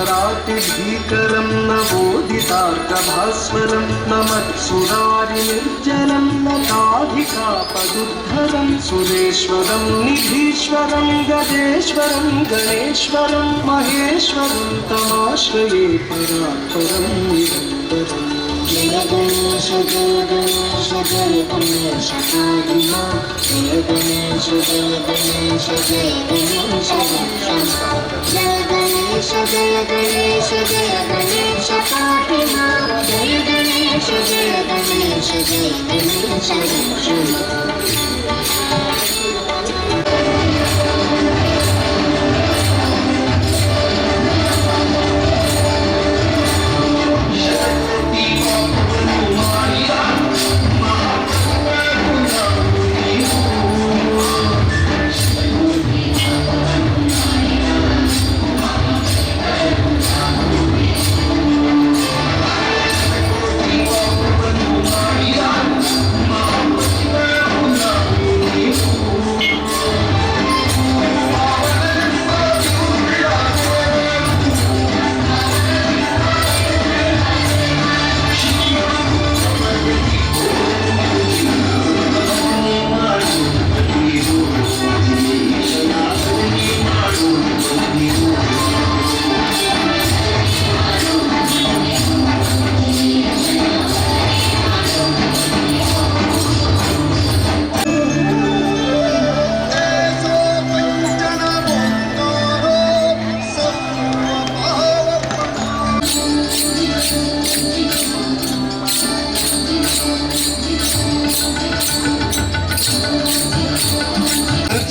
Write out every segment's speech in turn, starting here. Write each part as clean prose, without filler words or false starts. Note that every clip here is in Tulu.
चेतरातिभीकरं नवोदितार्कभास्वरं नमत्सुरारिनिर्जलं नताधिकापदुद्धरं सुरेश्वरं निधीश्वरं गजेश्वरं गणेश्वरं महेश्वरं तमाश्रये परात्परं निरन्तरम्। जय गणेश जय गणेश जय गणेश पाहि जय गणेश जय गणेश जय गणेश जय गणेश जय गणेश जय गणेश पाहि जय गणेश जय गणेश जय गणेश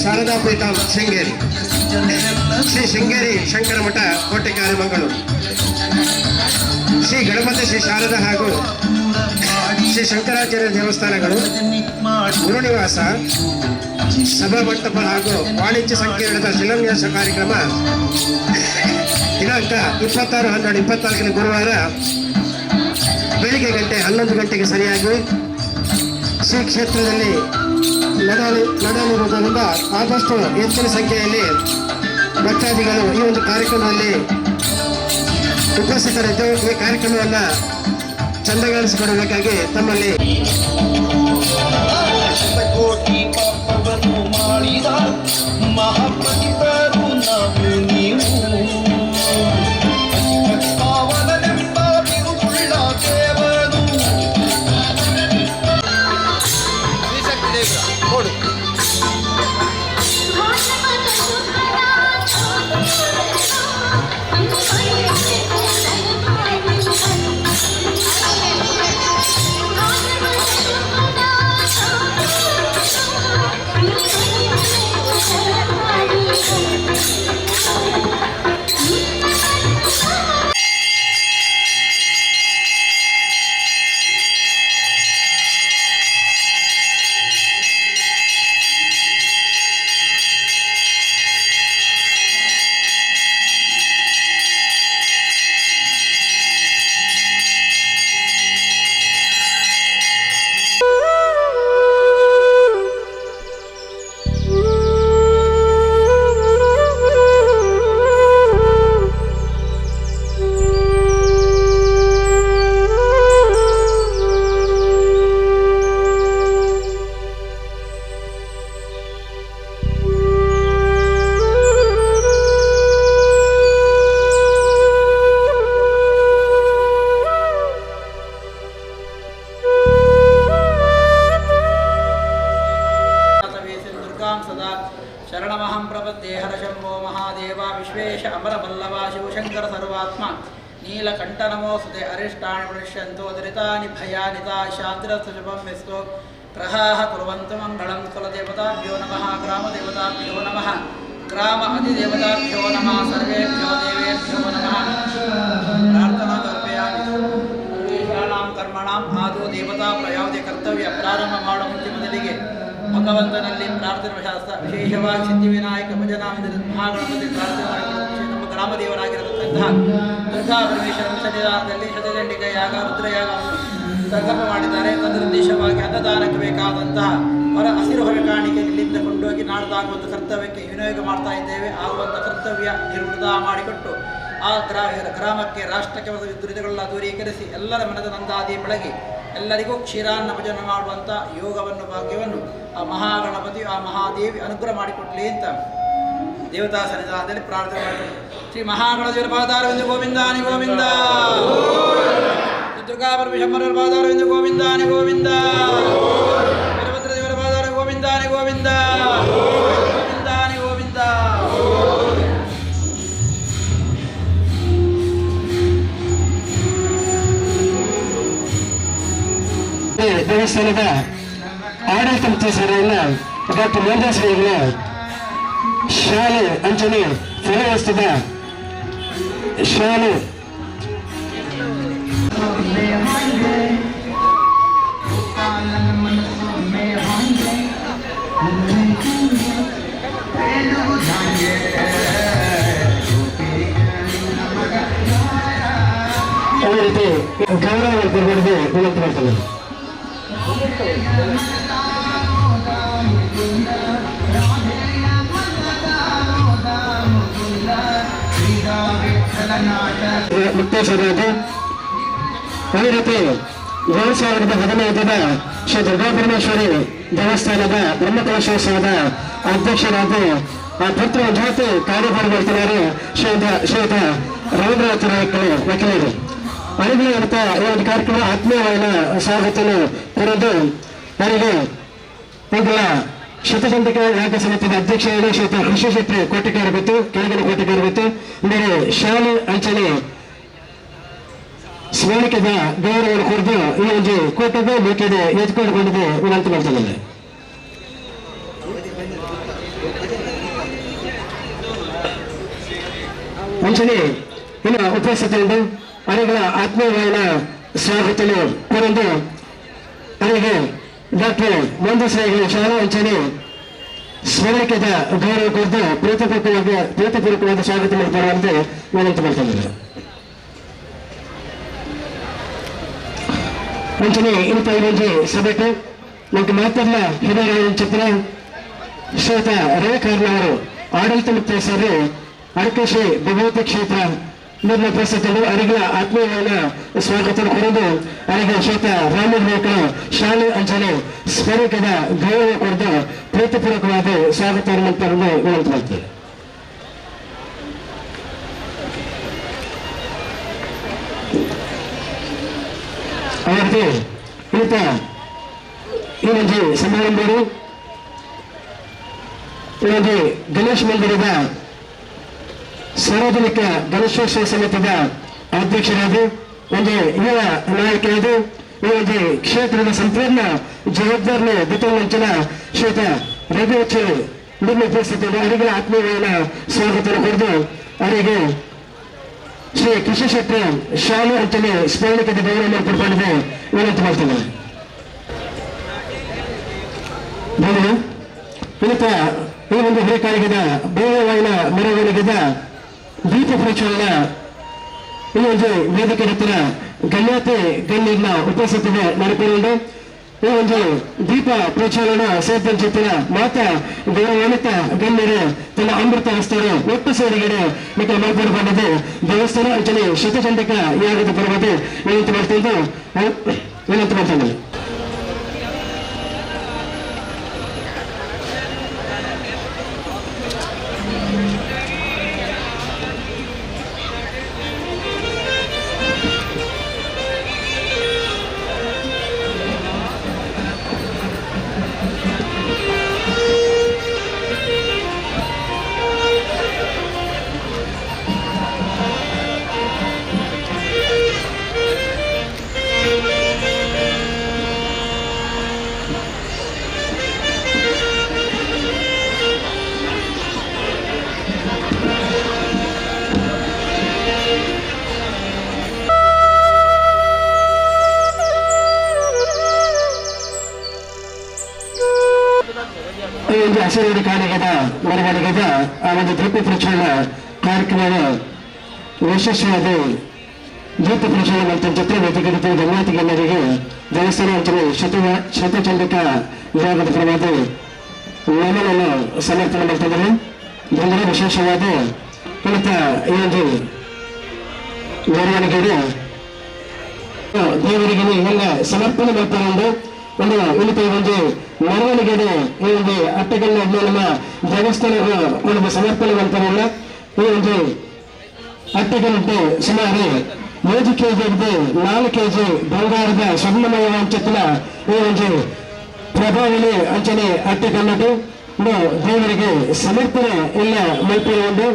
ಶಾರದಾ ಪೀಠ ಶೃಂಗೇರಿ, ಶ್ರೀ ಶೃಂಗೇರಿ ಶಂಕರಮಠ, ಕೋಟೆಕಾರೆ, ಮಂಗಳೂರು. ಶ್ರೀ ಗಣಪತಿ, ಶ್ರೀ ಶಾರದಾ ಹಾಗೂ ಶ್ರೀ ಶಂಕರಾಚಾರ್ಯ ದೇವಸ್ಥಾನಗಳು, ಗುರುನಿವಾಸ, ಸಭಾಮಂಟಪ ಹಾಗೂ ವಾಣಿಜ್ಯ ಸಂಕೀರ್ಣದ ಶಿಲಾನ್ಯಾಸ ಕಾರ್ಯಕ್ರಮ ದಿನಾಂಕ 26-12-24ನೇ ಗುರುವಾರ ಬೆಳಿಗ್ಗೆ ಗಂಟೆ 11 ಗಂಟೆಗೆ ಸರಿಯಾಗಿ ಶ್ರೀ ಕ್ಷೇತ್ರದಲ್ಲಿ ನಡೆಯಲಿರುವುದರಿಂದ ಆದಷ್ಟು ಹೆಚ್ಚಿನ ಸಂಖ್ಯೆಯಲ್ಲಿ ಭಕ್ತಾದಿಗಳು ಈ ಒಂದು ಕಾರ್ಯಕ್ರಮದಲ್ಲಿ ಉಪಸ್ಥಿತರಿದ್ದು ಈ ಕಾರ್ಯಕ್ರಮವನ್ನು ಚಂದಗಾಣಿಸಿಕೊಡಬೇಕಾಗಿ ತಮ್ಮಲ್ಲಿ ಶತಕೋಟಿ ಪಾಪವನ್ನು ಮಾಡಿದ ಮಹಾಪತಿತರು ನಾವು ನೀವು. ಪಾವನನೆಂಬ ಬಿರುದುಳ್ಳ ದೇವನು. ಿ. ವಂದೇ ಹರಶಂಭೋ ಮಹಾದೇವ ವಿಶ್ವೇಶ ಅಮರವಲ್ಲಭ ಶಿವಶಂಕರ ಸರ್ವಾತ್ಮ ನೀಲಕಂಠ ನಮೋಸ್ತುತೆ. ಅರಿಷ್ಟಾಣಿ ಮನುಷ್ಯಂತೋ ದರಿತಾನಿ ಭಯಾನಿ ತಾ ಶಾಂತಿರಸ್ತು ಶುಭಂ ಮೆಸ್ತು ಗ್ರಹಾಃ ಕುರ್ವಂತು ಮಂಗಳಂ. ಕುಲದೇವತಾಭ್ಯೋ ನಮಃ, ಗ್ರಾಮದೇವತಾಭ್ಯೋ ನಮಃ, ಗ್ರಾಮ ಅಧಿದೇವತಾಭ್ಯೋ ನಮಃ, ಸರ್ವೇಭ್ಯೋ ದೇವೇಭ್ಯೋ ನಮಃ. ಪ್ರಾರ್ಥನಾ ಸಮರ್ಪಯಾಮಿ. ಸರ್ವೇಷಾಣಾಂ ಕರ್ಮಣಾಂ ಆದೋ ದೇವತಾ ಯಾವುದೇ ಕರ್ತವ್ಯ ಪ್ರಾರಂಭ ಮಾಡುವ ಮುಂಚೆ ಮೊದಲಿಗೆ ಭಗವಂತನಲ್ಲಿ ಪ್ರಾರ್ಥನೆ ಶಾಸ್ತ್ರ. ವಿಶೇಷವಾಗಿ ಸಿದ್ಧಿವಿನಾಯಕ ಭಜನಾ ಮಹಾಗಣಪತಿ ಪ್ರಾರ್ಥನೆ ಮಾಡಿಕೊಳ್ಳುವ ನಮ್ಮ ಗ್ರಾಮದೇವರಾಗಿರತಕ್ಕಂತಹ ದುರ್ಗಾ ಪರಮೇಶ್ವರ ಸನ್ನಿಧಾನದಲ್ಲಿ ಶತಚಂಡಿಕ ಯಾಗ ರುದ್ರಯಾಗವನ್ನು ಸಂಕಲ್ಪ ಮಾಡಿದ್ದಾರೆ. ತದನುದ್ದೇಶವಾಗಿ ಅನ್ನದಾನಕ್ಕೆ ಬೇಕಾದಂತಹ ಹೊರ ಹಸಿರು ಹೊರ ಕಾಣಿಕೆ ಇಲ್ಲಿಂದ ಕೊಂಡೋಗಿ ನಾಡ್ದಾಗುವಂಥ ಕರ್ತವ್ಯಕ್ಕೆ ವಿನಿಯೋಗ ಮಾಡ್ತಾ ಇದ್ದೇವೆ. ಆಗುವಂಥ ಕರ್ತವ್ಯ ನಿರ್ವೃತ ಮಾಡಿಕೊಟ್ಟು ಆ ಗ್ರಾಮಕ್ಕೆ ರಾಷ್ಟ್ರಕ್ಕೆ ಮತ್ತು ದುರಿತಗಳೆಲ್ಲ ದೂರೀಕರಿಸಿ ಎಲ್ಲರ ಮನದ ನಂದಾದಿ ಬೆಳಗಿ ಎಲ್ಲರಿಗೂ ಕ್ಷೀರಾನ್ನ ಭಜನೆ ಮಾಡುವಂಥ ಯೋಗವನ್ನು ಭಾಗ್ಯವನ್ನು ಆ ಮಹಾಗಣಪತಿ ಆ ಮಹಾದೇವಿ ಅನುಗ್ರಹ ಮಾಡಿಕೊಡ್ಲಿ ಅಂತ ದೇವತಾ ಸನ್ನಿಧಾನದಲ್ಲಿ ಪ್ರಾರ್ಥನೆ ಮಾಡಿಕೊಂಡು ಶ್ರೀ ಮಹಾಗಣದೇವರ ಪಾದಾರವಿಂದ ಗೋವಿಂದಾನಿ ಗೋವಿಂದ, ದುರ್ಗಾ ಪರಮೇಶ್ವರರ ಪಾದಾರವಿಂದ ಗೋವಿಂದಾನಿ ಗೋವಿಂದ, ವೀರಭದ್ರ ದೇವರ ಪಾದಾರ ಗೋವಿಂದಾನಿ ಗೋವಿಂದ, ಗೋವಿಂದಾನಿ ಗೋವಿಂದ. ದೇವಸ್ಥಾನದ ಆಡಳಿತ ಮುಖ್ಯಸ್ಥರಾದ ಡಾಕ್ಟರ್ ಮೋಹನ್ದಾಸ್ ರೈಗಳ ಶಾಲೆ ಅಂಚನೆ ಫಲವಸ್ತದ ಶಾಲೆ ಅದೇ ರೀತಿ ಗೌರವ ಕೊಡಬಾರದು ವಿನಂತಿ ಮಾಡ್ತಾರೆ. ಮುಕ್ತೇಶ್ವರಾದ ಅದೇ ರೀತಿ 2015 ಶ್ರೀ ದುರ್ಗಾಪರಮೇಶ್ವರಿ ದೇವಸ್ಥಾನದ ಬ್ರಹ್ಮಕಲಶೋತ್ಸವದ ಅಧ್ಯಕ್ಷರಾದ ಆ ಪುತ್ರ ಜೊತೆ ಕಾರ್ಯಭಾರ ಮಾಡ್ತಿದ್ದಾರೆ ಶ್ರೀಯುತ ರವೀಂದ್ರನಾಥ ನಾಯಕರು ವಕೀಲರು. ಅರಿವಿನ ಅಂತ ಈ ಒಂದು ಕಾರ್ಯಕ್ರಮ ಆತ್ಮೀಯವಾದ ಸ್ವಾಗತವನ್ನು ಕೊಡೋದು ಅವರಿಗೆ ಈಗಲ ಶತಚಂದ್ರಿಕೆ ಯಾಗ ಸಮಿತಿಯ ಅಧ್ಯಕ್ಷರಾದ ಶ್ರೀಯುತ ಕೃಷಿ ಶೆಟ್ಟಿ ಕೋಟೆಕಾರ ಗೊತ್ತು, ಕೆಳಗಿನ ಕೋಟೆಕಾರ ಗೊತ್ತು, ಬೇರೆ ಶಾಲೆ ಅಂಚನೆ ಸ್ಮಾರಕದ ಗೌರವವನ್ನು ಕೊಡದು ಈ ಒಂದು ಕೋಟೆಗೆ ಬೇಕಿದೆ ಎತ್ಕೊಂಡಿಕೊಂಡಿದೆ ವಿನಂತಿ ಮಾಡ್ತಿದ್ದೇನೆ. ಅಂಚನೆ ಇನ್ನು ಉಪಸ್ಥಿತಿಯಿಂದ ಅವರಿಗಳ ಆತ್ಮೀಯವಾದ ಸ್ವಾಗತವನ್ನು ಕೊಡಲು ಅವರಿಗೆ ಡಾಕ್ಟರ್ ಮೋಹನ್ದಾಸ್ ರೈಗಳ ಶಾಲಾ ಅಂಚನೆ ಸ್ಮಾರಕದ ಗೌರವ ಕೊಡದು ಪ್ರೀತಿಪೂರ್ವಕವಾದ ಸ್ವಾಗತ ಮಾಡ್ತಾರೆ ವಿನಂತಿ ಮಾಡ್ತಿದ್ದಾರೆ. ಅಂಚನೆ ಇಂಥ ಸಭೆಗೆ ನಮಗೆ ಮಾತಾಡಲ ಹಿರಿಯರ ಚಿತ್ರ ಶ್ರೀಯುತ ರವಿ ಕಾರ್ನವರು ಆಡಳಿತ ಮುಖ್ಯಸ್ಥರು ಅರಕೇಶಿ ಭಗವತಿ ಕ್ಷೇತ್ರ ನಿಮ್ಮ ಉಪಸ್ಥಿತರು ಅವರಿಗಳ ಆತ್ಮೀಯವಾದ ಸ್ವಾಗತ ಕೊಡೋದು ಅವರಿಗೆ ಶ್ರೀಯುತ ರಾಮನಾಯಕರು ಶಾಲೆ ಅಂಚನೆ ಸ್ಮಾರಕದ ಗೌರವ ಕೊಡದು ಪ್ರೀತಿಪೂರ್ವಕವಾದ ಸ್ವಾಗತ ವಿನಂತಿ ಮಾಡ್ತಾರೆ. ಅವರಿಗೆ ಈತ ಈ ಒಂದು ಸಮಾರಂಭವು ಈ ಒಂದು ಗಣೇಶ ಮಂದಿರದ ಸಾರ್ವಜನಿಕ ಗಣೇಶೋತ್ಸವ ಸಮಿತಿಯ ಅಧ್ಯಕ್ಷರಾದ ಒಂದು ಯುವ ನಾಯಕರಾದ ಈ ಒಂದು ಕ್ಷೇತ್ರದ ಸಂಪೂರ್ಣ ಜವಾಬ್ದಾರಿನ ಬಿತ್ತುವಂಚಿನ ಶ್ರೀಯುತ ರವಿ ನಿಮ್ಮ ಉಪಸ್ಥಿತಿಯಲ್ಲಿ ಅವರಿಗಳ ಆತ್ಮೀಯವಾದ ಸ್ವಾಗತ ಕೊಡದು ಅವರಿಗೆ ಶ್ರೀ ಕೃಷಿ ಶೆಟ್ಟಿ ಶಾಲೆ ಅಂಚನೆ ಸ್ಮರಣಕದ ಗೌರವ ಪಡ್ಕೊಂಡಿದೆ ವಿನಂತಿ ಮಾಡ್ತೇನೆ. ಈ ಒಂದು ಹಿರೇಕಾಲಿಗದ ಬೇಗವಾಯಿನ ಮೆರವಣಿಗೆದ ದೀಪ ಪ್ರಜ್ವಲನ ಈ ಒಂದು ವೇದಿಕೆ ಹತ್ತಿರ ಗಣ್ಯಾತಿ ಗಣ್ಯರ ಉಪಸ್ಥಿತಿಗೆ ನಡೆಸಿಕೊಂಡು ಈ ಒಂದು ದೀಪ ಪ್ರಜ್ವಲನ ಸೇರ್ಪಂಚಿತ್ತಿನ ಮಾತಾ ಗೌರವಾನ್ವಿತ ಗಣ್ಯರು ತನ್ನ ಅಮೃತ ಹಸ್ತರು ಒಟ್ಟು ಸೇರಿಗಡೆ ಮತ್ತು ಮಾರ್ಪಾಡುಗೊಂಡಿದ್ದು ದೇವಸ್ಥಾನ ಅಂಚನೆ ಶತಚಂಡಿಕ ಯಾಗದ ಪರ್ವತೆ ವಿನಂತಿ ಮಾಡ್ತಿದ್ದು ವಿನಂತಿ ಮಾಡ್ತಿದ್ದೇನೆ. ಈ ಒಂದು ಹಸಿರು ಕಾಣಿಗೆದ ಮೆರವಣಿಗೆದ ಆ ಒಂದು ದೀಪ ಪ್ರಚೋದನ ಕಾರ್ಯಕ್ರಮದ ಯಶಸ್ವಿಯಾದ ದೀಪ ಪ್ರಚೋದನೆ ಮತ್ತು ಜೊತೆ ವೇದಿಕೆ ಗಣ್ಯಾತಿಗಣ್ಯರಿಗೆ ದೇವಸ್ಥಾನ ಅಂಚನೆ ಶತಚಂಡಿಕಾ ವಿಭಾಗದ ಪರವಾದ ನಮನನ್ನು ಸಮರ್ಪಣೆ ಮಾಡ್ತಿದ್ದಾರೆ. ಬಂದರೆ ವಿಶೇಷವಾದ ಕುಳಿತ ಈ ಒಂದು ಮೆರವಣಿಗೆಗೆ ದೇವರಿಗೆ ಎಲ್ಲ ಸಮರ್ಪಣೆ ಮಾಡ್ತಾರೆ. ಒಂದು ಉಳಿತ ಒಂದು ಮೆರವಣಿಗೆ ಈ ಒಂದು ಅಟ್ಟೆಗಳನ್ನ ನಮ್ಮ ದೇವಸ್ಥಾನದ ಒಂದು ಸಮರ್ಪಣೆ ಮಾಡ್ತಾರಲ್ಲ. ಈ ಒಂದು ಅಟ್ಟೆಗಳಂತೆ ಸುಮಾರು 5 ಕೆಜಿ 4 ಕೆಜಿ ಬಂಗಾರದ ಸ್ವರ್ಣಮಯ ಅಂಚತ್ತಿನ ಈ ಒಂದು ಪ್ರಭಾವಳಿ ಅಂಚನೆ ಅಟ್ಟೆಗನ್ನದು ದೇವರಿಗೆ ಸಮರ್ಪಣೆ ಎಲ್ಲ ಮಲ್ಪೆ ಒಂದು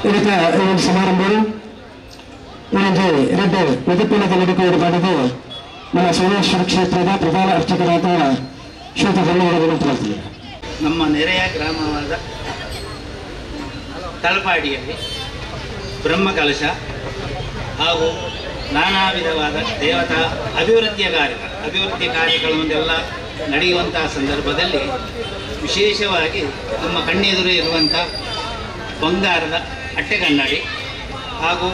ಇದಕ್ಕೆ ಈ ಒಂದು ಸಮಾರಂಭವು ಈ ಒಂದು ಎರಡು ವಿಧಿಪಿನದ ನಡುವೆ ಮಾಡಿದ್ದು ನಮ್ಮ ಸೋಮೇಶ್ವರ ಕ್ಷೇತ್ರದ ಪ್ರಧಾನ ಅರ್ಚಕರಾದ ಶ್ವೇತ ಗಣ್ಯರು. ನಮ್ಮ ನೆರೆಯ ಗ್ರಾಮವಾದ ತಲಪಾಡಿಯಲ್ಲಿ ಬ್ರಹ್ಮಕಲಶ ಹಾಗೂ ನಾನಾ ವಿಧವಾದ ದೇವತಾ ಅಭಿವೃದ್ಧಿಯ ಕಾರ್ಯಗಳನ್ನೆಲ್ಲ ನಡೆಯುವಂತಹ ಸಂದರ್ಭದಲ್ಲಿ ವಿಶೇಷವಾಗಿ ನಮ್ಮ ಕಣ್ಣೆದುರು ಇರುವಂಥ ಬಂಗಾರದ ಅಟ್ಟೆಗನ್ನಡಿ ಹಾಗೂ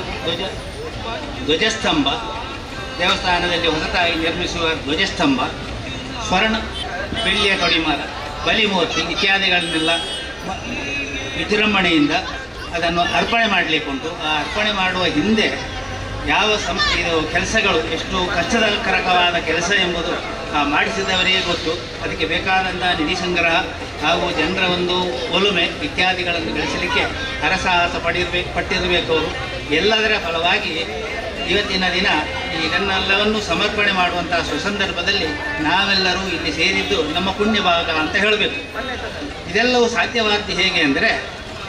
ಧ್ವಜಸ್ತಂಭ, ದೇವಸ್ಥಾನದಲ್ಲಿ ಹೊಸತಾಗಿ ನಿರ್ಮಿಸುವ ಧ್ವಜಸ್ತಂಭ, ಸ್ವರ್ಣ ಬೆಳ್ಳಿಯ ಕೊಡಿಮರ, ಬಲಿಮೂರ್ತಿ ಇತ್ಯಾದಿಗಳನ್ನೆಲ್ಲ ವಿಜೃಂಭಣೆಯಿಂದ ಅದನ್ನು ಅರ್ಪಣೆ ಮಾಡಲಿಕ್ಕುಂಟು. ಆ ಅರ್ಪಣೆ ಮಾಡುವ ಹಿಂದೆ ಯಾವ ಇದು ಕೆಲಸಗಳು ಎಷ್ಟು ಕಷ್ಟಕರವಾದ ಕೆಲಸ ಎಂಬುದು ಆ ಮಾಡಿಸಿದವರಿಗೆ ಗೊತ್ತು. ಅದಕ್ಕೆ ಬೇಕಾದಂಥ ನಿಧಿ ಸಂಗ್ರಹ ಹಾಗೂ ಜನರ ಒಂದು ಒಲುಮೆ ಇತ್ಯಾದಿಗಳನ್ನು ಗಳಿಸಲಿಕ್ಕೆ ಹರಸಾಹಸ ಪಟ್ಟಿರಬೇಕು ಅವರು. ಎಲ್ಲದರ ಫಲವಾಗಿ ಇವತ್ತಿನ ದಿನ ಇದನ್ನೆಲ್ಲವನ್ನು ಸಮರ್ಪಣೆ ಮಾಡುವಂಥ ಸುಸಂದರ್ಭದಲ್ಲಿ ನಾವೆಲ್ಲರೂ ಇಲ್ಲಿ ಸೇರಿದ್ದು ನಮ್ಮ ಪುಣ್ಯ ಭಾಗ ಅಂತ ಹೇಳಬೇಕು. ಇದೆಲ್ಲವೂ ಸಾಧ್ಯವಾದ್ದು ಹೇಗೆ ಅಂದರೆ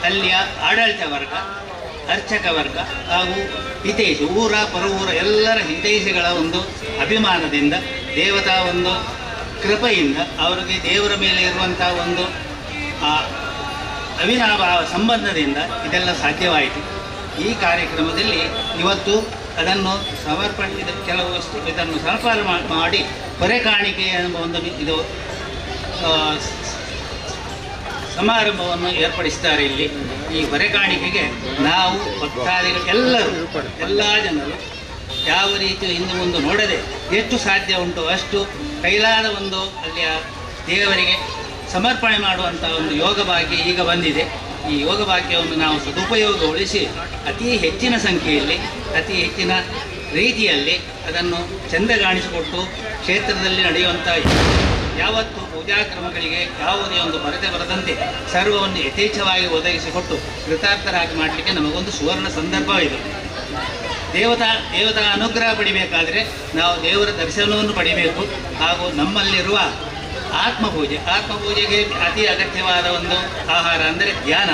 ಅಲ್ಲಿಯ ಆಡಳಿತ ವರ್ಗ, ಅರ್ಚಕ ವರ್ಗ ಹಾಗೂ ಹಿತೈಷಿ, ಊರ ಪರವೂರ ಎಲ್ಲರ ಹಿತೈಷಿಗಳ ಒಂದು ಅಭಿಮಾನದಿಂದ, ದೇವತಾ ಒಂದು ಕೃಪೆಯಿಂದ, ಅವರಿಗೆ ದೇವರ ಮೇಲೆ ಇರುವಂಥ ಒಂದು ಅವಿನಾಭಾವ ಸಂಬಂಧದಿಂದ ಇದೆಲ್ಲ ಸಾಧ್ಯವಾಯಿತು. ಈ ಕಾರ್ಯಕ್ರಮದಲ್ಲಿ ಇವತ್ತು ಅದನ್ನು ಸಮರ್ಪಣೆ ಇದು ಕೆಲವು ವಸ್ತು ಇದನ್ನು ಸಮರ್ಪಣೆ ಮಾಡಿ ಹೊರೆ ಕಾಣಿಕೆ ಎಂಬ ಒಂದು ಇದು ಸಮಾರಂಭವನ್ನು ಏರ್ಪಡಿಸ್ತಾರೆ ಇಲ್ಲಿ. ಈ ಹೊರೆ ಕಾಣಿಕೆಗೆ ನಾವು ಭಕ್ತಾದಿಗಳು ಎಲ್ಲರೂ, ಎಲ್ಲ ಜನರು ಯಾವ ರೀತಿ ಹಿಂದೆ ಮುಂದೆ ನೋಡದೆ ಎಷ್ಟು ಸಾಧ್ಯ ಉಂಟು ಅಷ್ಟು ಕೈಲಾದ ಒಂದು ಅಲ್ಲಿಯ ದೇವರಿಗೆ ಸಮರ್ಪಣೆ ಮಾಡುವಂಥ ಒಂದು ಯೋಗ ಭಾಗ್ಯ ಈಗ ಬಂದಿದೆ. ಈ ಯೋಗ ಭಾಗ್ಯವನ್ನು ನಾವು ಸದುಪಯೋಗಗೊಳಿಸಿ ಅತಿ ಹೆಚ್ಚಿನ ಸಂಖ್ಯೆಯಲ್ಲಿ, ಅತಿ ಹೆಚ್ಚಿನ ರೀತಿಯಲ್ಲಿ ಅದನ್ನು ಚೆಂದಗಾಣಿಸಿಕೊಟ್ಟು ಕ್ಷೇತ್ರದಲ್ಲಿ ನಡೆಯುವಂಥ ಯಾವತ್ತು ಪೂಜಾ ಕ್ರಮಗಳಿಗೆ ಯಾವುದೇ ಒಂದು ಕೊರತೆ ಬರದಂತೆ ಸರ್ವವನ್ನು ಯಥೇಚ್ಛವಾಗಿ ಒದಗಿಸಿಕೊಟ್ಟು ಕೃತಾರ್ಥರಾಗಿ ಮಾಡಲಿಕ್ಕೆ ನಮಗೊಂದು ಸುವರ್ಣ ಸಂದರ್ಭ ಇದು. ದೇವತಾ ಅನುಗ್ರಹ ಪಡಿಬೇಕಾದರೆ ನಾವು ದೇವರ ದರ್ಶನವನ್ನು ಪಡಿಬೇಕು ಹಾಗೂ ನಮ್ಮಲ್ಲಿರುವ ಆತ್ಮಪೂಜೆ, ಆತ್ಮಪೂಜೆಗೆ ಅತಿ ಅಗತ್ಯವಾದ ಒಂದು ಆಹಾರ ಅಂದರೆ ಧ್ಯಾನ.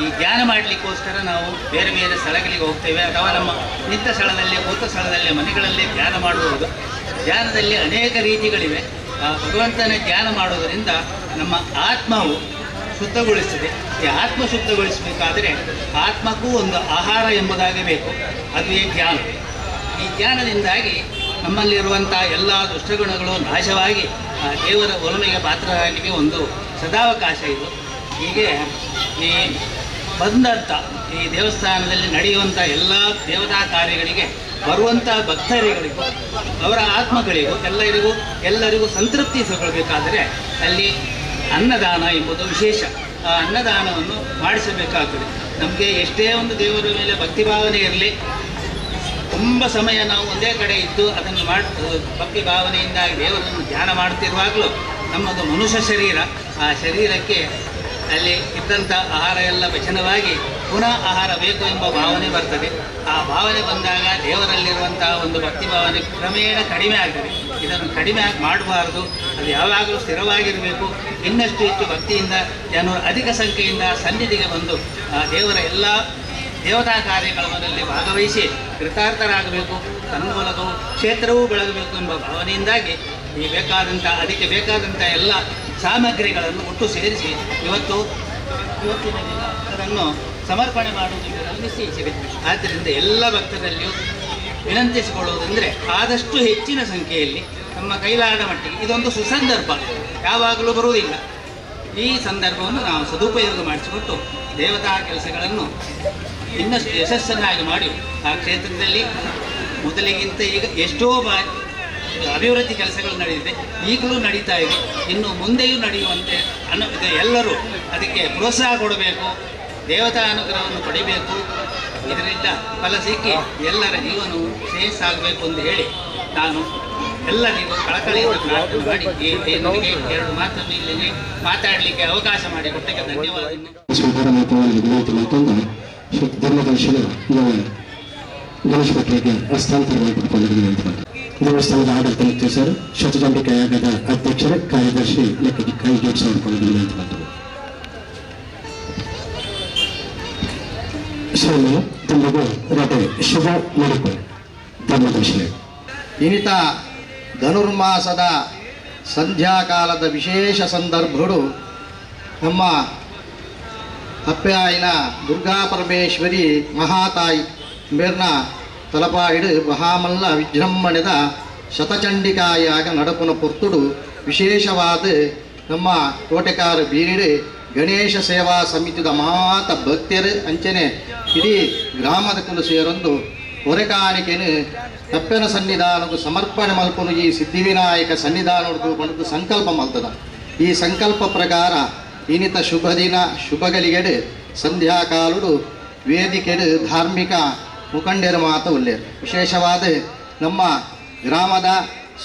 ಈ ಧ್ಯಾನ ಮಾಡಲಿಕ್ಕೋಸ್ಕರ ನಾವು ಬೇರೆ ಬೇರೆ ಸ್ಥಳಗಳಿಗೆ ಹೋಗ್ತೇವೆ ಅಥವಾ ನಮ್ಮ ನಿಂತ ಸ್ಥಳದಲ್ಲಿ, ಕೂತ ಸ್ಥಳದಲ್ಲಿ, ಮನೆಗಳಲ್ಲಿ ಧ್ಯಾನ ಮಾಡುವುದು. ಧ್ಯಾನದಲ್ಲಿ ಅನೇಕ ರೀತಿಗಳಿವೆ. ಆ ಭಗವಂತನ ಧ್ಯಾನ ಮಾಡೋದರಿಂದ ನಮ್ಮ ಆತ್ಮವು ಶುದ್ಧಗೊಳಿಸ್ತದೆ. ಈ ಆತ್ಮ ಶುದ್ಧಗೊಳಿಸಬೇಕಾದರೆ ಆತ್ಮಕ್ಕೂ ಒಂದು ಆಹಾರ ಎಂಬುದಾಗಿ ಬೇಕು, ಅದುವೇ ಧ್ಯಾನ. ಈ ಧ್ಯಾನದಿಂದಾಗಿ ನಮ್ಮಲ್ಲಿರುವಂಥ ಎಲ್ಲ ದುಷ್ಟಗುಣಗಳು ನಾಶವಾಗಿ ಆ ದೇವರ ಒಲುಮೆಗೆ ಪಾತ್ರರಾಗಲಿಕ್ಕೆ ಒಂದು ಸದಾವಕಾಶ ಇದು. ಹೀಗೆ ಈ ಬಂದಂಥ ಈ ದೇವಸ್ಥಾನದಲ್ಲಿ ನಡೆಯುವಂಥ ಎಲ್ಲ ದೇವತಾ ಕಾರ್ಯಗಳಿಗೆ ಬರುವಂಥ ಭಕ್ತರಿಗಳಿಗೂ ಅವರ ಆತ್ಮಗಳಿಗೂ ಎಲ್ಲರಿಗೂ ಸಂತೃಪ್ತಿ ತಗೊಳ್ಬೇಕಾದರೆ ಅಲ್ಲಿ ಅನ್ನದಾನ ಎಂಬುದು ವಿಶೇಷ. ಆ ಅನ್ನದಾನವನ್ನು ಮಾಡಿಸಬೇಕಾಗ್ತದೆ. ನಮಗೆ ಎಷ್ಟೇ ಒಂದು ದೇವರ ಮೇಲೆ ಭಕ್ತಿ ಭಾವನೆ ಇರಲಿ, ತುಂಬ ಸಮಯ ನಾವು ಒಂದೇ ಕಡೆ ಇದ್ದು ಅದನ್ನು ಭಕ್ತಿ ಭಾವನೆಯಿಂದಾಗಿ ದೇವರನ್ನು ಧ್ಯಾನ ಮಾಡ್ತಿರುವಾಗಲೂ ನಮ್ಮದು ಮನುಷ್ಯ ಶರೀರ, ಆ ಶರೀರಕ್ಕೆ ಅಲ್ಲಿ ಇದ್ದಂಥ ಆಹಾರ ಎಲ್ಲ ಪಚನವಾಗಿ ಪುನಃ ಆಹಾರ ಬೇಕು ಎಂಬ ಭಾವನೆ ಬರ್ತದೆ. ಆ ಭಾವನೆ ಬಂದಾಗ ದೇವರಲ್ಲಿರುವಂಥ ಒಂದು ಭಕ್ತಿ ಭಾವನೆ ಕ್ರಮೇಣ ಕಡಿಮೆ ಆಗ್ತದೆ. ಇದನ್ನು ಕಡಿಮೆ ಮಾಡಬಾರ್ದು, ಅದು ಯಾವಾಗಲೂ ಸ್ಥಿರವಾಗಿರಬೇಕು. ಇನ್ನಷ್ಟು ಹೆಚ್ಚು ಭಕ್ತಿಯಿಂದ ಜನರು ಅಧಿಕ ಸಂಖ್ಯೆಯಿಂದ ಸನ್ನಿಧಿಗೆ ಬಂದು ಆ ದೇವರ ಎಲ್ಲ ದೇವತಾ ಕಾರ್ಯಗಳಲ್ಲಿ ಭಾಗವಹಿಸಿ ಕೃತಾರ್ಥರಾಗಬೇಕು, ತನ್ಮೂಲಕವು ಕ್ಷೇತ್ರವೂ ಬೆಳಗಬೇಕು ಎಂಬ ಭಾವನೆಯಿಂದಾಗಿ ಈ ಬೇಕಾದಂಥ ಅದಕ್ಕೆ ಬೇಕಾದಂಥ ಎಲ್ಲ ಸಾಮಗ್ರಿಗಳನ್ನು ಒಟ್ಟು ಸೇರಿಸಿ ಇವತ್ತಿನ ದಿನ ಅದನ್ನು ಸಮರ್ಪಣೆ ಮಾಡುವುದಕ್ಕೆ ನಿಶ್ಚಯಿಸಿದೆ. ಆದ್ದರಿಂದ ಎಲ್ಲ ಭಕ್ತರಲ್ಲಿಯೂ ವಿನಂತಿಸಿಕೊಳ್ಳುವುದೆಂದರೆ ಆದಷ್ಟು ಹೆಚ್ಚಿನ ಸಂಖ್ಯೆಯಲ್ಲಿ ನಮ್ಮ ಕೈಲಾದ ಮಟ್ಟಿಗೆ ಇದೊಂದು ಸುಸಂದರ್ಭ, ಯಾವಾಗಲೂ ಬರುವುದಿಲ್ಲ. ಈ ಸಂದರ್ಭವನ್ನು ನಾವು ಸದುಪಯೋಗ ಮಾಡಿಸಿಕೊಟ್ಟು ದೇವತಾ ಕೆಲಸಗಳನ್ನು ಇನ್ನಷ್ಟು ಯಶಸ್ಸನ್ನಾಗಿ ಮಾಡಿ ಆ ಕ್ಷೇತ್ರದಲ್ಲಿ ಮೊದಲಿಗಿಂತ ಈಗ ಎಷ್ಟೋ ಬಾರಿ ಅಭಿವೃದ್ಧಿ ಕೆಲಸಗಳು ನಡೆದಿದೆ, ಈಗಲೂ ನಡೀತಾ ಇದೆ, ಇನ್ನು ಮುಂದೆಯೂ ನಡೆಯುವಂತೆ ಎಲ್ಲರೂ ಅದಕ್ಕೆ ಪ್ರೋತ್ಸಾಹ ಕೊಡಬೇಕು, ದೇವತಾ ಅನುಗ್ರಹವನ್ನು ಪಡಿಬೇಕು. ಇದರಿಂದ ಫಲ ಸಿಕ್ಕಿ ಎಲ್ಲರ ಜೀವನವು ಶ್ರೇಯಸ್ಸಾಗಬೇಕು ಎಂದು ಹೇಳಿ ನಾನು ಎಲ್ಲರಿಗೂ ಕಳಕಳಿಯಿಂದ ಪ್ರಾರ್ಥನೆ ಮಾಡಿ ನನಗೆ ಎರಡು ಮಾತನ್ನು ಇಲ್ಲಿ ಮಾತಾಡಲಿಕ್ಕೆ ಅವಕಾಶ ಮಾಡಿಕೊಟ್ಟಕ್ಕೆ ಧನ್ಯವಾದಗಳು. ಧರ್ಮದರ್ಶನ ಗಣೇಶ ಭಟ್ರಿಗೆ ಹಸ್ತಾಂತರವಾಗಿ ದೇವಸ್ಥಾನದ ಆಡಳಿತ ಮುಖ್ಯಸ್ಥರು, ಶತಚಂಡಿಕಾ ಯಾಗದ ಅಧ್ಯಕ್ಷರೇ, ಕಾರ್ಯದರ್ಶಿ ಲೆಕ್ಕಕ್ಕೆ ಕೈ ಜೋಡಿಸಿಕೊಂಡು ವಿನಂತಿ ಮಾಡ್ತಾರೆ. ಸ್ವಾಮಿ ತಮಗೂ ರಟೆ ಶುಭ ಮಾಡಿಕೊಳ್ಳಿ. ಧರ್ಮದರ್ಶನ ಇನಿತ ಧನುರ್ಮಾಸದ ಸಂಧ್ಯಾಕಾಲದ ವಿಶೇಷ ಸಂದರ್ಭಗಳು ನಮ್ಮ ಅಪ್ಪಾಯಿನ ದುರ್ಗಾ ಪರಮೇಶ್ವರಿ ಮಹಾತಾಯಿ ಮೇರ್ನ ತಲಪಾಯಿಡು ಮಹಾಮಲ್ಲ ವಿಜೃಂಭಣೆದ ಶತಚಂಡಿಕಾಯಾಗ ನಡಪುನ ಪೊರ್ತುಡು ವಿಶೇಷವಾದ ನಮ್ಮ ಕೋಟೆಕಾರ ಬೀರಿಡು ಗಣೇಶ ಸೇವಾ ಸಮಿತಿದ ಮಾತ ಭಕ್ತರು ಅಂಚನೆ ಇಡೀ ಗ್ರಾಮದ ಕುಲು ಸೇರೊಂದು ಹೊರೆಕಾಣಿಕೆನು ತಪ್ಪೆನ ಸನ್ನಿಧಾನಕ್ಕೂ ಸಮರ್ಪಣೆ ಮಲ್ಪನು ಈ ಸಿದ್ಧಿವಿನಾಯಕ ಸನ್ನಿಧಾನದ್ದು ಪಣದು ಸಂಕಲ್ಪ ಮಲ್ತದ. ಈ ಸಂಕಲ್ಪ ಪ್ರಕಾರ ಇನಿತ ಶುಭ ದಿನ ಶುಭಗಳಿಗೆಡು ಸಂಧ್ಯಾಕಾಲುಡು ವೇದಿಕೆಡು ಧಾರ್ಮಿಕ ಮುಖಂಡರ ಮಾತು ಉಲ್ಲೇರು. ವಿಶೇಷವಾದ ನಮ್ಮ ಗ್ರಾಮದ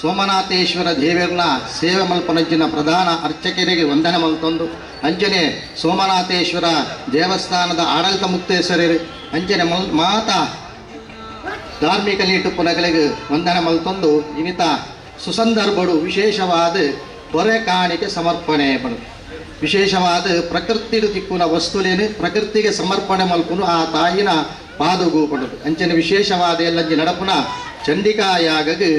ಸೋಮನಾಥೇಶ್ವರ ದೇವರನ್ನ ಸೇವೆ ಮಲ್ಪನಂಚಿನ ಪ್ರಧಾನ ಅರ್ಚಕರಿಗೆ ವಂದನೆ ಮಲ್ತೊಂದು ಅಂಜನೆ ಸೋಮನಾಥೇಶ್ವರ ದೇವಸ್ಥಾನದ ಆಡಳಿತ ಮುಕ್ತೇಶ್ವರರು ಅಂಜನೆ ಮಾತಾ ಧಾರ್ಮಿಕ ನೀಟುಪುನಗಳಿಗೆ ವಂದನೆ ಮಲ್ತೊಂದು ಇನಿತ ಸುಸಂದರ್ಭಡು ವಿಶೇಷವಾದ ಹೊರೆ ಕಾಣಿಕೆ ಸಮರ್ಪಣೆ ಪಡು. ವಿಶೇಷವಾದ ಪ್ರಕೃತಿಡು ತಿಕ್ಕುನ ವಸ್ತುಲೇನು ಪ್ರಕೃತಿಗೆ ಸಮರ್ಪಣೆ ಮಲ್ಪುನು ಆ ತಾಯಿನ ಪಾದಗು ಪಡೋದು. ಅಂಚನೆ ವಿಶೇಷವಾದ ಎಲ್ಲಂಜಿ ನಡಪುನ ಚಂಡಿಕಾಯಾಗಗೆ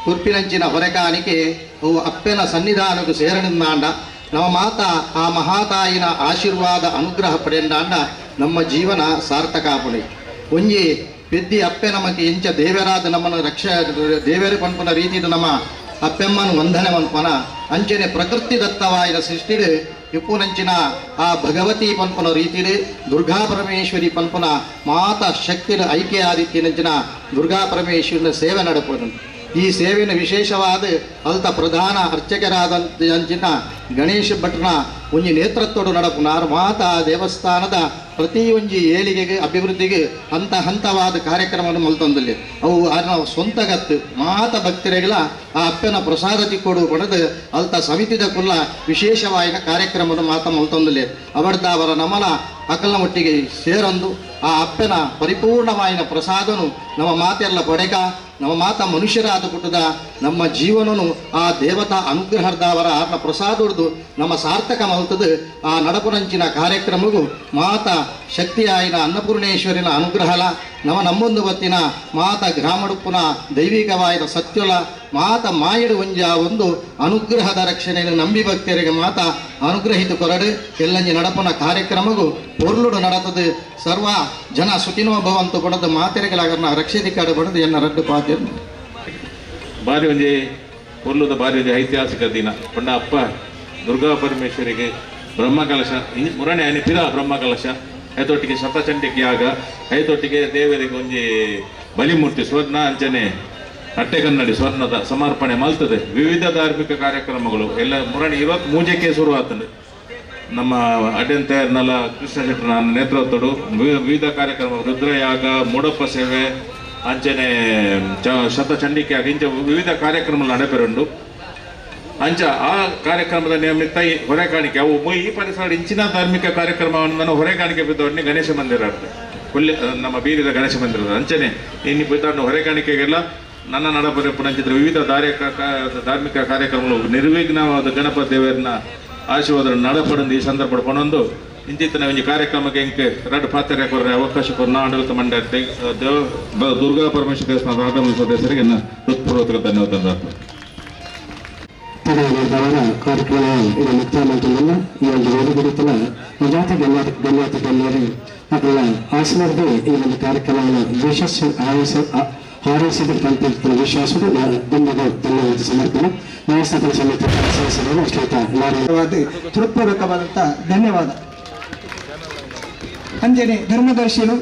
ಕುರ್ಪಿನಂಚಿನ ಹೊರೆಕಾಣಿಕೆ ಅವು ಅಪ್ಪೆನ ಸನ್ನಿಧಾನಕ್ಕೂ ಸೇರಣಿಂದಾಂಡ ನಮ್ಮ ಮಾತಾ ಆ ಮಹಾತಾಯಿನ ಆಶೀರ್ವಾದ ಅನುಗ್ರಹ ಪಡೆಯಂದಾಂಡ ನಮ್ಮ ಜೀವನ ಸಾರ್ಥಕ ಆಪುಣೆ. ಒಂಜಿ ಪೆದ್ದಿ ಅಪ್ಪೆ ನಮಗೆ ಎಂಚ ದೇವರಾದ ನಮ್ಮನ್ನು ರಕ್ಷ ದೇವರು ಪನ್ಪುನ ರೀತಿದು ನಮ್ಮ ಅಪ್ಪೆಮ್ಮನು ವಂದನೆ ಮನ್ಪನ ಅಂಚನೆ ಪ್ರಕೃತಿ ದತ್ತವಾಯಿನ ಸೃಷ್ಟಿಡು ಇಪ್ಪುನಂಚಿನ ಆ ಭಗವತಿ ಪನ್ಪುನ ರೀತಿಡು ದುರ್ಗಾ ಪರಮೇಶ್ವರಿ ಪನ್ಪುನ ಮಾತಾ ಶಕ್ತಿನ ಐಕ್ಯ ಆದಿತ್ಯನಂಚಿನ ದುರ್ಗಾ ಪರಮೇಶ್ವರಿನ ಸೇವೆ ನಡಪುನು. ಈ ಸೇವೆಯ ವಿಶೇಷವಾದ ಅಲ್ತ ಪ್ರಧಾನ ಅರ್ಚಕರಾದಂಚಿನ ಗಣೇಶ ಭಟ್ರನ ಒಂಜಿ ನೇತೃತ್ವಡು ನಡಪುನಾರು ಮಾತಾ ದೇವಸ್ಥಾನದ ಪ್ರತಿಯೊಂಜಿ ಏಳಿಗೆಗೆ ಅಭಿವೃದ್ಧಿಗೆ ಹಂತ ಹಂತವಾದ ಕಾರ್ಯಕ್ರಮವನ್ನು ಮಲ್ತೊಂದಲ್ಲಿ ಅವು ನಾವು ಸ್ವಂತಗತ್ತು ಮಾತ ಭಕ್ತರಿಗಳ ಆ ಅಪ್ಪನ ಪ್ರಸಾದ ತಿಕ್ಕೊಡು ಪಡೆದು ಅಲ್ತ ಸಮಿತಿದ ಕುಲ್ಲ ವಿಶೇಷವಾದ ಕಾರ್ಯಕ್ರಮವನ್ನು ಮಾತ ಮಲ್ತೊಂದಲ್ಲಿ ಅವರ್ದಾವರ ನಮನ ಅಕಲ್ನ ಒಟ್ಟಿಗೆ ಸೇರೊಂದು ಆ ಅಪ್ಪನ ಪರಿಪೂರ್ಣವಾಯಿನ ಪ್ರಸಾದನು ನಮ್ಮ ಮಾತೆಲ್ಲ ಪಡೆಕ ನಮ್ಮ ಮಾತ ಮನುಷ್ಯರಾದ ಪುಟ್ಟದ ನಮ್ಮ ಜೀವನನು ಆ ದೇವತಾ ಅನುಗ್ರಹದವರ ಆರ್ನ ಪ್ರಸಾದೊಡ್ದು ನಮ್ಮ ಸಾರ್ಥಕ ಮಲ್ತದು ಆ ನಡಪುನಂಚಿನ ಕಾರ್ಯಕ್ರಮಗೂ ಮಾತಾ ಶಕ್ತಿಯಾಯಿನ ಅನ್ನಪೂರ್ಣೇಶ್ವರಿನ ಅನುಗ್ರಹಲ ನಮ್ಮ ನಮ್ಮೊಂದು ಬತ್ತಿನ ಮಾತ ಗ್ರಾಮಡುಪ್ಪುನ ದೈವಿಕವಾಯಿನ ಸತ್ಯುಲ ಮಾತ ಮಾಯಡು ಒಂಜ ಒಂದು ಅನುಗ್ರಹದ ರಕ್ಷಣೆಯನ್ನು ನಂಬಿ ಭಕ್ತರಿಗೆ ಮಾತ ಅನುಗ್ರಹಿತ ಕೊರಡು ಎಲ್ಲಂಜಿ ನಡಪುನ ಕಾರ್ಯಕ್ರಮಗೂ ಪೊರ್ಲುಡು ನಡತದು ಸರ್ವ ಜನ ಸುಖಿನೋ ಭವಂತು ಪಡೆದು ಮಾತೆರೆಗಳಾಗನ್ನ ರಕ್ಷಿತ ಪಡೆದು ಎನ್ನ ರಡ್ಡು ಪಾತ್ಯ. ಬಾರಿ ಒಂಜಿ ಪೊರ್ಲುದ ಬಾರಿ ಒಂಜಿ ಐತಿಹಾಸಿಕ ದಿನ ಪಂಡ ಅಪ್ಪ ದುರ್ಗಾ ಪರಮೇಶ್ವರಿಗೆ ಬ್ರಹ್ಮಕಲಶ ಮುರಣೆ ಅನಿಪಿರ ಬ್ರಹ್ಮಕಲಶ ಐತೊಟ್ಟಿಗೆ ಶತಚಂಡಿಕೆ ಯಾಗ ಐತೊಟ್ಟಿಗೆ ದೇವರಿಗೆ ಒಂಜಿ ಬಲಿಮೂರ್ತಿ ಸ್ವರ್ಣ ಅಂಚನೆ ಅಟ್ಟೆಗನ್ನಡಿ ಸ್ವರ್ಣದ ಸಮರ್ಪಣೆ ಮಲ್ತದೆ. ವಿವಿಧ ಧಾರ್ಮಿಕ ಕಾರ್ಯಕ್ರಮಗಳು ಎಲ್ಲ ಮುರಣಿ ಇವತ್ತು ಮೂಜೆಗೆ ಶುರುವಾಗ್ತದೆ. ನಮ್ಮ ಅಡ್ಯಂತೇರ್ನಲ ಕೃಷ್ಣ ಶೆಟ್ಟರ ನೇತೃತ್ವಡು ವಿವಿಧ ಕಾರ್ಯಕ್ರಮ ರುದ್ರಯಾಗ ಮೂಡಪ್ಪ ಸೇವೆ ಅಂಚನೆ ಶತಚಂಡಿಕೆ ಇಂಚ ವಿವಿಧ ಕಾರ್ಯಕ್ರಮಗಳು ನಡೆಪೆರುಂಡು. ಅಂಚ ಆ ಕಾರ್ಯಕ್ರಮದ ನಿಮಿತ್ತ ಹೊರೆ ಕಾಣಿಕೆ ಅವು ಈ ಪರಿಸರ ಇಂಚಿನ ಧಾರ್ಮಿಕ ಕಾರ್ಯಕ್ರಮವನ್ನು ಹೊರೆ ಕಾಣಿಕೆ ಬಿದ್ದವನ್ನೇ ಗಣೇಶ ಮಂದಿರ ಕೊಲ್ಲಿ ನಮ್ಮ ಬೀರಿದ ಗಣೇಶ ಮಂದಿರದ ಅಂಚನೆ ಇನ್ನು ಬಿದ್ದವನ್ನು ಹೊರೆ ಕಾಣಿಕೆಗೆಲ್ಲ ನನ್ನ ನಡಪರೆ ಪುನಂಚಿತ್ರ ವಿವಿಧ ಧಾರ್ಮಿಕ ಕಾರ್ಯಕ್ರಮಗಳು ನಿರ್ವಿಘ್ನವಾದ ಗಣಪತಿ ದೇವರನ್ನ ಆಶೀರ್ವಾದ ನಡಪಡಂದು ಈ ಸಂದರ್ಭ ಪಣೊಂದು ಇಂಚಿತ್ತನ ಒಂಜಿ ಕಾರ್ಯಕ್ರಮಕ್ಕೆ ಇಂಕ್ ರಡ್ಡು ಪಾತ್ರೆ ಕೊರ್ರೆ ಅವಕಾಶ ಕೊರ್ನ ಆಡಳಿತ ಮಂಡಳಿ ದುರ್ಗಾ ಪರಮೇಶ್ವರ ದೇವಸ್ಥಾನದ ಆಡಳಿತ ಸದಸ್ಯರಿಗೆ ಹೃತ್ಪೂರ್ವಕ ಧನ್ಯವಾದ. ತಡೆಯವರ ಕಾರ್ಯಕ್ರಮ ಇದು ಮುಕ್ತಾಯ ಮಾಡ್ತಂದಲ್ಲ. ಈ ಒಂದು ವೇದಿಕೆಲ್ಲ ಜಾತಿ ಗಣ್ಯ ಗಣ್ಯಾತಿ ಗಣ್ಯರು ಅಕಲ ಆಶೀರ್ವಾದ ಈ ಒಂದು ಕಾರ್ಯಕ್ರಮವನ್ನು ಯಶಸ್ಸು ಹಾರೈಸ ಹಾರೈಸಿದ ಪಂಪಿರ್ತಿನ ವಿಶ್ವಾಸದ ದಂಡದ ಧನ್ಯವಾದ ಸಮರ್ಪಣೆ. ವ್ಯವಸ್ಥಾಪನ ಸಮಿತಿ ಸದಸ್ಯರು ಶ್ವೇತ ನಾರಾಯಣ ಹೃತ್ಪೂರ್ವಕವಾದಂಥ ಧನ್ಯವಾದ. ಅಂಜನೆ ಧರ್ಮದರ್ಶಿನು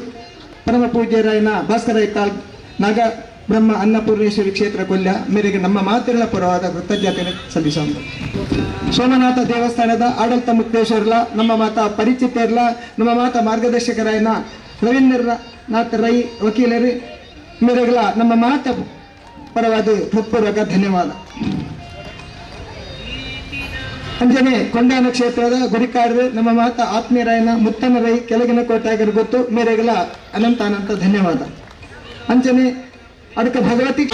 ಪರಮ ಪೂಜ್ಯರಾಯನ ಭಾಸ್ಕರ ಇತ್ತಾಲ್ ನಾಗ ಬ್ರಹ್ಮ ಅನ್ನಪೂರ್ಣೇಶ್ವರಿ ಕ್ಷೇತ್ರ ಕೊಲ್ಯ ಮೇರೆಗೆ ನಮ್ಮ ಮಾತಿನ ಪರವಾದ ಕೃತಜ್ಞತೆಯನ್ನು ಸಲ್ಲಿಸೋಣ. ಸೋಮನಾಥ ದೇವಸ್ಥಾನದ ಆಡಳಿತ ಮುಕ್ತೇಶ್ವರಲ ನಮ್ಮ ಮಾತಾ ಪರಿಚಿತರ್ಲ ನಮ್ಮ ಮಾತಾ ಮಾರ್ಗದರ್ಶಕರಾಯನ ರವೀಂದ್ರನಾಥ್ ರೈ ವಕೀಲರು ಮೇರೆಗಳ ನಮ್ಮ ಮಾತ ಪರವಾದ ಹೃತ್ಪೂರ್ವಕ ಧನ್ಯವಾದ. ಅಂಜನೆ ಕೊಂಡಾನ ಕ್ಷೇತ್ರದ ಗುರಿಕಾರರು ನಮ್ಮ ಮಾತ ಆತ್ಮೀಯರಾಯನ ಮುತ್ತನ ರೈ ಕೆಳಗಿನ ಕೋಟ್ಯಾಗರು ಗೊತ್ತು ಮೇರೆಗಳ ಅನಂತ ಅನಂತ ಧನ್ಯವಾದ. ಅಂಜನೆ ಅಡಕ ಭಗವತಿ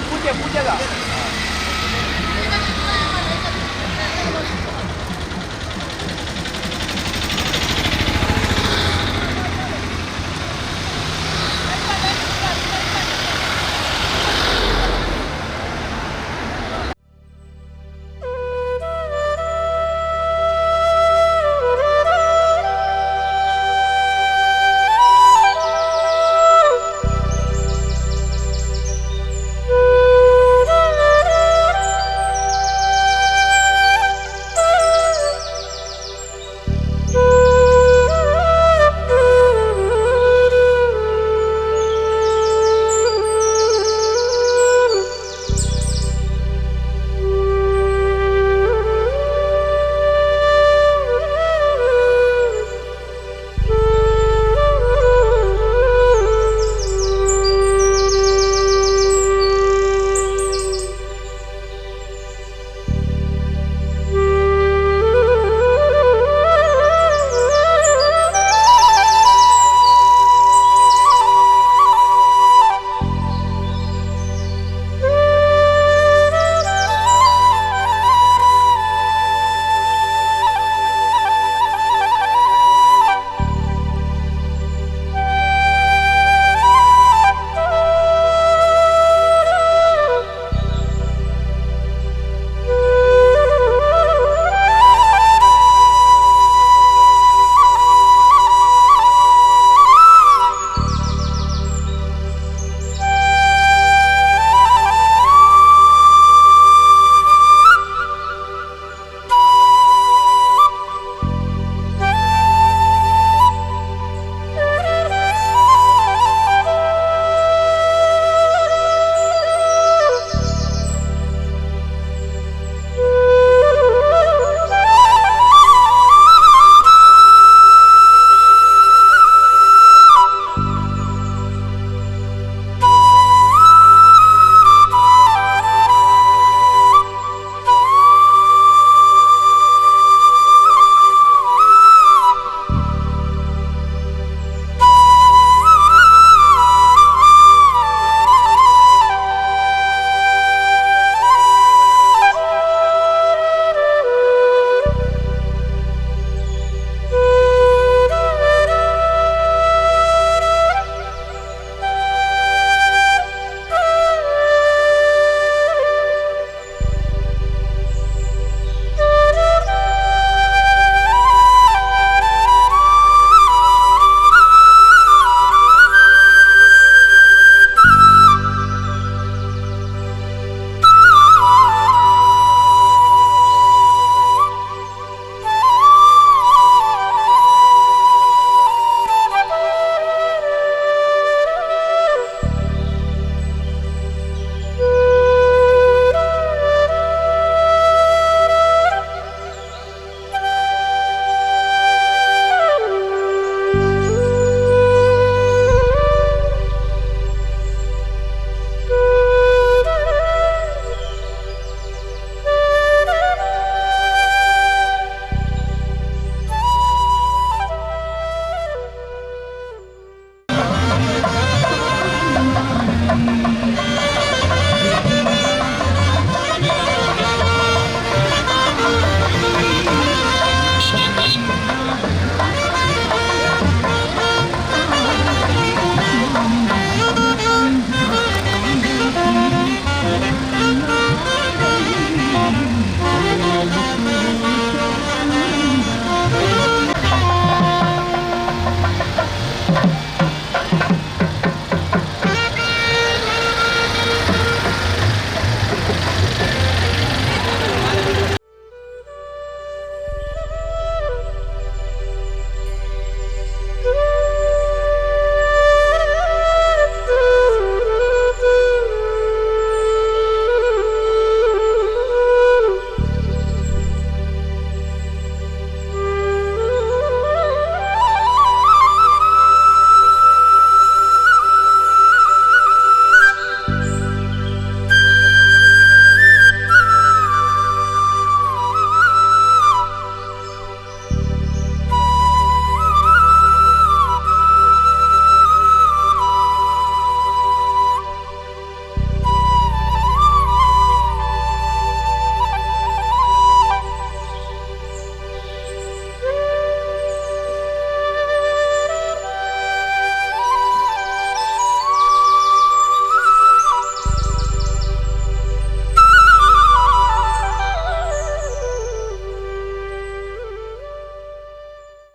ಪೂಜೆ ಪೂಜೆದ Thank you.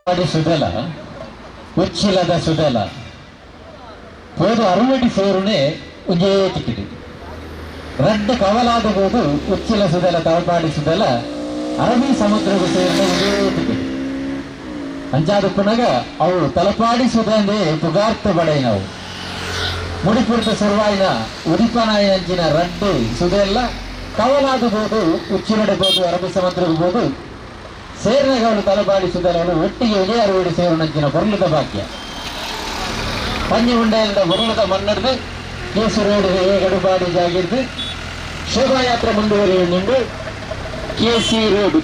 ಸುದಲ ಉಚ್ಚಿಲದ ಸುದಲ ಪೋದು ಅರುವಡಿ ಸೇರುನೆ ಒಂಜೇ ತಿಕ್ಕಿಡಿ ರಡ್ಡ ಕವಲಾದ ಬೋದು ಉಚ್ಚಿಲ ಸುದಲ ತಲಪಾಡಿ ಸುದಲ ಅರಬಿ ಸಮುದ್ರಗೂ ಸೇರಿನ ಒಂಜೇ ತಿಕ್ಕಿಡಿ ಅಂಚಾದ ಪುನಗ ಅವು ತಲಪಾಡಿ ಸುದಂದೆ ಪುಗಾರ್ತ ಬಡೆಯಿನವು ಮುಡಿಪುರ್ತ ಸುರ್ವಾಯಿನ ಉದಿಪನಾಯ ಅಂಚಿನ ರಡ್ಡು ಸುದೆಲ್ಲ ಕವಲಾದ ಬೋದು ಉಚ್ಚಿಲಡೆ ಬೋದು ಅರಬಿ ಸಮುದ್ರಗೂ ಬೋದು ಸೇರಿನಗವಳು ತಲಪಾಡಿ ಸುದಲಗಳು ಒಟ್ಟಿಗೆ ಒಂದೇ ಅರುವಡಿ ಸೇರುನಂಚಿನ பொருளுದ ಭಾಗ್ಯ ಪಂಜಿ ಉಂಡೆಯಿಂದ ಬೊರುಳದ ಮನ್ನಡ್ದು ಕೇಸು ರೋಡ್ ಗಡುಪಾಡಿ ಜಾಗಿದ್ದು ಶೋಭಾಯಾತ್ರೆ ಮುಂದುವರಿಯುಂಡು ಕೆಸಿ ರೋಡ್.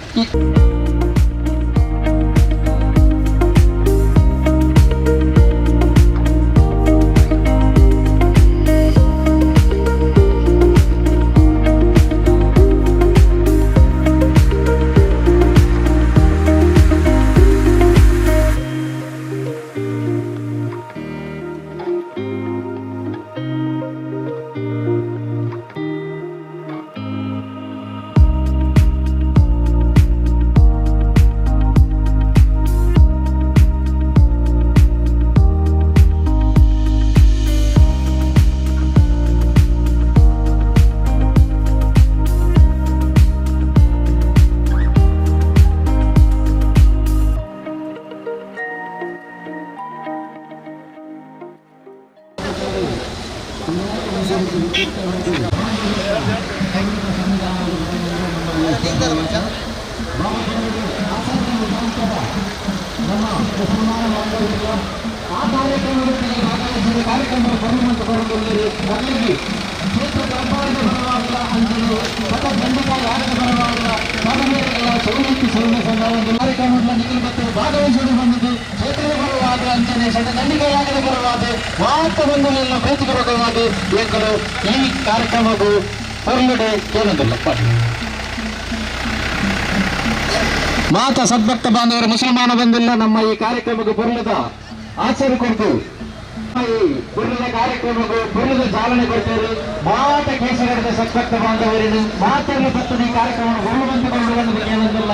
ಈ ಕಾರ್ಯಕ್ರಮವು ಹೊರಗಡೆ ಏನೊಂದಿಲ್ಲ. ಮಾತಾ ಸದ್ಭಕ್ತ ಬಾಂಧವರು ಮುಸಲ್ಮಾನ ಬಂದಿಲ್ಲ ನಮ್ಮ ಈ ಕಾರ್ಯಕ್ರಮಕ್ಕೆ ಬರಲದ ಆಚರಣೆ ಕೊಡ್ತು ಈ ಬುರ್ಲದ ಕಾರ್ಯಕ್ರಮಕ್ಕೂ ಬುರ್ಲದ ಚಾಲನೆ ಕೊಡ್ತೇವೆ. ಮಾತ ಕೇಸಗಡದ ಸದ್ಭಕ್ತ ಬಾಂಧವರನ್ನು ಮಾತನ್ನು ಪತ್ತು ಈ ಕಾರ್ಯಕ್ರಮವನ್ನು ಹೊರಳುವಂತೆ ಏನೊಂದಿಲ್ಲ.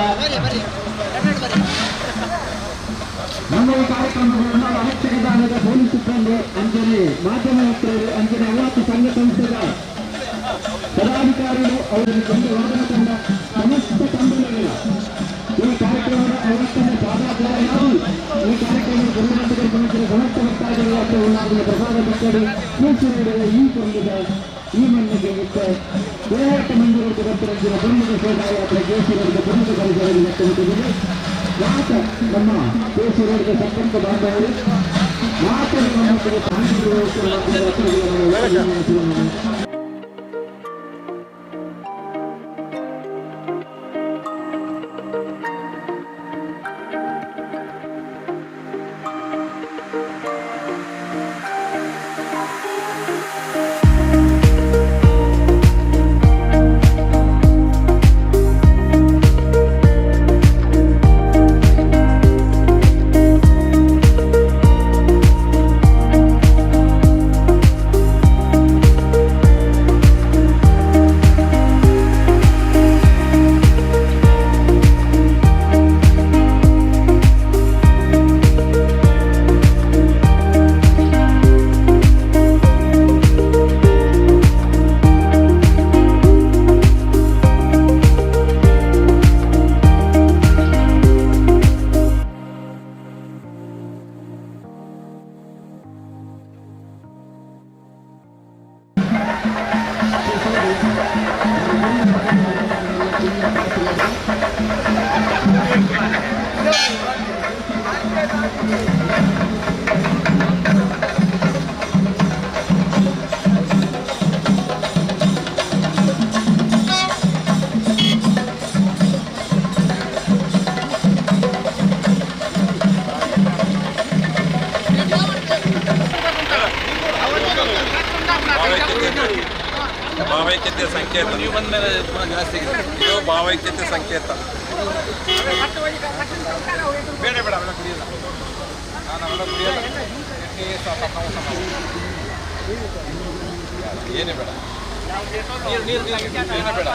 ನಮ್ಮ ಈ ಕಾರ್ಯಕ್ರಮಗಳನ್ನು ಅರಕ್ಷಕದಾನದ ಪೊಲೀಸ್ ಸಿಬ್ಬಂದಿ ಅಂಜನೆ ಮಾಧ್ಯಮ ಮಿತ್ರರು ಅಂಜನೆ ಅವತ್ತು ಸಂಘ ಸಂಸ್ಥೆಗಳ ಪದಾಧಿಕಾರಿಗಳು ಅವರಿಗೆ ತಂಡ ವಾದನ ತಂಡ ಸಮಸ್ತ ತಂಡಗಳ ಈ ಕಾರ್ಯಕ್ರಮದ ಅವತ್ತನ್ನು ಪಾದಾಚಾರ್ಯರು ಈ ಕಾರ್ಯಕ್ರಮದ ಗುರುಮಂತ್ರಿಗಳ ಸಮಸ್ತ ಭಕ್ತಾದಿಗಳ ಉಳ್ಳಾಗಿನ ಪ್ರಸಾದ ಭಕ್ತರು ಸೂಚನೆ ಈ ತಂಡದ ಈ ಮಣ್ಣಿಗೆ ಮತ್ತು ಹೋರಾಟ ಮಂದಿರದ ಭಕ್ತರಂಜಿನ ಪ್ರಮುಖ ಶೋಭಾಯಾತ್ರೆ ಕೇಸರಿಯ ಪ್ರಮುಖ ಪರಿಸರದಲ್ಲಿ ವ್ಯಕ್ತಪಟ್ಟಿದೆ. ಮಾತ ನಮ್ಮ ಕೇಸರಿಯ ಸಂಪರ್ಕ ಬಾಂಧವರು ಮಾತ ನಮ್ಮ ಭಾವೈಕ್ಯತೆ ಸಂಕೇತ. ನೀವು ಬಂದ ಮೇಲೆ ಜಾಸ್ತಿ ಇದು ಭಾವೈಕ್ಯತೆ ಸಂಕೇತ. ಬೇಡ ಬೇಡ ಅವೆಲ್ಲ ಕುಡಿಯಲ್ಲ, ನಾನು ಅವೆಲ್ಲ ಕುಡಿಯಲ್ಲ. ಏನೇ ಬೇಡ, ನೀರು ನೀರು ಏನೇ ಬೇಡ.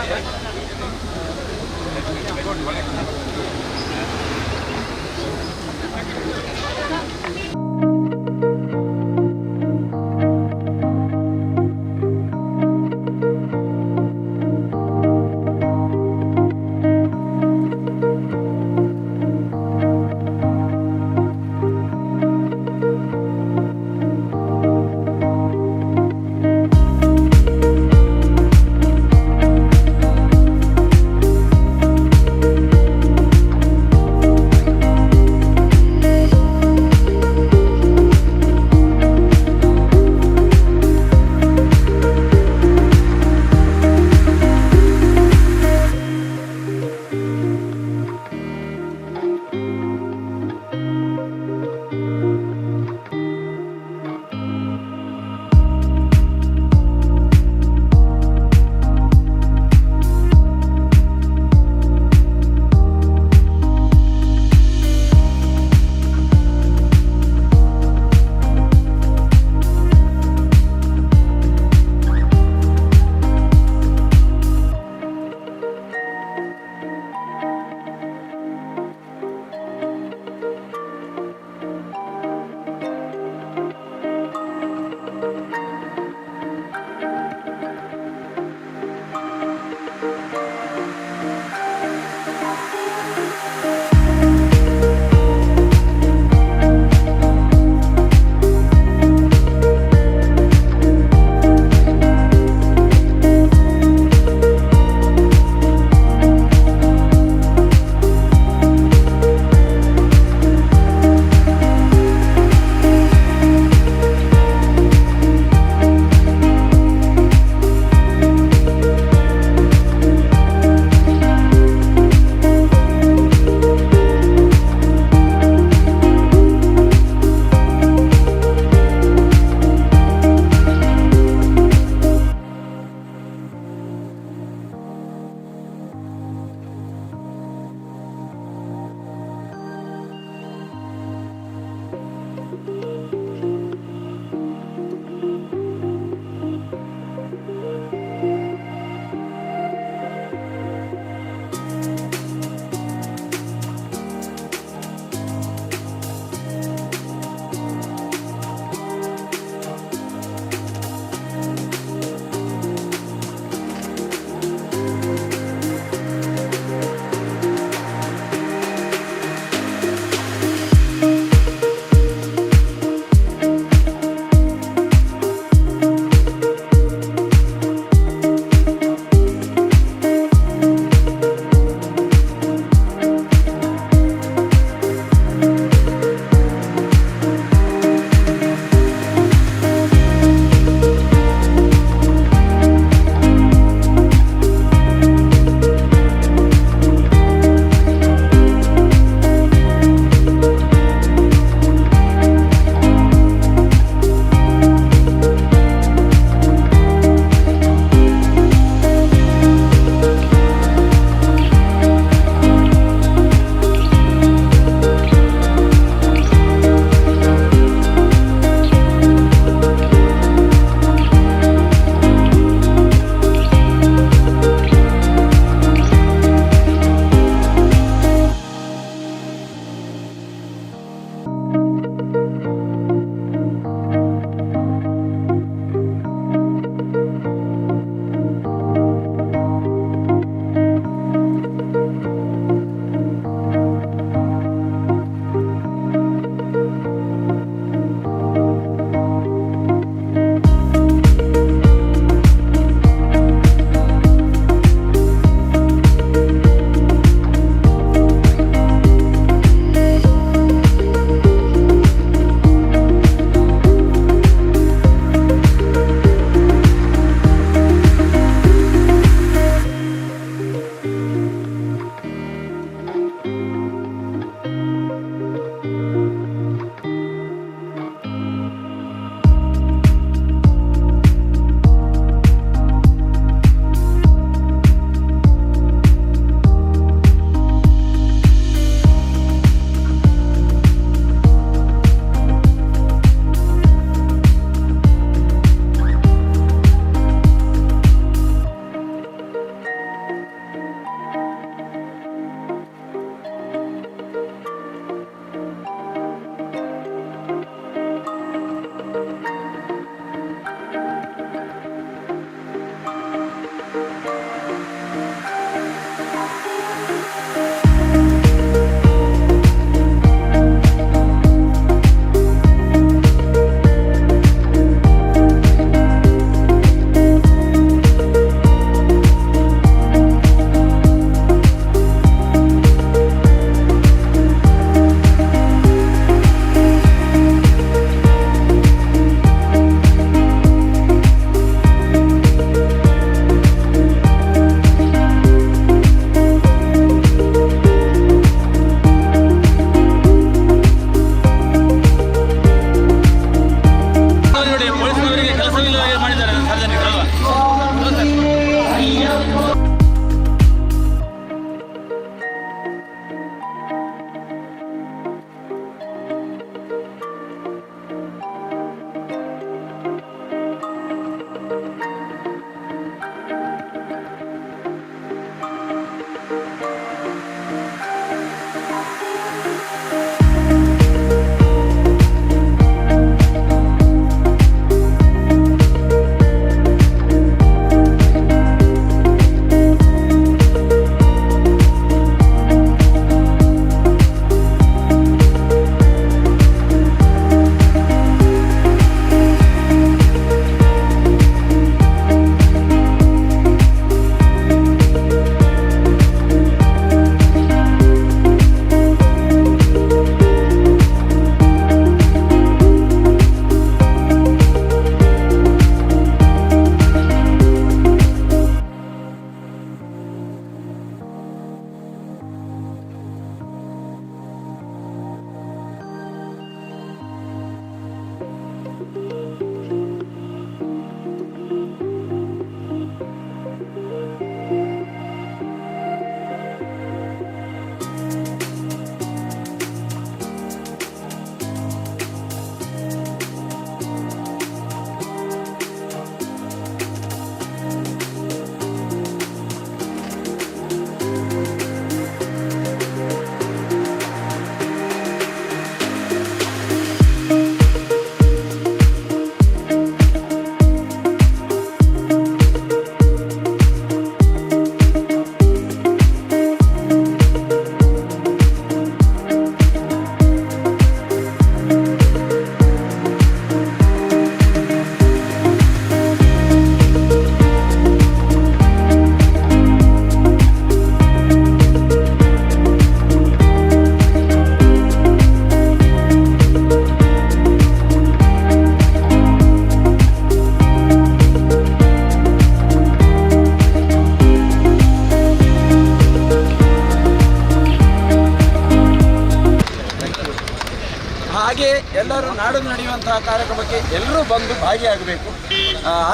ಎಲ್ಲರೂ ನಾಡು ನಡೆಯುವಂತಹ ಕಾರ್ಯಕ್ರಮಕ್ಕೆ ಎಲ್ಲರೂ ಬಂದು ಭಾಗಿಯಾಗಬೇಕು.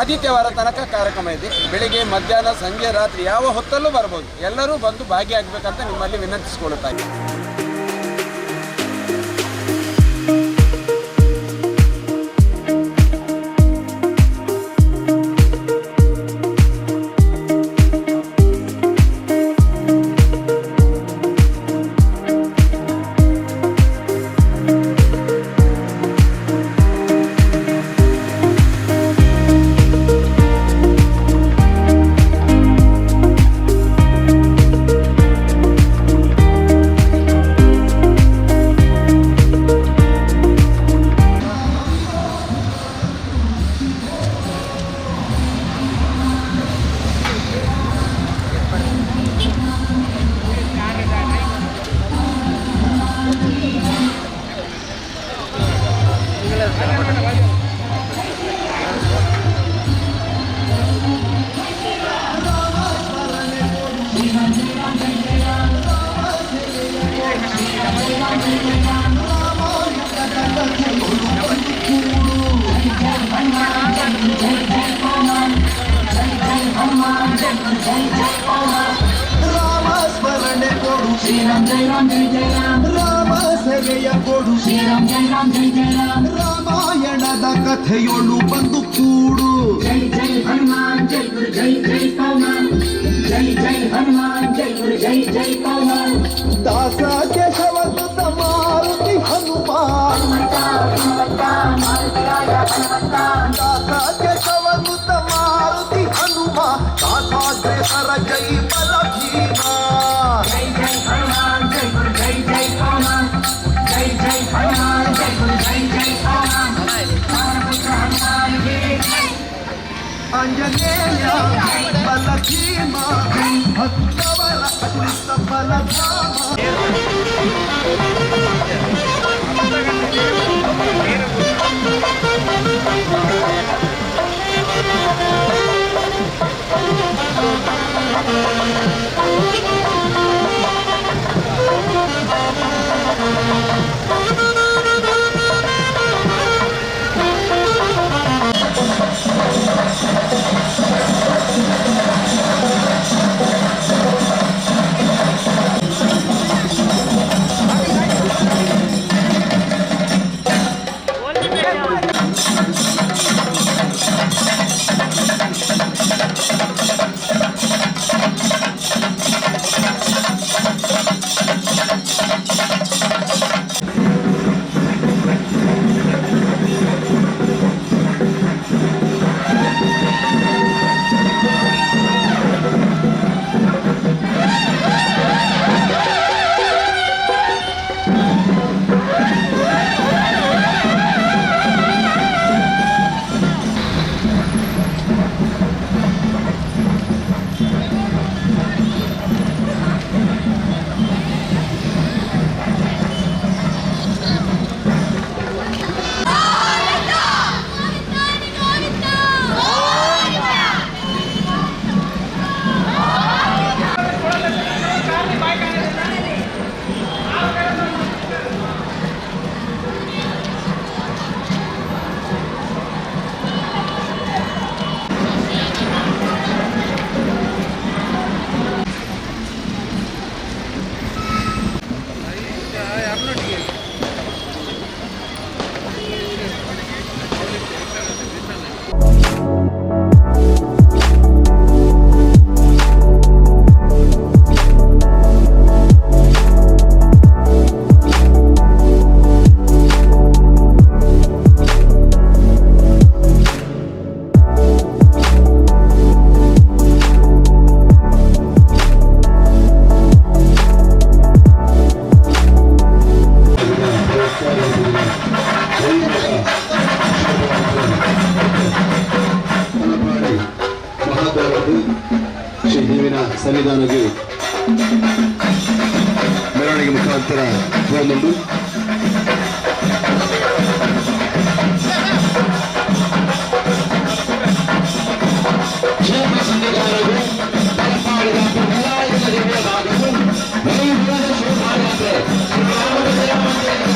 ಆದಿತ್ಯವಾರ ತನಕ ಕಾರ್ಯಕ್ರಮ ಇದೆ. ಬೆಳಿಗ್ಗೆ, ಮಧ್ಯಾಹ್ನ, ಸಂಜೆ, ರಾತ್ರಿ ಯಾವ ಹೊತ್ತಲ್ಲೂ ಬರ್ಬೋದು. ಎಲ್ಲರೂ ಬಂದು ಭಾಗಿಯಾಗಬೇಕಂತ ನಿಮ್ಮಲ್ಲಿ ವಿನಂತಿಸಿಕೊಳ್ಳುತ್ತಾ ಇದ್ದೀನಿ. ರಾಮ ಸ್ಮರಣೆ ಕೊಡು ಶ್ರೀರಾಮ್ ಜಯ ರಾಮ್ ಜಯ ಜಯ ರಾಮ್, ರಾಮ ಸೇವೆಯ ಕೊಡು ಶ್ರೀರಾಮ್ ಜಯ ರಾಮ್ ಜಯ ಜಯ ರಾಮ್, ರಾಮಾಯಣದ ಕಥೆಯೊಳು ಬಂದು ಕೂಡು. ಜೈ ಜೈ ಹನುಮಾನ್ ಜೈ ಗುರು ಜೈ ಜೈ ಪವನ್, ಜೈ ಜೈ ಹನುಮಾನ್ ಜೈ ಗುರು ಜೈ ಜೈ ಪವನ್. ದಾಸ ಕೇಶವ ಸುತ ಮಾರುತಿ ಹನುಮಾನ್, ದಾಸ ಕೇಶವ ಸುತ ಮಾರುತಿ ಹನುಮ, ದಾಸಾಗ್ರೇಸರ ಜೈ ಬಲ ಭೀಮ. ಜೈ ಜೈ ಹನುಮಾನ್ ಜೈ ಗುರು ಜೈ ಜೈ ಪವನ್, ಜೈ ಜೈ ಹನುಮಾನ್ ಜೈ ಗುರು ಜೈ ಜೈ ಪವನ್. ಪವನಪುತ್ರ ಹನುಮಾನ್ ಕಿ ಜೈ. ಆಂಜನೇಯ ಬಲ ಭೀಮ, ಭಕ್ತವರ ಅತುಲಿತ ಬಲಧಾಮ. ಶ್ರೀ ದೇವಿನ ಸನ್ನಿಧಾನಕ್ಕೆ ಮೆರವಣಿಗೆ ಮುಖಾಂತರ ಬಂದುಂಟು. ಕ್ಷೇತ್ರ ಸನ್ನಿಧಾನವು ತಲಪಾಡಿದ ವಿನಾಯಕನ ದಿವ್ಯ ಭಾಗವು ವೈಭವದ ಶೋಭಾಯಾತ್ರೆ ಶ್ರೀ ರಾಮನ ದೇವಮಂದಿರದ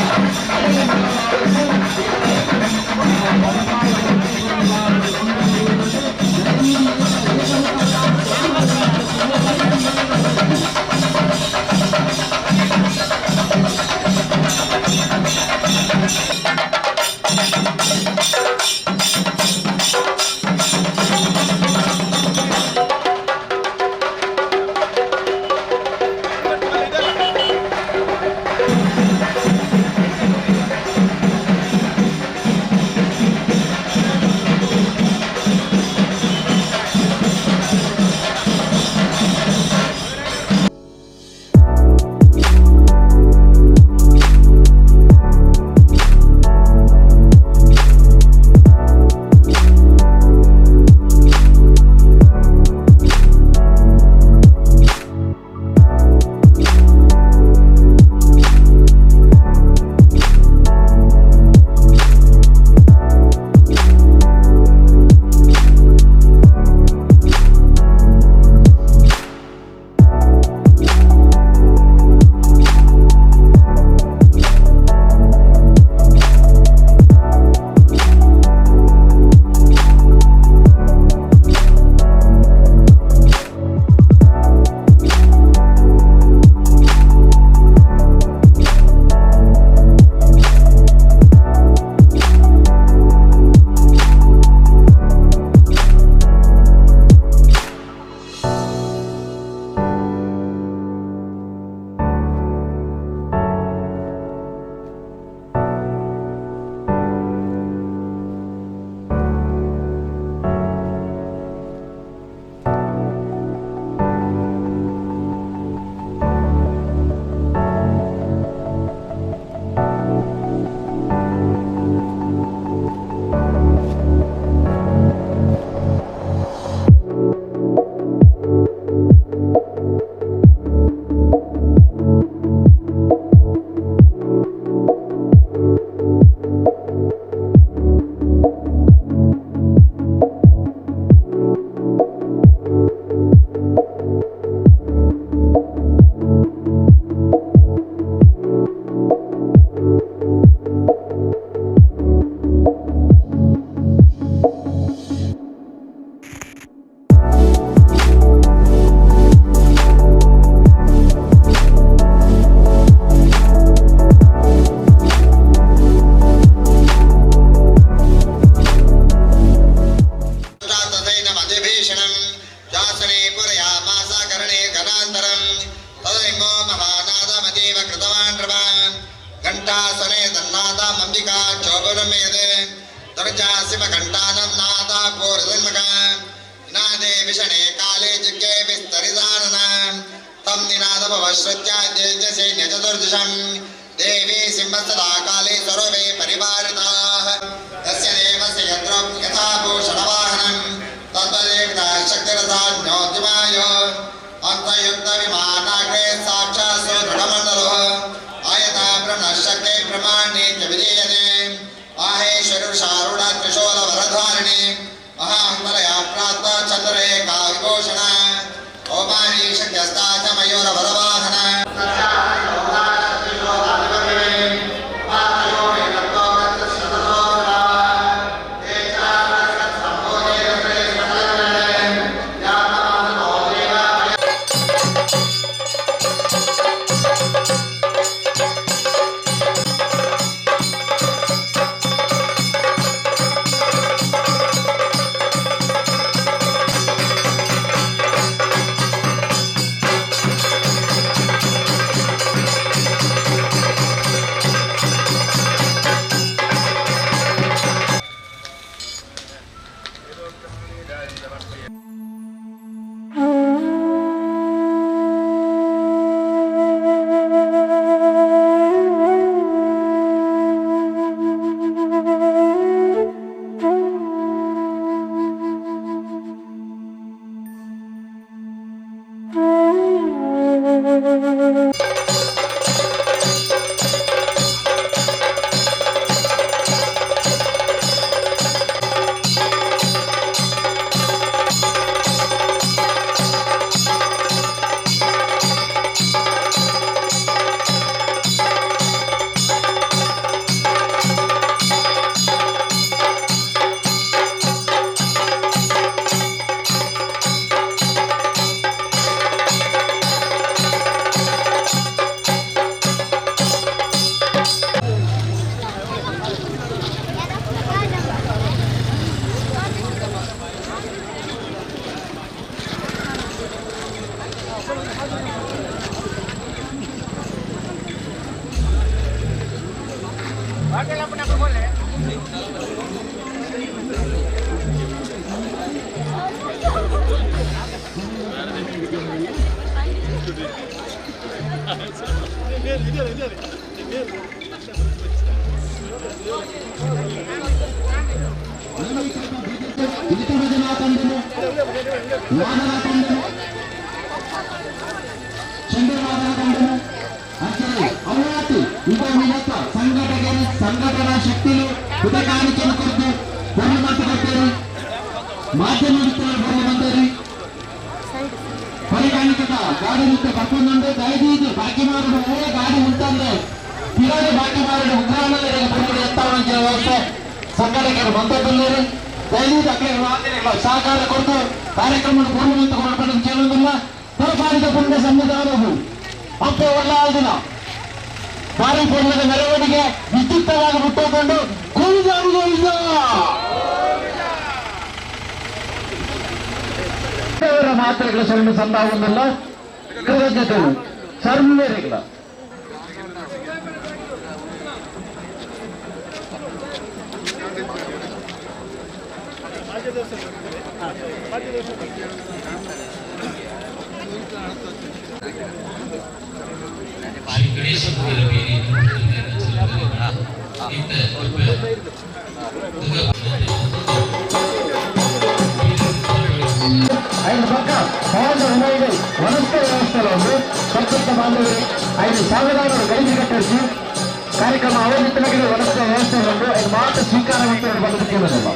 ದುರ್ಗಾಸುನೆ ತನ್ನಾದಾಮಂಬಿಕಾ ಚೋಪರಮ್ಯತೆ ದುರ್ಜಾಸಿಮಘಂಟಾನಂ ನಾದಾ ಘೋರಧನ್ಮಕ ನಾದೇ ವಿಷಣೆ ಕಾಲೇ ಜುಗ್ಗೆ ವಿಸ್ತರಿದಾನನ ತಂ ನಿನಾದಭವಶ್ರುತ್ಯಾ ತೇಜಸೈನ್ಯ ಚತುರ್ದಶಂ ದೇವಿ ಸಿಂಹಸದಾ ಕಾಲೇ ಸ್ವರೂಪೇ ಪರಿವಾರಿತಾಃ ತಸ್ಯ ದೇವಸ್ಯ ಯದ್ರಂ ಯಥಾ ಭೂಷಣವಾಹನಂ ತದ್ವದೇವತಾ ಶಕ್ತಿರಸಾನ್ಯೋತಿಮಾಯೋ ಅಂತಯುಕ್ತ ವಿಮಾನಾಗ್ರೇ ಸಾಕ್ಷಾತ್ ಸುದೃಢಮಂಡಲೋ ಆಯತಾ ಬ್ರಹ್ಮಶಕ್ತಿ ಪ್ರಮಾಣೇ ಚ ವಿಧೀಯತೆ ಮಾಹೇಶ್ವರುಷಾರೂಢ ತ್ರಿಶೂಲ ವರಧಾರಿಣಿ ಮಹಾಂಬಲಯ ಪ್ರಾಪ್ತ ಚಂದ್ರರೇಖಾ ವಿಭೂಷಣ ಓಮಾನಿ ಶಕ್ತಿಸ್ತಾ ಚ ಮಯೂರ ವರವಾಹನ ಸಂಘಟನಾ ಶಕ್ತಿಲು ಪುಟಕಾಣಿಕೆಯನ್ನು ಕೊಟ್ಟು ಕೊಡ್ತೇವೆ ಮಾಧ್ಯಮ ಮಿತ್ರರು ಪರಿಗಾಣಿಕದ ಗಾಡಿ ನಿಂತ ಬರ್ಕೊಂಡ್ರೆ ದಯದೀದು ಬಾಕಿ ಮಾರಡು ಓ ಗಾಡಿ ಉಂಟಂದ್ರೆ ಪಿರಾಡಿ ಬಾಕಿ ಮಾರಡು ಉಗ್ರಾಣದಲ್ಲಿ ಬರುವುದು ಎತ್ತಾವಣ ವ್ಯವಸ್ಥೆ ಸಂಘಟಕರು ಮಂತದ್ದಲ್ಲೂರು ದಯದೀದು ಅಕ್ಕಡೆ ಸಹಕಾರ ಕೊಟ್ಟು ಕಾರ್ಯಕ್ರಮ ಪೂರ್ಣ ಕೊಡಬೇಕು ಕೇಳೋದಿಲ್ಲ. ತಲಪಾಡಿದ ಪುಣ್ಯ ಸನ್ನಿಧಾನವು ಅಪ್ಪ ಒಳ್ಳೆಯ ಭಾರಿ ಪೂರ್ಣದ ಮೆರವಣಿಗೆ ವಿದ್ಯುಕ್ತವಾಗಿ ಹುಟ್ಟುಕೊಂಡು ಕೂಲಿದಾರುಗಳಿಲ್ಲ. ಮಾತ್ರೆಗಳ ಸೊಲ್ಲು ಸಂಭಾವನೆಲ್ಲ ಕೃತಜ್ಞತೆಗಳು ಸರ್ವೇರಿಗಳ. ಐದು ಪಕ್ಕ ಭವನದ ಉಮೈಗೆ ವನಸ್ಥ ವ್ಯವಸ್ಥೆಗಳನ್ನು ಸಂಪರ್ಕ ಬಾಂಧವರು 5,000 ಗೈದು ಕಟ್ಟಿಸಿ ಕಾರ್ಯಕ್ರಮ ಅವಧಿತ್ತಲಾಗಿ ವನಸ್ಥ ವ್ಯವಸ್ಥೆಗಳನ್ನು ಐದು ಮಾತ್ರ ಸ್ವೀಕಾರ ಬಂದು ಕೇಳೋದಿಲ್ಲ.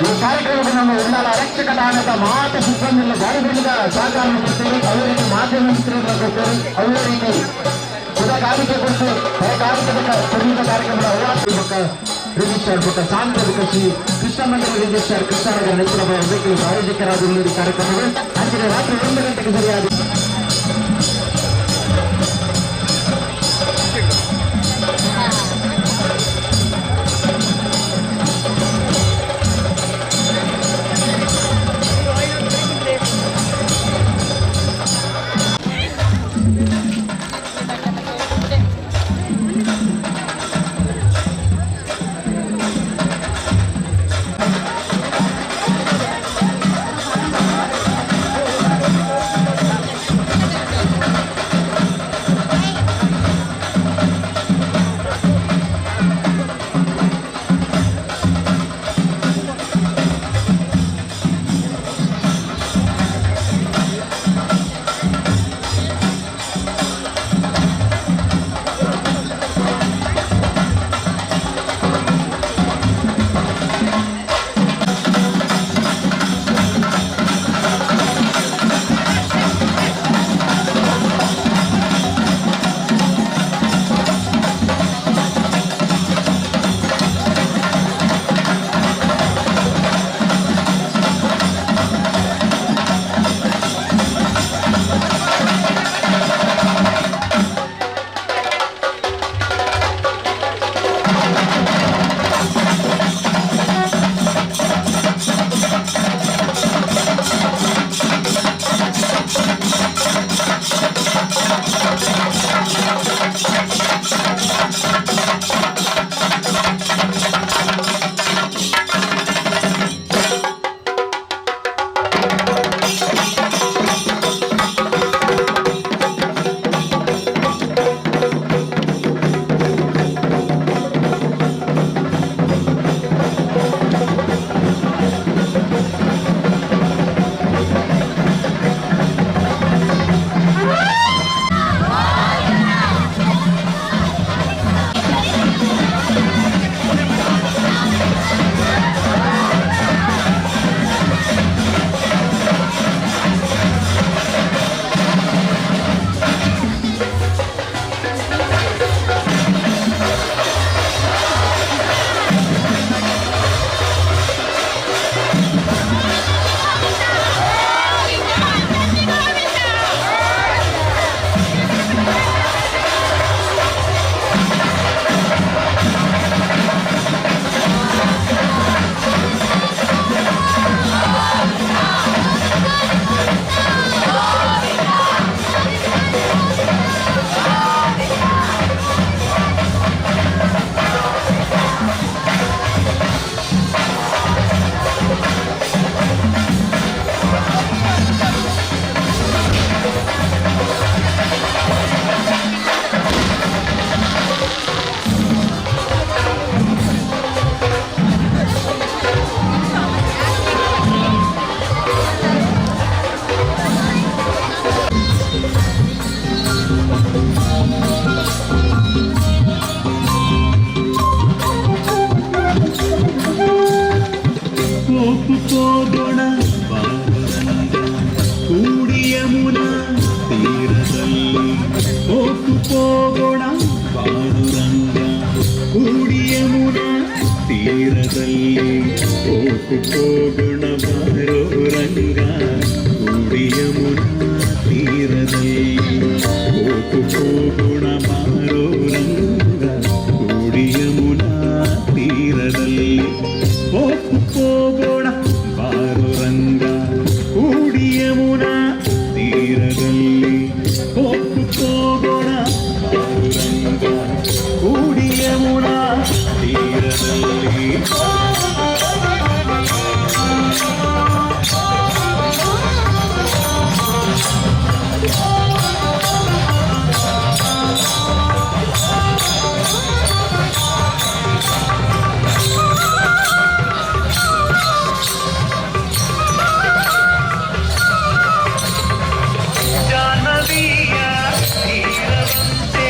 ಈ ಕಾರ್ಯಕ್ರಮಕ್ಕೆ ನಮ್ಮ ಉಳ್ಳಾಲ ಆರಕ್ಷಕ ಠಾಣದ ಮಾತ ಸಿಬ್ಬಂದಿಲ್ಲ ಜಾರಿಗಳಿಂದ ಸಹಕಾರ ಕೊಡ್ತೇವೆ. ಅದೇ ರೀತಿ ಮಾಧ್ಯಮ ಮಿತ್ರರನ್ನು ಕೊಡ್ತೇವೆ. ಅದೇ ರೀತಿ ಕಾಣಿಕೆ ಕೊಟ್ಟು ಕಾರ್ಯಕ್ರಮದ ಕಾರ್ಯಕ್ರಮದ ಹೋರಾಟ ರಿಜಿಸ್ಟರ್ ಪುಟ್ಟ ಸಾಂಸ್ಕೃತಿಕ ಶ್ರೀ ಕೃಷ್ಣ ಮಂಡಳಿ ರಿಜಿಸ್ಟರ್ ಕೃಷ್ಣನಗರ ನೆಚ್ಚಿನ ಆಯೋಜಕರಾದ ಕಾರ್ಯಕ್ರಮಗಳು ಅಂಚಿನ ರಾತ್ರಿ 1 ಗಂಟೆಗೆ ಸರಿಯಾದ ಹೋಗೋಣ ಬಾರೋ ರಂಗ ಕೂಡಿ ಯಮುನಾ ತೀರದಲ್ಲಿ. ಹೋಗೋಣ ಬಾರೋ ರಂಗ ಕೂಡಿ ಯಮುನಾ ತೀರದಲ್ಲಿ. ಹೋಗೋಣ ಬಾರೋ ರಂಗ ಕೂಡಿ ಯಮುನಾ ತೀರದಲ್ಲಿ. ಹೋಗೋಣ ಬಾರೋ ರಂಗ ಕೂಡಿ ಯಮುನಾ ತೀರದಲ್ಲಿ. ಜಾಹ್ನವಿಯ ತೀರವಂತೆ,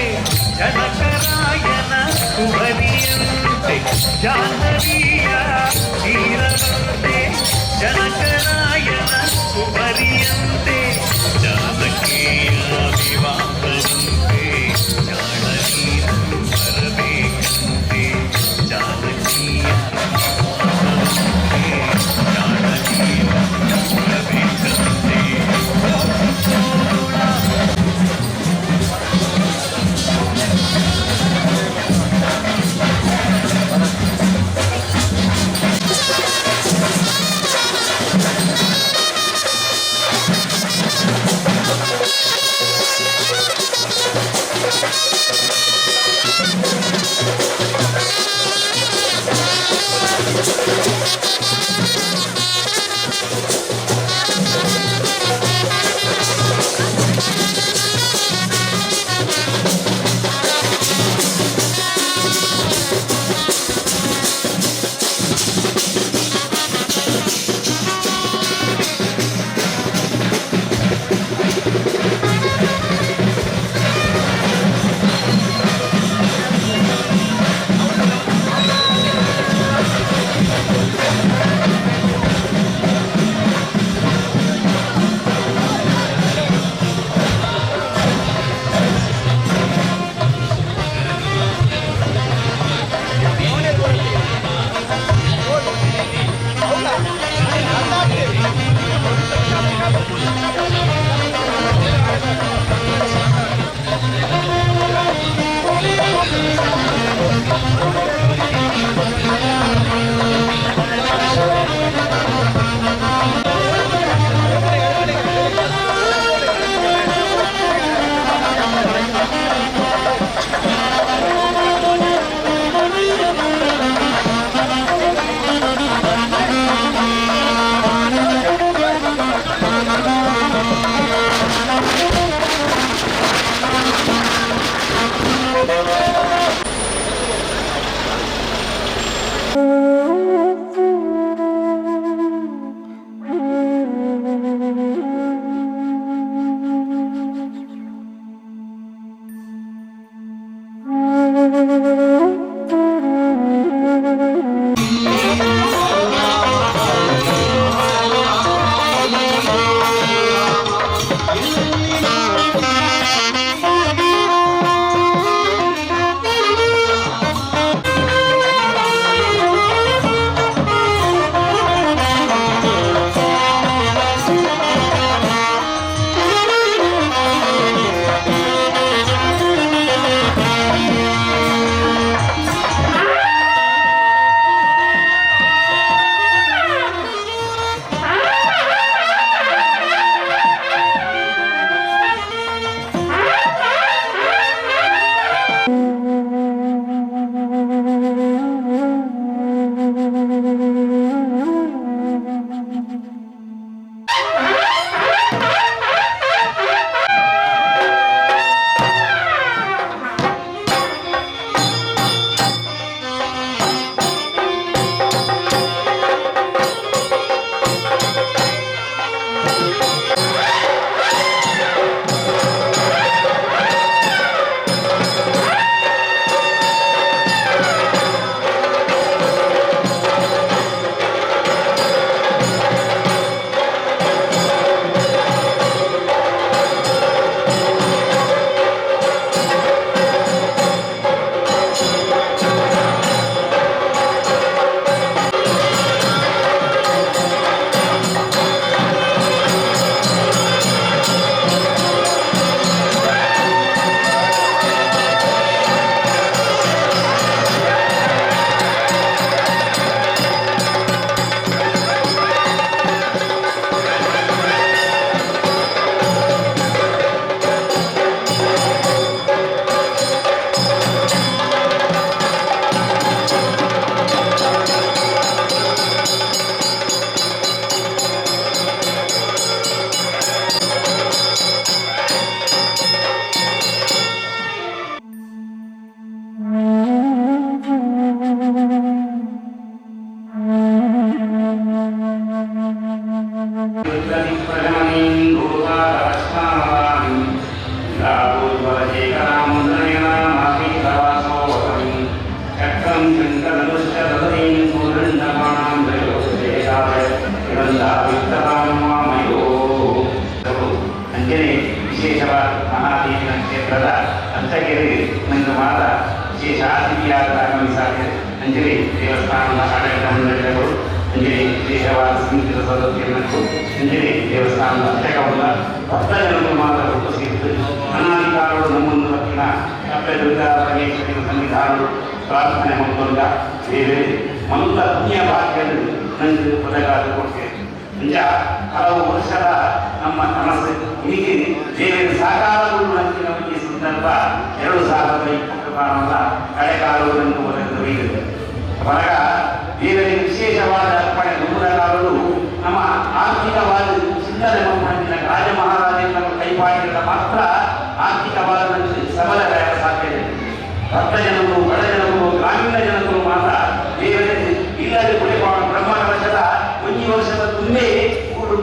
ಜನಕರಾಯನ ಕುವರಿಯಂತೆ. ಜಾಹ್ನವಿಯ ತೀರವಂತೆ, ಜನಕರಾಯನ ಕುವರಿಯಂತೆ. ಜಾನಕಿಯ ವಿವಾಹವಂತೆ ಜಾಣನೀನು ಬರಬೇಕಂತೆ. ಜಾನಕಿಯ ವಿವಾಹವಂತೆ ಜಾಣನೀನು ಬರಬೇಕಂತೆ. ಅಂಜನೆ ವಿಶೇಷವಾದ ಮಹಾದೇವಿನ ಕ್ಷೇತ್ರದ ಅರ್ಚಕರು ನಂಗೆ ಮಾತ ವಿಶೇಷ ಆತಿಥಿಯಾದ ಆಗಮಿಸಾಗಿದೆ. ಅಂಜಲಿ ದೇವಸ್ಥಾನದ ಆಡಳಿತ ಮಂಡಳಿಗಳು, ಅಂಜಲಿ ವಿಶೇಷವಾದ ಸಮಿತಿಯ ಸದಸ್ಯರು, ಅಂಜಲಿ ದೇವಸ್ಥಾನದ ಅರ್ಚಕವಲ್ಲ ಭಕ್ತ ಜನರು ಮಾತ್ರ ಉಪಸ್ಥಿತರು. ಅನಾಧಿಕಾರಗಳು ನಮ್ಮನ್ನು ಪತ್ತಿನ ಅಪ್ಪ ದುರ್ಗಾ ಪರಮೇಶ್ವರಿನ ಸನ್ನಿಧಾನಗಳು ಪ್ರಾರ್ಥನೆ ಮಾಡಿಕೊಂಡ ದೇವರೇ ಮಲ್ಲ ಪುಣ್ಯ ಭಾಗ್ಯಗಳು ನಂಗೆ ಒದಗಾದ ಕೊಡ್ತೇವೆ. ಅಂಜ ಹಲವು ವರ್ಷದ ನಮ್ಮ ಕನಸು ಹೀಗೆ ದೇವರ ಸಾಕಾರಗಳು ನಂಬಿನ ಈ ಸಂದರ್ಭ 2020 ಕಾರಣದ ಕಳೆಕಾಲಗಳನ್ನು ಒದಗಿದ ಹೊರಗ ದೇವರಿಗೆ ವಿಶೇಷವಾದ ಅರ್ಪಣೆ ದುಂಬುರಕಾಲಗಳು ನಮ್ಮ ಆರ್ಥಿಕವಾದ ಚಿಂತನೆ ಮಾಡಿದ ರಾಜ ಮಹಾರಾಜರ ಕೈಪಾಡಿದ ಮಾತ್ರ ಆರ್ಥಿಕವಾದ ಸಬಲ ಸಾಧ್ಯ ಇದೆ. ಭಕ್ತ ಜನರು, ಬಡ ಜನರು, ಗ್ರಾಮೀಣ ಜನರು ಮಾತ್ರ ದೇವರಿಗೆ ಇಲ್ಲದೆ ಕುಡಿಪಾಡ ಬ್ರಹ್ಮ ಕಲಶದ ಒಂದು ವರ್ಷದ ತುಂಬೆ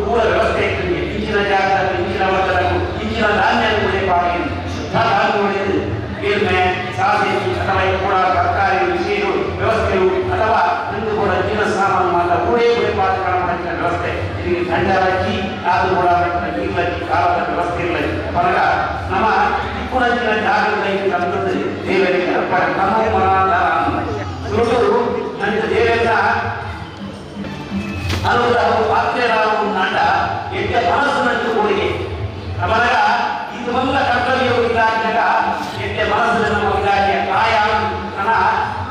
ಕೂಡ ವ್ಯವಸ್ಥೆ ಇರ್ತದೆ. ಇಂಚಿನ ಜಾಗ, ಇಂಚಿನ ವಚನ, ಇಂಚಿನ ಧಾನ್ಯ ಕುಡಿಪಾಡಿ ಶುದ್ಧ ಧಾನ್ಯ ಒಡೆದು ಬೇರ್ಮೆ ಸಾಸಿವೆ ಅಥವಾ ಕೂಡ ತರಕಾರಿ ವಿಶೇಷ ವ್ಯವಸ್ಥೆಯು ಅಥವಾ ನಿಂದು ಕೂಡ ಜೀವನ ಸಾಮಾನು ಮಾತ್ರ ಕೂಡೇ ಕುಡಿಪಾಡ ಮಾಡಿದ ವ್ಯವಸ್ಥೆ. ಇಲ್ಲಿ ತಂಡರಕ್ಕಿ ಅದು ಕೂಡ ನೀರ್ಲಕ್ಕಿ ಕಾಲದ ವ್ಯವಸ್ಥೆ ಇಲ್ಲ. ಹೊರಗ ನಮ್ಮ ಇಪ್ಪುರಂಚಿನ ಜಾಗೃತಿ ತಂದದ್ದು ದೇವರಿಗೆ ಅರ್ಪಣೆ ಸುರುಟು ನನ್ನ ದೇವೇಂದ್ರ ಅನುಗ್ರಹ ಪಾತ್ರೆರಾವು ನಾಟ ಎಟ್ಟ ಮನಸ್ಸಿನಂಟು ಕೊಡುಗೆ ಅವರ ಇದು ಮೊದಲ ಕರ್ತವ್ಯವು ಇಲಾಖೆಯ ಎಟ್ಟ ಮನಸ್ಸಿನ ನಮ್ಮ ಇಲಾಖೆಯ ಕಾಯ ನನ್ನ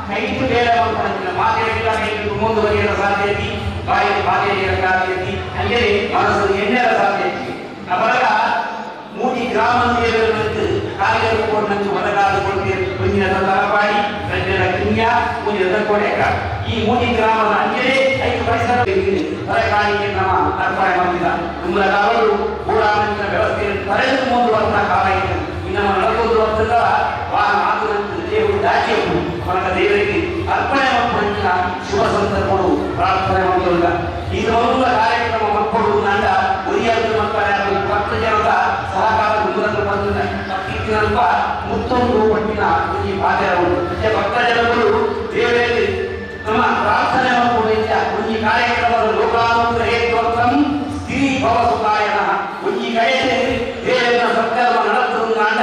ಕೈತು ಬೇಡ ಮಾಡ್ಕೊಂಡಿಲ್ಲ ಮಾತೆಲ್ಲ ಕೈತು ಮುಂದುವರಿಯಲು ಸಾಧ್ಯತೆ, ಬಾಯಿ ಬಾಧೆಯ ಸಾಧ್ಯತೆ, ಅಲ್ಲೇ ಮನಸ್ಸು ಎಣ್ಣೆರ ಸಾಧ್ಯತೆ. ಅವರ ಮೂಟಿ ಗ್ರಾಮ ಕಾರ್ಯಗಳು ಒದಗಾದ ಕೊಡ್ತೀರಿ ಮುಂದಿನ ತರಪಾಡಿ ರಜ್ಜನ ಕಿನ್ಯ ಮುಂದಿನ ಕೊಡೆಕ ಈ ಮೂಟಿ ಗ್ರಾಮದ ಅಂಜನೆ ಐದು ಪರಿಸರ ಹೊರಕಾಣಿಕೆ ನಮ್ಮ ಅರ್ಪಣೆ ಮಾಡಿದ ದುಂಬರಕಾರರು ಗೂಢಾನಂದಿನ ವ್ಯವಸ್ಥೆಯನ್ನು ತರೆದು ಮುಂದುವಂತಹ ಕಾಲ ಇದೆ. ಇನ್ನು ನಮ್ಮ ನಡ್ಕೊಂಡು ಅಂತದ ದೇವರು ದಾಟಿಯು ಹೊರಕ ದೇವರಿಗೆ ಅರ್ಪಣೆ ಮಾಡಿದ ಶುಭ ಸಂದರ್ಭಗಳು ಪ್ರಾರ್ಥನೆ ಮಾಡುವುದಿಲ್ಲ. ಇದು ಮೊದಲ ಕಾರ್ಯಕ್ರಮ ಮಕ್ಕಳು ನಂಡ ಒರಿಯಾದ ಮಕ್ಕಳ ಭಕ್ತ ಜನರ ಸಹಕಾರ ಗುಂಬರನ್ನು ಬಂದ ಅಲ್ಪ ಮುತ್ತೊಂದು ಪಟ್ಟಿನ ಈ ಪಾತ್ರಗಳು ಭಕ್ತ ಜನರು ದೇವರಲ್ಲಿ ನಮ್ಮ ಪ್ರಾರ್ಥನೆ ಮಾಡಿಕೊಂಡಿದ್ದ ಈ ಕಾರ್ಯಕ್ರಮದ ಲೋಕಾನುಗ್ರಹೇತ್ವರ್ಥಂ ಸ್ಥಿರಿ ಭವ ಸುಖಾಯನ ಒಂಜಿ ಕಡೆಯಲ್ಲಿ ದೇವರ ಸತ್ಕರ್ಮ ನಡೆದುಕೊಂಡ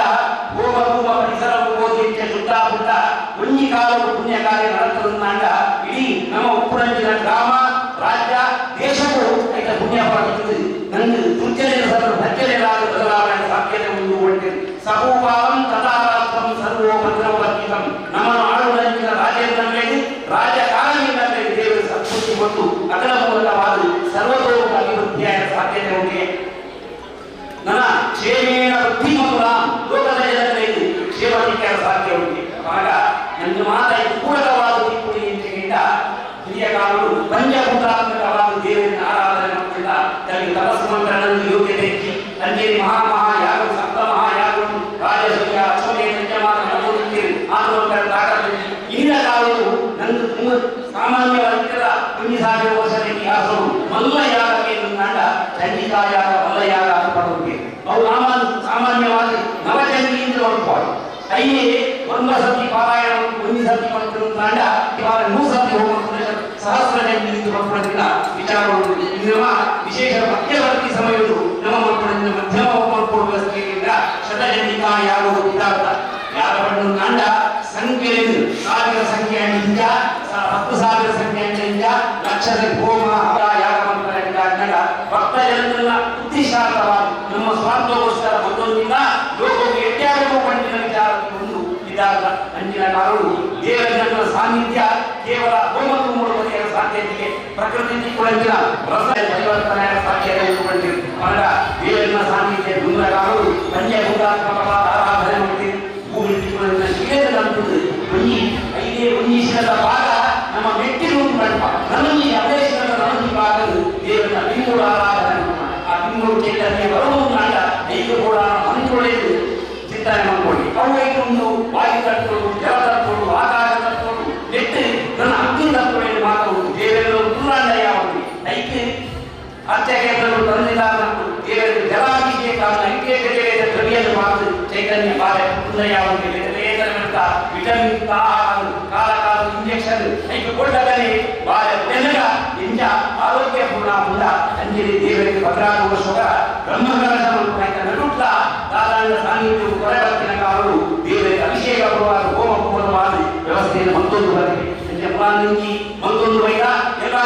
ಹೋಮ ಭೂಮ ಪರಿಸರ ಓದಿಕ್ಕೆ ಶುದ್ಧ ಪುಟ್ಟ ಒಂಜಿ ಕಾಲವು ಪುಣ್ಯ ಕಾರ್ಯ ನಡೆದುಕೊಂಡ ಇಡೀ ನಮ್ಮ ಉಪ್ಪುರಂಜಿನ ಗ್ರಾಮ ರಾಜ್ಯ ದೇಶವು ಐತ ಪುಣ್ಯ ಪಡೆಯುತ್ತದೆ. ನಂಗೆ ದುರ್ಜನೆಯ ಸಜ್ಜನೆಯರಾದ ಬದಲಾವಣೆ ಸಾಧ್ಯತೆ ಉಂಟು. ಸಹೋಪಾಲಂ ತಥಾರಾತ್ಮಂ ಸರ್ವೋಪದ್ರವರ್ಜಿತಂ ನಮ್ಮನ್ನು ಆಳುವಂಚಿನ ರಾಜೇಂದ್ರನಿಗೆ ರಾಜಕಾರಣಿಯಿಂದ ದೇವರ ಸತ್ಪುಷ್ಟಿ ಮತ್ತು ಅದರ ಮೂಲಕವಾದ ಸರ್ವತೋಮುಖ ಅಭಿವೃದ್ಧಿಯ ಸಾಧ್ಯತೆ ಉಂಟೆ. ನನ್ನ ಕ್ಷೇಮೇಣ ವೃದ್ಧಿ ಮತ್ತು ಲೋಕದ ಜನರಿಗೆ ಕ್ಷೇಮಕ್ಕೆ ಸಾಧ್ಯ ಉಂಟೆ. ಆಗ ನನ್ನ ಮಾತಾಯಿ ಪೂರಕವಾದ ದಿಕ್ಕುಳಿಯಿಂದ ಹಿರಿಯ ಕಾಲವು ಪಂಚಭೂತಾತ್ಮಕವಾದ ದೇವರನ್ನು ಆರಾಧನೆ ಮಾಡಿಕೊಳ್ಳ ತಮಗೆ ತಪಸ್ಸು ಮಂತ್ರಗಳನ್ನು ಯೋಗ್ಯತೆ ಇಚ್ಚಿ ಅಂಜೇರಿ ಮಹಾ ಮಹಾಯಾಗ ಸಪ್ತ ಮಹಾಯಾಗ ರಾಜಸೂಯ ಅಶ್ವಮೇಧ ಯಜ್ಞ ನಡೆಸುತ್ತೀರಿ ಆಂದೋಲನ ತಾಕತ್ತು ಇಂದಿನ ಕಾಲವು ನನ್ನ ಸಾಮಾನ್ಯವಾಗಿದ್ದ 1000 ವರ್ಷದ ಇತಿಹಾಸವು ಮಲ್ಲ ಯಾಗಕ್ಕೆ ನಾಡ ಚಂಡಿಕಾ ಯಾಗ ಮಲ್ಲ ಯಾಗ ಅಂತ ಪಡುತ್ತೆ. ಅವು ಸಾಮಾನ್ಯವಾಗಿ ನವಚಂಡಿಯಿಂದ ಹೊರಡ್ಬೋದು. ಐನೇ ಒಂದು ಸತಿ ಪಾರಾಯಣ ಒಂದು ಸತಿ ಪಡೆದ 100 ಸತಿ ಹೋಗುವ ಸಹಸ್ರ ಚಂಡಿಯಿಂದ ಪಡ್ಕೊಳ್ಳೋದಿಲ್ಲ ವಿಚಾರಗಳು. ನಮ್ಮ ವಿಶೇಷ ಮಧ್ಯವರ್ತಿ ಸಮಯವು ನಮ್ಮ ಮಕ್ಕಳಿಂದ ಮಧ್ಯಮ ಮಾಡಿಕೊಡುವ ಸ್ಥಿತಿಯಿಂದ ಶತಚಂಡಿಕಾ ಯಾಗವು ಇದಾದ ಯಾಗವನ್ನು ನಾಂಡ ಸಂಖ್ಯೆಯನ್ನು ಸಾವಿರ ಸಂಖ್ಯೆಯಿಂದ 10,000 ಸಂಖ್ಯೆಯಿಂದ ಲಕ್ಷದ ಹೋಮ ಯಾಗ ಮಂತ್ರ ಭಕ್ತ ಜನರನ್ನ ಉದ್ದೇಶಾರ್ಥವಾಗಿ ನಮ್ಮ ಸ್ವಾರ್ಥಗೋಸ್ಕರ ಮತ್ತೊಂದಿಲ್ಲ ಲೋಕವು ಎಟ್ಟಾಗೋ ಪಂಡಿನ ವಿಚಾರಕ್ಕೆ ಒಂದು ಇದಾದ ಅಂಜಿನ ಕಾರಣ ದೇವರ ಸಾನ್ನಿಧ್ಯ ಕೇವಲ ಹೋಮದ ಮೂಲಕ ಸಾಧ್ಯತೆಗೆ ಪ್ರಕೃತಿ ಕುಳಂಜಿನ ರಸ ಪರಿವರ್ತನೆ ಸಾಧ್ಯತೆ ಉಂಟುಕೊಂಡಿದೆ. ಆಗ ದೇವರ ಸಾನ್ನಿಧ್ಯ ದುಂಬರಕಾರರು ಪಂಚಭೂತಾತ್ಮಕವಾದ ಆರಾಧನೆ ಮಾಡ್ತೀವಿ. ಭೂಮಿ ತಿಕ್ಕುಳಂಜಿನ ಶಿಲೆದ ನಂತದ್ದು ಒಂಜಿ ಐದೇ ಒಂಜಿ ಶಿಲದ ಭಾಗ ನಮ್ಮ ಮೆಟ್ಟಿಲು ಉಂಟು ಮಾಡಪ್ಪ ನಮ್ಮಲ್ಲಿ ಅದೇ ಶಿಲದ ನಮ್ಮಲ್ಲಿ ಭಾಗವು ದೇವರ ಬಿಂಬುಳ ಆರಾಧನೆ. ಆ ಬಿಂಬುಳು ಚಿಂತನೆ ಬರುವುದು ನಾಡ ಐದು ಕೂಡ ಮಂತ್ರುಳೆದು ಚಿಂತನೆ ಮಾಡಿಕೊಳ್ಳಿ. ಅವು ಐದು ಒಂದು ವಾಯು ತತ್ವಗಳು, ಜಲ ತತ್ವಗಳು, ಆಕಾಶ ತತ್ವಗಳು, ನೆಟ್ಟು ನನ್ನ ಅಗ್ನಿ ತತ್ವಗಳು ಮಾತ್ರ ಉಂಟು. ದೇವರೆಲ್ಲರೂ ಪುರಾಣ ಯಾವುದು ಐಕ್ಕೆ ಅರ್ಚಕೇಂದ್ರಗಳು ತೊಂದರೆ ಯಾವಂತೆ ಬೇರೆ ಬೇರೆ ವಿಟಮಿನ್ ಕಾಲ ಕಾಲ ಇಂಜೆಕ್ಷನ್ ಐಕು ಕೊಟ್ಟದನೆ ಬಾಲ ಬೆನಗ ಇಂಜ ಆರೋಗ್ಯ ಪೂರ್ಣ ಪುಂಡ ಅಂಜಲಿ ದೇವರಿಗೆ ಭದ್ರಾದ ವರ್ಷದ ಬ್ರಹ್ಮಕಲಶ ನಡುಟ್ಲ ದಾದಾನ ಸಾನ್ನಿಧ್ಯವು ಕೊರೆಬತ್ತಿನ ಕಾಲವು ದೇವರಿಗೆ ಅಭಿಷೇಕ ಪೂರ್ವವಾದ ಹೋಮ ಪೂರ್ಣವಾದ ವ್ಯವಸ್ಥೆಯನ್ನು ಮತ್ತೊಂದು ಬರಲಿ ಅಂಜೆ ಪುರಾಣಂಜಿ ಮತ್ತೊಂದು ವೈದ ಎಲ್ಲ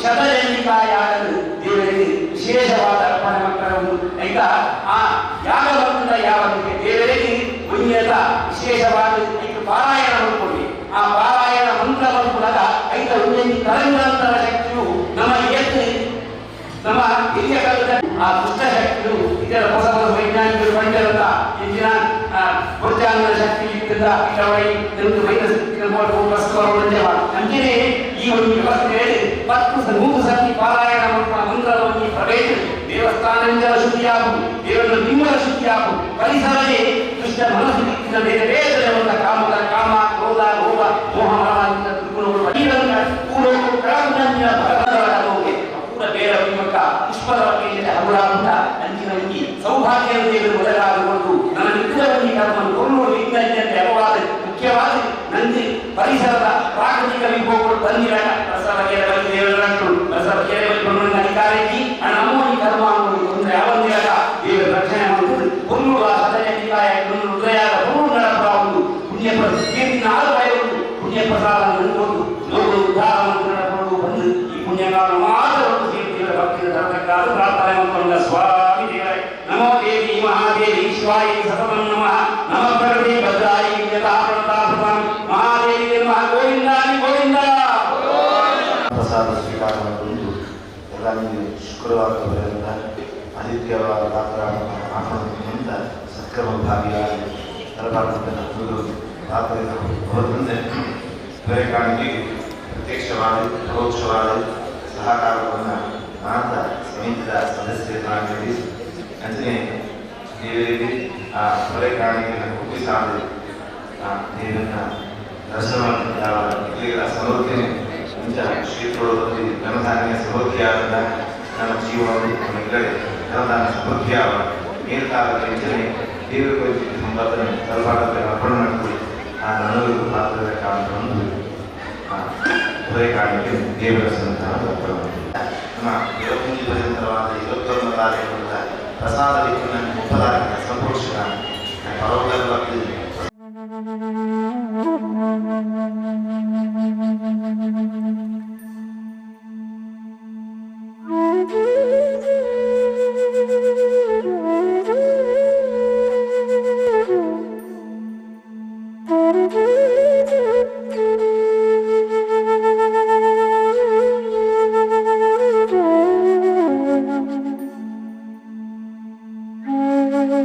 ಶತಜನಿಕಾಯಾಗಲು ದೇವರಿಗೆ ವಿಶೇಷವಾದ ಅರ್ಪಣೆ ಮಕ್ಕಳನ್ನು ಆಯ್ತಾ ಆ ಯಾಗ ಬಂದ ಯಾವನಿಗೆ ದೇವರಿಗೆ ಪುಣ್ಯದ ವಿಶೇಷವಾದ ಐದು ಪಾರಾಯಣ ಮಾಡಿಕೊಳ್ಳಿ ಆ ಪಾರಾಯಣ ಮಂತ್ರವನ್ನು ಕೂಡ ಐತ ಉನ್ನತಿ ತರಂಗಾಂತರ ಶಕ್ತಿಯು ನಮ್ಮ ಎದ್ದು ನಮ್ಮ ಹಿರಿಯ ಕಾಲದ ಆ ದುಷ್ಟ ಶಕ್ತಿಯು ಇದರ ಹೊಸ ಹೊಸ ವೈಜ್ಞಾನಿಕರು ಪಂಡಿತ ಇಂದಿನ ಪಂಚಾಂಗದ ಶಕ್ತಿ ಇಟ್ಟಿದ್ದ ಅಂತೆಯೇ ಈ ಒಂದು ವ್ಯವಸ್ಥೆಯಲ್ಲಿ 10 ಸರ್ತಿ ಪಾರಾಯಣ ಮಂತ್ರವನ್ನು ಪ್ರವೇಶ ದೇವಸ್ಥಾನದಿಂದ ಶುದ್ಧಿಯಾಗು ದೇವರ ನಿಮ್ಮದ ಶುದ್ಧಿಯಾಗು ಪರಿಸರವೇ ದುಷ್ಟ ಮನಸ್ಸು ದಿಕ್ಕಿನ ಬೇರೆ ಬೇರೆ ಒಂದು ಕಾಮದ ಕಾಮ ಕ್ರೋಧ ಲೋಭ ಮೋಹ ಪೂರ ಬೇರೆ ಮಕ್ಕ ಪುಷ್ಪದ ಹಗುರಾಗುತ್ತ ಅಂಚಿನ ಒಂಜಿ ಸೌಭಾಗ್ಯ ದೇವರು ಮೊದಲಾಗಿಕೊಂಡು ನನ್ನ ನಿತ್ಯದಲ್ಲಿ ಕರ್ಮನ್ನು ಕೊಲ್ಲುವ ವಿಘ್ನಜ್ಞತೆ ಅಪವಾದ ಮುಖ್ಯವಾದ ನಂದಿ ಪರಿಸರದ ಪ್ರಾಕೃತಿಕ ವಿಭೋಗಗಳು ಬಂದಿರಕ ರಸದ ಕೆರೆ ಬಳಿ ದೇವರಂಟು ರಸದ ಕೆರೆ ಬಳಿ ಬಂದ ಅಧಿಕಾರಿ ಅಣ್ಣಮೋನಿ ಕರ್ಮ ಅನ್ನೋದು ತೊಂದರೆ ಯಾವಂದಿರಕ ದೇವರ ರಕ್ಷಣೆ ಮಾಡುವುದು ಕೊಲ್ಲುವ ಸದಯ ಹೃದಯದ ಪೂರ್ಣ ಒಂದು ಪುಣ್ಯ ಕೀರ್ತಿನ ಆದಾಯ ಒಂದು ಪುಣ್ಯ ಪ್ರಸಾದ ಅನ್ಬೋದು ಲೋಕ ಉದ್ಧಾರ ನಡ್ಕೊಂಡು ಬಂದು ಈ ಪುಣ್ಯಕಾಲ ಮಾತ್ರ ಒಂದು ದೇವರ ಭಕ್ತಿಯ ಧರ್ಮಕ್ಕಾದ ಪ್ರಾರ್ಥನೆ ಮಾಡಿಕೊಂಡ ಸ್ವಾಮಿ ದೇವರೇ ನಮೋ ದೇವಿ ಮಹಾದೇವಿ ಶಿವಾಯ ಸತತಂ ನಮಃ ನಮ ಪ್ರಗತಿ ಭದ್ರಾಯಿ ಯಥಾ ಪ್ರಣತಾಭೃತಾಂ ಮಹಾದೇವಿ ನಮಃ ಗೋವಿಂದಾನಿ ಗೋವಿಂದ. ಪ್ರಸಾದ ಸ್ವೀಕಾರ ಮಾಡಿಕೊಂಡು ಎಲ್ಲ ನಿಮಗೆ ಶುಕ್ರವಾರದವರೆಲ್ಲ ಆದಿತ್ಯವಾರ ಆಕ್ರಮಣದಿಂದ ಸತ್ಕರ್ಮ ಭಾಗಿಯಾಗಿ ತಲಪಾಟದ ಅವರಿಂದ ಹೊರೆಕಾಣಿಕೆಗೆ ಪ್ರತ್ಯಕ್ಷವಾದ ಪರೋಕ್ಷವಾದ ಸಹಕಾರವನ್ನು ಮಾತ ಸಮಿತಿಯ ಸದಸ್ಯರಾಗಿ ಅಂಚನೆ ದೇವರಿಗೆ ಆ ಹೊರೆಕಾಣಿಕೆಯನ್ನು ಒಪ್ಪಿಸಾದ ಆ ದೇವರನ್ನ ದರ್ಶನ ಯಾವ ಸಮೃದ್ಧಿ ಇಂಥ ಕ್ಷೇತ್ರದಲ್ಲಿ ಧನಧಾನ್ಯ ಸಮೃದ್ಧಿಯಾದ ನಮ್ಮ ಜೀವನದಲ್ಲಿ ನಮ್ಮ ಕಡೆ ಧನಧಾನ್ಯ ಸಮೃದ್ಧಿಯಾದ ಮೇಲ್ಕಾಲದ ಇಂಚನೆ ದೇವರ ಕುರಿತು ಸಂಪಾದನೆ ತಲಪಾಟದ ಅರ್ಪಣೆ ಮಾಡಿಕೊಳ್ಳಿ ಆ ನನಗೂ ಪಾತ್ರದ ಕಾರಣವನ್ನು ಹೊರೆಕಾಣಿಕೆ ದೇವರ ಸನ್ನಿಧಾನ ಅರ್ಪಣೆ ಮಾಡಿದೆ. ನಮ್ಮ 21 ಪರ್ಯಂತರವಾದ 21 ತಾರೀಕು ಪ್ರಸಾದ 30 ತಾರೀಕಿನ ಸಂಪೋಷಣ ಪರೋಗದ Thank you.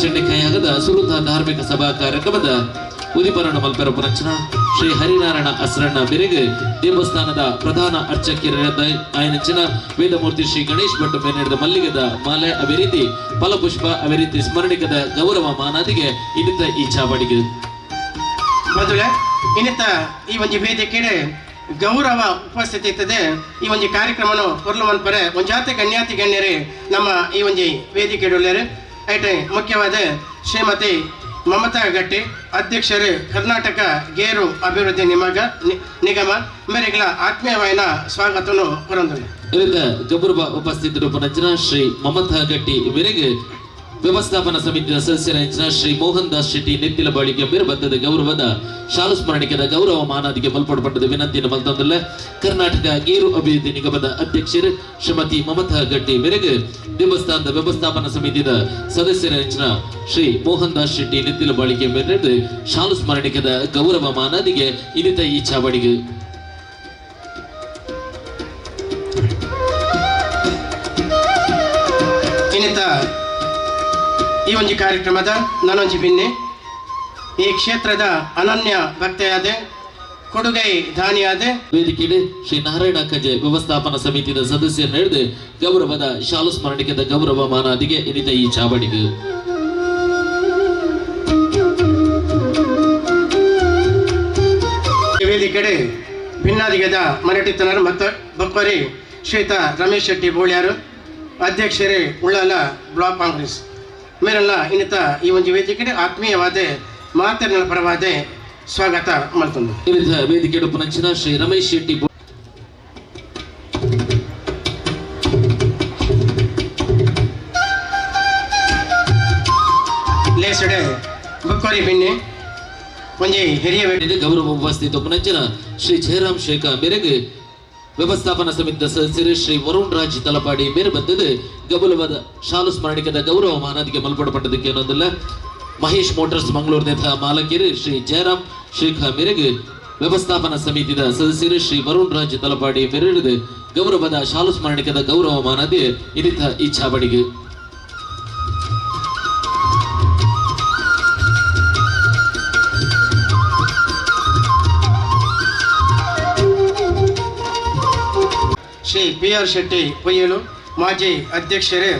ಶತಚಂಡಿಕಾಯಾಗದ ಸುರುತ ಧಾರ್ಮಿಕ ಸಭಾ ಕಾರ್ಯಕ್ರಮದ ಉದಿಪರಣ ಮಲ್ಪೆರ ಪುನಂಚನ ಶ್ರೀ ಹರಿನಾರಾಯಣ ಅಸ್ರಣ್ಣ ಬೆರೆಗೆ ದೇವಸ್ಥಾನದ ಪ್ರಧಾನ ಅರ್ಚಕರಾದ ಆಯನಂಚಿನ ವೇದಮೂರ್ತಿ ಶ್ರೀ ಗಣೇಶ್ ಭಟ್ ಮೇನೆಡೆದ ಮಲ್ಲಿಗೆದ ಮಾಲೆ ಅದೇ ರೀತಿ ಫಲಪುಷ್ಪ ಅದೇ ರೀತಿ ಸ್ಮರಣಿಕದ ಗೌರವ ಮಾನಾದಿಗೆ ಇನ್ನಿತ ಈ ಚಾವಡಿಗೆ ಮೊದಲೇ ಇನ್ನಿತ ಈ ಒಂದು ವೇದಿಕೆಡೆ ಗೌರವ ಉಪಸ್ಥಿತಿ ಇರ್ತದೆ. ಈ ಒಂದು ಕಾರ್ಯಕ್ರಮನು ಪೊರ್ಲು ಮನ್ಪರೆ ಒಂಜಾತಿ ಗಣ್ಯಾತಿ ಗಣ್ಯರೇ ನಮ್ಮ ಈ ಒಂದು ವೇದಿಕೆ ಐಟೆ ಮುಖ್ಯವಾದ ಶ್ರೀಮತಿ ಮಮತಾ ಗಟ್ಟಿ ಅಧ್ಯಕ್ಷರು ಕರ್ನಾಟಕ ಗೇರು ಅಭಿವೃದ್ಧಿ ನಿಗಮ ಮೇರೆಗಳ ಆತ್ಮೀಯವಾಯಿನ ಸ್ವಾಗತವನ್ನು ಕೊರಂದರು. ಇದರಿಂದ ಗೌರವ ಉಪಸ್ಥಿತರು ಪುನಂಚನ ಶ್ರೀ ಮಮತಾ ಗಟ್ಟಿ ಮೇರೆಗೆ ವ್ಯವಸ್ಥಾಪನಾ ಸಮಿತಿಯ ಸದಸ್ಯರ ಶ್ರೀ ಮೋಹನ್ ದಾಸ್ ಶೆಟ್ಟಿ ನೆತ್ತಿಲ ಬಾಳಿಕೆ ಮೇರು ಗೌರವದ ಶಾಲು ಸ್ಮರಣಿಕೆದ ಗೌರವ ಮಾನಾದಿಗೆ ಮಲ್ಪಡಪಟ್ಟದ ವಿನಂತಿಯನ್ನು ಮಲ್ತಂದಲ್ಲ ಕರ್ನಾಟಕ ಗೇರು ಅಭಿವೃದ್ಧಿ ನಿಗಮದ ಅಧ್ಯಕ್ಷರು ಶ್ರೀಮತಿ ಮಮತಾ ಗಟ್ಟಿ ಮೇರೆಗೆ ದೇವಸ್ಥಾನದ ವ್ಯವಸ್ಥಾಪನಾ ಸಮಿತಿಯ ಸದಸ್ಯರ ಶ್ರೀ ಮೋಹನ್ ದಾಸ್ ಶೆಟ್ಟಿ ನೆತ್ತಿಲ ಬಾಳಿಕೆ ಮೇರೆ ಶಾಲು ಸ್ಮರಣಿಕೆದ ಗೌರವ ಮಾನಾದಿಗೆ ಇನ್ನಿತ ಈ ಚಾವಡಿಗೆ. ಇನ್ನಿತ ಈ ಒಂದು ಕಾರ್ಯಕ್ರಮದ ನಾನೊಂಜಿ ಬಿನ್ನೆ ಈ ಕ್ಷೇತ್ರದ ಅನನ್ಯ ಭಕ್ತೆಯಾದ ಕೊಡುಗೈ ದಾನಿಯಾದ ವೇದಿಕೆಯಲ್ಲಿ ಶ್ರೀ ನಾರಾಯಣ ಕಜೆ ವ್ಯವಸ್ಥಾಪನಾ ಸಮಿತಿಯ ಸದಸ್ಯರು ನಡೆದು ಗೌರವದ ಶಾಲು ಸ್ಮರಣಿಕೆದ ಗೌರವ ಮಾನಾದಿಗೆ ಇನ್ನಿತ ಈ ಚಾವಡಿಗೆ. ವೇದಿಕೆಡೆ ಭಿನ್ನಾದಿಗದ ಮರಟಿತನರು ಮತ್ತು ಬೊಕ್ಕರಿ ಶ್ರೀತ ರಮೇಶ್ ಶೆಟ್ಟಿ ಬೋಳ್ಯಾರು ಅಧ್ಯಕ್ಷರೇ ಉಳ್ಳಾಲ ಬ್ಲಾಕ್ ಕಾಂಗ್ರೆಸ್ ಮೇರೆಲ್ಲ ಇನ್ನಿತ ಈ ಒಂದು ವೇದಿಕೆಡೆ ಆತ್ಮೀಯವಾದ ಮಾತಿನ ಪರವಾದ ಸ್ವಾಗತ ಮಾಡ್ತಂದು. ವೇದಿಕೆ ಪುನಂಚಿನ ಶ್ರೀ ರಮೇಶ್ ಶೆಟ್ಟಿ ಲೇಸಡೆ ಬುಕ್ಕೋರಿ ಬಿನ್ನಿ ಒಂಜಿ ಹಿರಿಯ ಗೌರವ ಉಪಸ್ಥಿತ ಪುನಂಚಿನ ಶ್ರೀ ಜಯರಾಮ್ ಶೇಖ ಮೇರೆಗೆ ವ್ಯವಸ್ಥಾಪನಾ ಸಮಿತಿಯ ಸದಸ್ಯರು ಶ್ರೀ ವರುಣ್ ರಾಜ್ ತಲಪಾಡಿ ಮೇರೆ ಬಂದದ್ದು ಗೌರವದ ಶಾಲು ಸ್ಮರಣಿಕದ ಗೌರವ ಮಾನಾದಿಗೆ ಮಲ್ಪಡಪಟ್ಟದಕ್ಕೆ ಅನ್ನೋದಲ್ಲ ಮಹೇಶ್ ಮೋಟಾರ್ಸ್ ಮಂಗಳೂರಿನ ಮಾಲಕಿಯರು ಶ್ರೀ ಜಯರಾಮ್ ಶೇಖ ಮೇರೆಗೆ ವ್ಯವಸ್ಥಾಪನಾ ಸಮಿತಿಯ ಸದಸ್ಯರು ಶ್ರೀ ವರುಣ್ ರಾಜ್ ತಲಪಾಡಿ ಮೇರೆ ಗೌರವದ ಶಾಲು ಸ್ಮರಣಿಕದ ಗೌರವ ಮಾನಾದಿ ಇನ್ನಿತ ಈ ಚಾವಡಿಗೆ. ಶ್ರೀ ಪಿ ಆರ್ ಶೆಟ್ಟಿ ಪೊಯ್ಯೇಳು ಮಾಜಿ ಅಧ್ಯಕ್ಷರೇ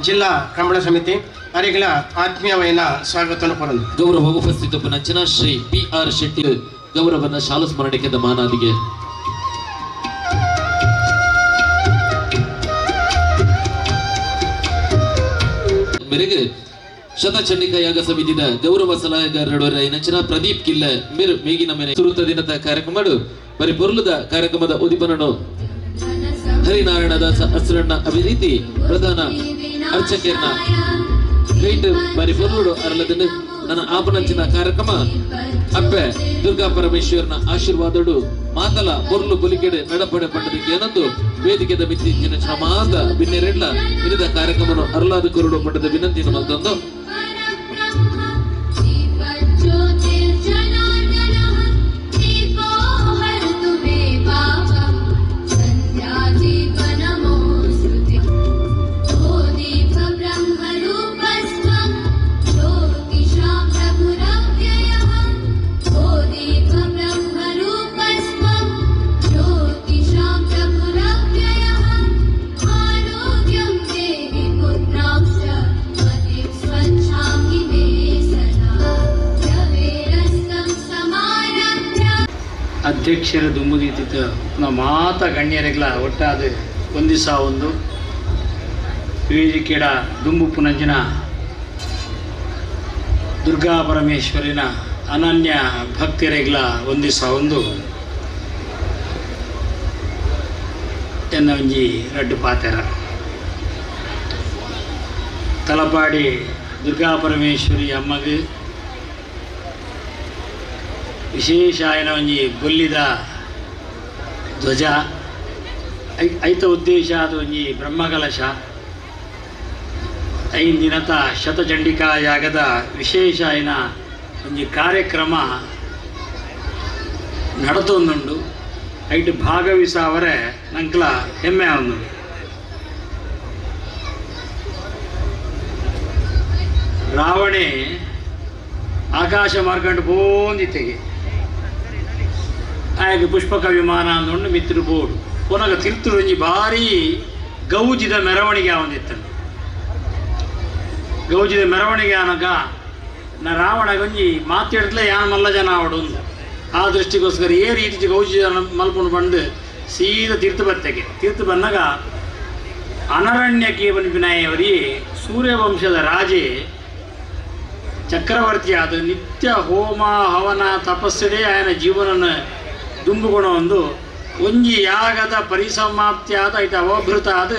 ಜಿಲ್ಲಾ ಕಂಬಳ ಸಮಿತಿ ಅರಿಗಳ ಆತ್ಮೀಯವಾದ ಸ್ವಾಗತವನ್ನು ಕೋರಂದು. ಗೌರವ ಉಪಸ್ಥಿತ ಪುನಂಚನ ಶ್ರೀ ಪಿ ಆರ್ ಶೆಟ್ಟಿ ಗೌರವನ ಶಾಲು ಸ್ಮರಣಿಕೆದ ಮಾನಾದಿಗೆ. ಮೇರೆಗೆ ಶತಚಂಡಿಕಾ ಯಾಗ ಸಮಿತಿಯ ಗೌರವ ಸಲಹೆಗಾರರು ನಂಚನ ಪ್ರದೀಪ್ ಕಿಲ್ಲ ಮೇರು ಮೇಗಿನ ಮೇಲೆ ಸುರುತ ದಿನದ ಕಾರ್ಯಕ್ರಮ ಬರಿ ಪೊರ್ಲುದ ಕಾರ್ಯಕ್ರಮದ ಉದಿಪನನು ಹರಿನಾರಾಯಣದಾಸ ಅಸ್ರಣ್ಣ ಅಭಿರೀತಿ ಪ್ರಧಾನ ಅರ್ಚಕರ್ನ ಕೈಟ್ ಬರಿ ಪೊರ್ಲುಡು ಅರಲದನ್ನು ನನ್ನ ಆಪನಂಚಿನ ಕಾರ್ಯಕ್ರಮ ಅಪ್ಪೆ ದುರ್ಗಾ ಪರಮೇಶ್ವರನ ಆಶೀರ್ವಾದಡು ಮಾತಲ ಪೊರ್ಲು ಬುಲಿಕೆಡೆ ನಡಪಡೆ ಪಂಡದಕ್ಕೆ ಏನಂದು ವೇದಿಕೆದ ಮಿತ್ತಿಂಚಿನ ಮಾತ ಬಿನ್ನೆರೆಡ್ಲ ವಿವಿಧ ಕಾರ್ಯಕ್ರಮವನ್ನು ಅರಲಾದ ಕೊರಡು ಪಂಡದ ವಿನಂತಿಯನ್ನು ಮಲ್ತಂದು ಅಧ್ಯಕ್ಷರ ದುಂಬುದೀತಿತ್ತು ನಮ್ಮ ಮಾತ ಗಣ್ಯರಿಗಳ ಒಟ್ಟಾದ ಒಂದಿಸ ಒಂದು ವೇದಿಕೆಡ ದುಂಬು ಪುನಂಜಿನ ದುರ್ಗಾ ಪರಮೇಶ್ವರಿನ ಅನನ್ಯ ಭಕ್ತರಿಗಳ ಒಂದಿಸ ಒಂದು ಎನ್ನ ಒಂಜಿ ರಡ್ಡು ಪಾತೆರ ತಲಪಾಡಿ ದುರ್ಗಾ ಪರಮೇಶ್ವರಿ ಅಮ್ಮಗೆ ವಿಶೇಷ ಆಯನ ಒಂಜಿ ಬೊಲ್ಲಿದ ಧ್ವಜ ಐತ ಉದ್ದೇಶ ಅದು ಒಂಜಿ ಬ್ರಹ್ಮಕಲಶ ಐದು ದಿನದ ಶತಚಂಡಿಕಾ ಯಾಗದ ವಿಶೇಷ ಆಯನ ಒಂಜಿ ಕಾರ್ಯಕ್ರಮ ನಡತೊಂದುಂಡು. ಐಟು ಭಾಗವಹಿಸವರೆ ನಂಕ್ಲ ಹೆಮ್ಮೆ ಒಂದು. ರಾವಣೆ ಆಕಾಶ ಮಾರ್ಗಂಡು ಬೋಂದಿತ್ತೆಗೆ ಆಯಗ ಪುಷ್ಪಕ ವಿಮಾನ ಅಂದುಂಡು ಮಿತ್ರ ಬೋಡು ಪುನಗ ತಿರ್ತುರುಂಜಿ ಭಾರಿ ಗೌಜಿದ ಮೆರವಣಿಗೆ ಆವಂದಿತ್ತನು. ಗೌಜಿದ ಮೆರವಣಿಗೆ ಆನಗ ನಾ ರಾವಣ ಗೊಂಜಿ ಮಾತಾಡ್ತಲೇ ಯಾನ್ ಮಲ್ಲ ಜನ ಆವಡು ಆ ದೃಷ್ಟಿಗೋಸ್ಕರ ಏ ರೀತಿ ಗೌಜಿ ಮಲ್ಕೊಂಡು ಬಂದು ಸೀದಾ ತೀರ್ಥ ಬತ್ತೆಗೆ ತೀರ್ಥ ಬಂದಾಗ ಅನರಣ್ಯಕ್ಕೆ ಪನ್ಪಿನಾಯವರಿ ಸೂರ್ಯವಂಶದ ರಾಜೆ ಚಕ್ರವರ್ತಿಯಾದ ನಿತ್ಯ ಹೋಮ ಹವನ ತಪಸ್ಸೇ ಆಯನ ಜೀವನನ ದುಂಬುಗುಣ ಒಂದು ಒಂಜಿ ಯಾಗದ ಪರಿಸಮಾಪ್ತಿಯಾದ ಐತ ಅವಭೃತ ಆದ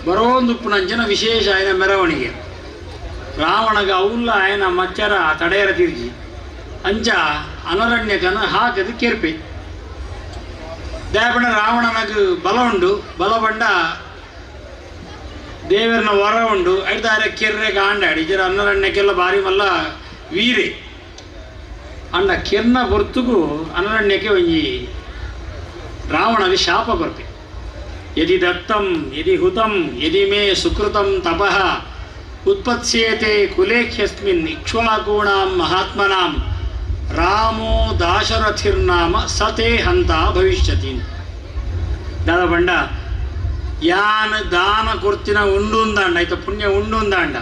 ಬರೋಂದು ಪುನಂಜನ ವಿಶೇಷ ಆಯನ ಮೆರವಣಿಗೆ. ರಾವಣಗ ಅವುಲ್ಲ ಆಯನ ಮಚ್ಚರ ತಡೆಯರ ತಿರ್ಜಿ ಅಂಚ ಅನರಣ್ಯಕನ ಹಾಕದು ಕೆರ್ಪೆ ದಯಪಂಡ ರಾವಣನಗ ಬಲ ಉಂಡು ಬಲ ಬಂಡ ದೇವರನ ವರ ಉಂಡು ಐದಾರೆ ಕೆರ್ರೆ ಗಾಂಡಾಡಿ ಜರ ಅನರಣ್ಯಕ್ಕೆಲ್ಲ ಭಾರಿ ಮಲ್ಲ ವೀರೆ ಅಂಡ ಕೆರ್ನ ಹೊರ್ತುಗು ಅನರಣ್ಯಕ್ಕೆ ಒಂಜಿ ರಾವಣಗೆ ಶಾಪ ಕೊರ್ಪೆ. ಯದಿ ದತ್ತಂ ಯದಿ ಹುತಂ ಯದಿ ಮೇ ಸುಕೃತಂ ತಪಃ ಉತ್ಪತ್ಸ್ಯೇತೆ ಕುಲೇಖ್ಯಸ್ಮಿನ್ ಇಕ್ಷ್ವಾಕೂಣಾಂ ಮಹಾತ್ಮನಾಂ ರಾಮೋ ದಾಶರಥಿರ್ನಾಮ ಸತೇ ಹಂತ ಭವಿಷ್ಯತಿ. ದಾದ ಬಂಡ ಯಾನ್ ದಾನ ಕೊರ್ತಿನ ಉಂಡುಂದಾಂಡ ಆಯ್ತ ಪುಣ್ಯ ಉಂಡುಂದಾಂಡ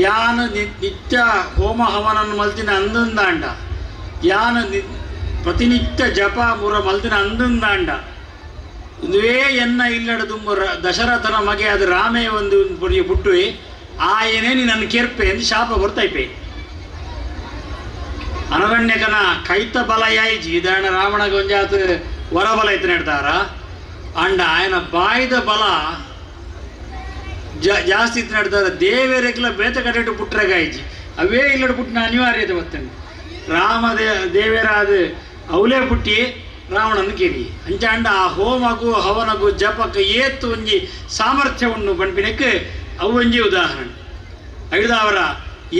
ಯಾನ್ ನಿತ್ಯ ಹೋಮ ಹವನನ್ನು ಮಲ್ತಿನ ಅಂದಂದಾಂಡ ಯಾನ್ ಪ್ರತಿನಿತ್ಯ ಜಪ ಮುರ ಮಲ್ತಿನ ಅಂದಂದಾಂಡ ಇಂದುವೇ ಎನ್ನ ಇಲ್ಲಡ ತುಂಬ ದಶರಥನ ಮಗೆ ಅದು ರಾಮೇ ಒಂದು ಪುಡಿಯ ಪುಟ್ಟುವೆ ಆಯನೇ ನನ್ನ ಕೆರ್ಪೆ ಎಂದು ಶಾಪ ಕೊರ್ತೈಪೆ. ಅನರಣ್ಯಕನ ಕೈತ ಬಲ ಯಾಯಿಜಿ ಇದಾಣ ರಾವಣಗ ಒಂಜಾತ ವರಬಲ ಇತ್ತು ನೆಡ್ತಾರ ಅಂಡ ಆಯನ ಬಾಯ್ದ ಬಲ ಜಾಸ್ತಿ ಇತ್ತು ನಡ್ತಾರ ದೇವರೆಗ್ಲ ಬೇತ ಕಡೆಟು ಪುಟ್ರಗಾಯಿಜಿ ಅವೇ ಇಲ್ಲಡ ಪುಟ್ಟಿನ ಅನಿವಾರ್ಯತೆ ಬತ್ತಂಡು ರಾಮ ದೇವರಾದ ಅವಲೇ ಪುಟ್ಟಿ ರಾವಣನ ಕೇಳಿ ಅಂಚಾಂಡ ಆ ಹೋಮಗು ಹವನಗು ಜಪಕ್ಕೆ ಏತ್ತು ಒಂಜಿ ಸಾಮರ್ಥ್ಯ ಉಂಡು ಪನ್ಪಿನಕ್ಕೆ ಅವು ಒಂಜಿ ಉದಾಹರಣೆ. ಐದಾವರ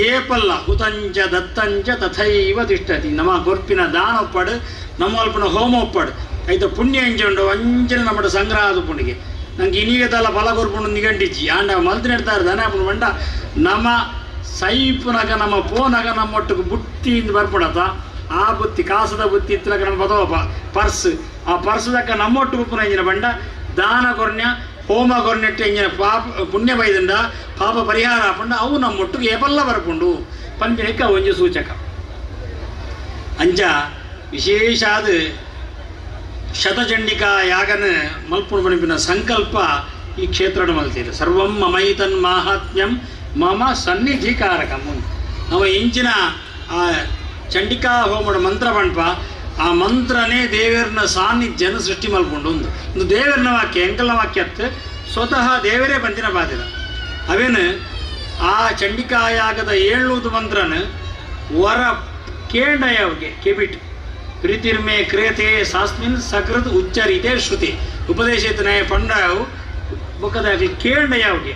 ಏಪಲ್ಲ ಹುತಂಚ ದತ್ತಂಚ ತಥೈವ ತಿಷ್ಟತಿ ನಮ್ಮ ಗೊರ್ಪಿನ ದಾನ ಒಪ್ಪಾಡು ನಮ್ಮ ಅಲ್ಪನ ಹೋಮ ಒಪ್ಪಾಡು ಐತ ಪುಣ್ಯ ಅಂಚೆ ಉಂಡು ಅಂಚಿನ ನಮ್ಮ ಸಂಗ್ರಹ ಆದ ಪುಣ್ಯಗೆ ನಂಗೆ ಇನ್ನೀಗ ತಲ ಫಲ ಕೊರ್ಪುಂಡು ನಿಗಂಟಿಚ್ಚಿ ಆಂಡ ಮಲ್ತಿನ ಇಡ್ತಾರೆ ದನ ಬಂಡ ನಮ್ಮ ಸೈಪುನಗ ನಮ್ಮ ಪೋನಗ ನಮ್ಮೊಟ್ಟಿಗೆ ಬುಟ್ಟಿಯಿಂದ ಬರ್ಪುಣತ ಆ ಬುತ್ತಿ ಕಾಸದ ಬುತ್ತಿ ಇತ್ತಲಕ ನಮ್ಮ ಬದವಪ್ಪ ಪರ್ಸ್ ಆ ಪರ್ಸ್ದಕ್ಕ ನಮ್ಮೊಟ್ಟು ಉಪ್ಪುನ ಇಂಜಿನ ಬಂಡ ದಾನ ಕೊರ್ಣ್ಯ ಹೋಮ ಕೊರ್ನೆಟ್ಟು ಇಂಜಿನ ಪಾಪ ಪುಣ್ಯ ಬೈದಂಡ ಪಾಪ ಪರಿಹಾರ ಪಂಡ ಅವು ನಮ್ಮೊಟ್ಟಿಗೆ ಏಪಲ್ಲ ಬರ್ಪುಂಡು ಪಂಪಿನಕ್ಕೆ ಒಂಜಿ ಸೂಚಕ. ಅಂಚ ವಿಶೇಷ ಆದ ಶತಚಂಡಿಕಾ ಯಾಗನ ಮಲ್ಪುಣ ಪಣಿಪಿನ ಸಂಕಲ್ಪ ಈ ಕ್ಷೇತ್ರನ ಮಲ್ತೀರ. ಸರ್ವಂ ಮಮೈತನ್ ಮಾಹಾತ್ಮ್ಯಂ ಮಮ ಸನ್ನಿಧಿಕಾರಕಂ. ನಮ್ಮ ಇಂಚಿನ ಆ ಚಂಡಿಕಾ ಹೋಮದ ಮಂತ್ರ ಪಂಪ ಆ ಮಂತ್ರನೇ ದೇವರನ ಸಾನ್ನಿಧ್ಯನ ಸೃಷ್ಟಿ ಮಲ್ಕೊಂಡು ಒಂದು ಒಂದು ದೇವರನ ವಾಕ್ಯ ಎಂಕಲ್ನ ವಾಕ್ಯ ಅತ್ತು ಸ್ವತಃ ದೇವರೇ ಬಂದಿನ ಬಾದಿರ ಅವೇನು ಆ ಚಂಡಿಕಾಯಾಗದ 700 ಮಂತ್ರನ ವರ ಕೇಂಡಯವ್ಗೆ ಕೆಬಿಟ್ ಪ್ರೀತಿರ್ಮೆ ಕ್ರಿಯತೆ ಸಾಸ್ಮಿನ್ ಸಕೃತ್ ಉಚ್ಚರಿತೆ ಶ್ರುತಿ ಉಪದೇಶಿತನೇ ಪಂಡವು ಬೊಕ್ಕದಾಗಲಿ ಕೇಂಡಯವ್ಗೆ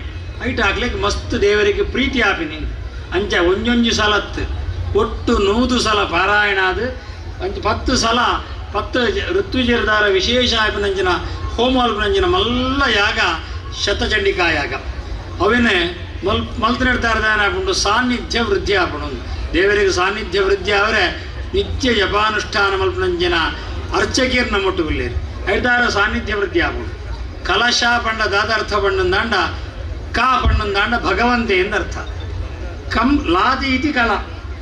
ಐಟ್ ಹಾಕ್ಲಿಕ್ಕೆ ಮಸ್ತ್ ದೇವರಿಗೆ ಪ್ರೀತಿ ಆಪಿ ನಿಂಗೆ ಅಂಚ ಒಂಜೊಂಜಿ ಸಲತ್ತು ಒಟ್ಟು 100 ಸಲ ಪಾರಾಯಣ ಅದು ಅಂಚ 10 ಸಲ 10 ಋತ್ವಿಜರದಾರ ವಿಶೇಷ ಆಪಿನಂಚಿನ ಹೋಮಾಲ್ಪಿನಂಚಿನ ಮಲ್ಲ ಯಾಗ ಶತಚಂಡಿಕಾ ಯಾಗ ಅವೇನೆ ಮಲ್ತಿನಡ್ತಾರದಾನ ಸಾನ್ನಿಧ್ಯ ವೃದ್ಧಿ ಆಪಣ ದೇವರಿಗೆ ಸಾನ್ನಿಧ್ಯ ವೃದ್ಧಿ ಅವರೇ ನಿತ್ಯ ಜಪಾನುಷ್ಠಾನ ಮಲ್ಪನಂಜಿನ ಅರ್ಚಕಿಯರ್ ನಮ್ಮೊಟ್ಟು ಬಿಲ್ಲೇರು ಐದಾರ ಸಾನ್ನಿಧ್ಯ ವೃದ್ಧಿ ಆಪಣ ಕಲಶ ಪಂಡ ದಾದಾರ್ಥ ಪಣ್ಣಂದಾಂಡ ಕಾ ಪಣ್ಣಂದಾಂಡ ಭಗವಂತೆ ಎಂದರ್ಥ ಕಂ ಲಾದಿ ಇತಿ ಕಲಾ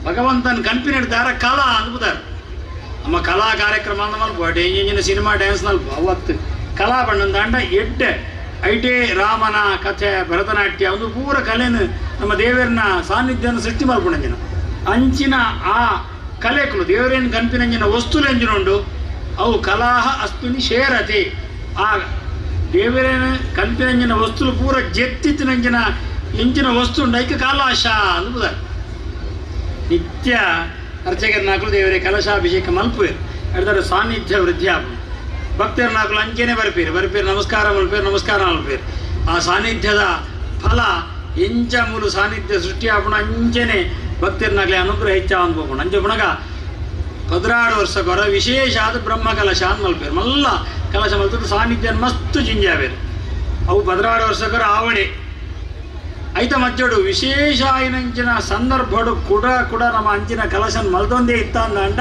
ಭಗವಂತನ ಕನ್ಪಿನಿಡ್ತಾರ ಕಲಾ ಅನ್ಬುದಾರ ನಮ್ಮ ಕಲಾ ಕಾರ್ಯಕ್ರಮ ಮಲ್ಪ ಇಂಜಿನ ಸಿನಿಮಾ ಡ್ಯಾನ್ಸ್ ನಲ್ಪ ಅವತ್ತು ಕಲಾ ಬಣ್ಣಂದಾಂಡ ಎಡ್ಡೆ ಐಟೇ ರಾಮನ ಕಥೆ ಭರತನಾಟ್ಯ ಒಂದು ಪೂರ ಕಲೆನು ನಮ್ಮ ದೇವರನ್ನ ಸಾನ್ನಿಧ್ಯನ ಸೃಷ್ಟಿ ಮಲ್ಪುಣಂಜಿನ ಅಂಚಿನ ಆ ಕಲೆಕಲು ದೇವರೇನು ಕನ್ಪಿನಂಜಿನ ವಸ್ತುಲೆಂಜಿನ ಉಂಡು ಅವು ಕಲಾಹ ಅಸ್ಮಿನ್ ಶೇರತೆ ಆ ದೇವರೇನು ಕನ್ಪಿನಂಜಿನ ವಸ್ತುಲು ಪೂರ ಜೆತ್ತಿತ್ತಿನಂಜಿನ ಎಂಚಿನ ವಸ್ತು ಉಂಡು ಐಕ ಕಲಾಶ ಅನ್ಬುದಾರ ನಿತ್ಯ ಅರ್ಚಕರ್ನಾಕಲು ದೇವರೇ ಕಲಶಾಭಿಷೇಕ ಮಲ್ಪುವೇರು ಅಡ್ದಾರ ಸಾನ್ನಿಧ್ಯ ವೃದ್ಧಿ ಆಪು ಭಕ್ತರ್ನಾಕಲು ಅಂಚೆನೆ ಬರ್ಪೀರು ಬರ್ಪೀರು ನಮಸ್ಕಾರ ಮಲ್ಪೇರು ನಮಸ್ಕಾರ ಮಲ್ಪೇರು ಆ ಸಾನ್ನಿಧ್ಯದ ಫಲ ಎಂಚ ಮೂಲು ಸಾನ್ನಿಧ್ಯ ಸೃಷ್ಟಿ ಆಪುಣ ಅಂಚೆನೆ ಭಕ್ತರ್ನಾಗಲಿ ಅನುಗ್ರಹ ಹೆಚ್ಚ ಅನ್ಬೋಪುಣ ಅಂಚೆ ಪುಣಗ 12 ವರ್ಷ ಕೊರ ವಿಶೇಷ ಆದ ಬ್ರಹ್ಮ ಕಲಶ ಅಂದ್ ಮಲ್ಪೇರು ಮಲ್ಲ ಕಲಶ ಮಲ್ತದ್ದು ಸಾನ್ನಿಧ್ಯ ಮಸ್ತು ಜಿಂಜಾವೇರು ಅವು 12 ವರ್ಷ ಕೊರ ಆವಣೆ ಐತ ಮಜ್ಜೋಡು ವಿಶೇಷ ಆಯಿನಂಚಿನ ಸಂದರ್ಭಡು ಕೂಡ ಕೂಡ ನಮ್ಮ ಅಂಚಿನ ಕಲಶನ್ ಮಲ್ದೊಂದೇ ಇತ್ತಂದಾಂಡ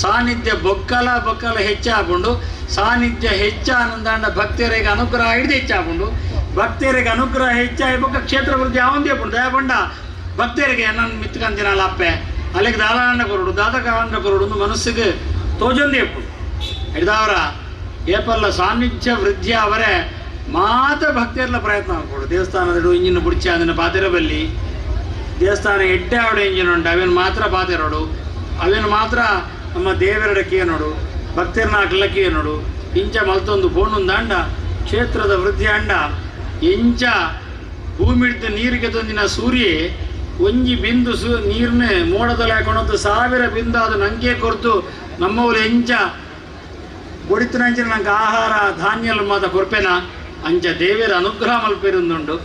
ಸಾನ್ನಿಧ್ಯ ಬೊಕ್ಕಲ ಬೊಕ್ಕಲ ಹೆಚ್ಚಾಪುಂಡು. ಸಾನ್ನಿಧ್ಯ ಹೆಚ್ಚಾನಂದಾಂಡ ಭಕ್ತರಿಗೆ ಅನುಗ್ರಹ ಹಿಡಿದು ಹೆಚ್ಚಾಪುಂಡು. ಭಕ್ತರಿಗೆ ಅನುಗ್ರಹ ಹೆಚ್ಚಾಗಿ ಬೊಕ್ಕ ಕ್ಷೇತ್ರ ವೃದ್ಧಿ ಅವಂದೇ ಪುಂಡು. ದಯಪಂಡ ಭಕ್ತರಿಗೆ ನನ್ನ ಮಿತ್ಕಂದಿನ ಅಪ್ಪೆ ಅಲ್ಲಿಗೆ ದಾದಾಂಡ ಕೊರಡು ದಾದಕಾಂಡ ಕೊರಡು ಮನಸ್ಸಿಗೆ ತೋಜೊಂದೇ ಪುಂಡು. ಹಿಡಿದವರ ಏಪಲ್ಲ ಸಾನ್ನಿಧ್ಯ ವೃದ್ಧಿ ಅವರೇ ಮಾತ ಭಕ್ತಿಯರ್ಲ ಪ್ರಯತ್ನ ಮಾಡ್ಕೊಡು. ದೇವಸ್ಥಾನದ ಇಂಜಿನ್ ಬುಡ್ಚಿ ಅದನ್ನು ಪಾತಿರಬಲ್ಲಿ ದೇವಸ್ಥಾನ ಎಡ್ಡೆ ಆವಡ ಇಂಜಿನ್ ಉಂಟು ಅವೇನು ಮಾತ್ರ ಪಾತಿರೋಡು ಅವೇನು ಮಾತ್ರ ನಮ್ಮ ದೇವರಡಕ್ಕೆ ನೋಡು ಭಕ್ತಿಯರ್ನ ಹಾಕ್ಲಕ್ಕೆ ನೋಡು ಇಂಚ ಮಲ್ತೊಂದು ಬೋಣೊಂದು ಅಂಡ ಕ್ಷೇತ್ರದ ವೃದ್ಧಿ ಅಂಡ ಎಂಚ ಭೂಮಿಡ್ದು ನೀರಿಗೆ ತಂದಿನ ಸೂರ್ಯ ಒಂಜಿ ಬಿಂದು ಸು ನೀರನ್ನೇ ಮೋಡದಲ್ಲಿ ಹಾಕೊಂಡದ್ದು 1000 ಬಿಂದು ಅದು ನಂಗೆ ಕೊರ್ತು ನಮ್ಮವರು ಎಂಚ ಬೊಡಿತನಂಚಿನ ನಂಗೆ ಆಹಾರ ಧಾನ್ಯಲು ಮಾತ ಕೊರ್ಪೆನ ಅಂಚ ದೇವರ ಅನುಗ್ರಹ ಮಲ್ಪೆರುಂದುಂಡು.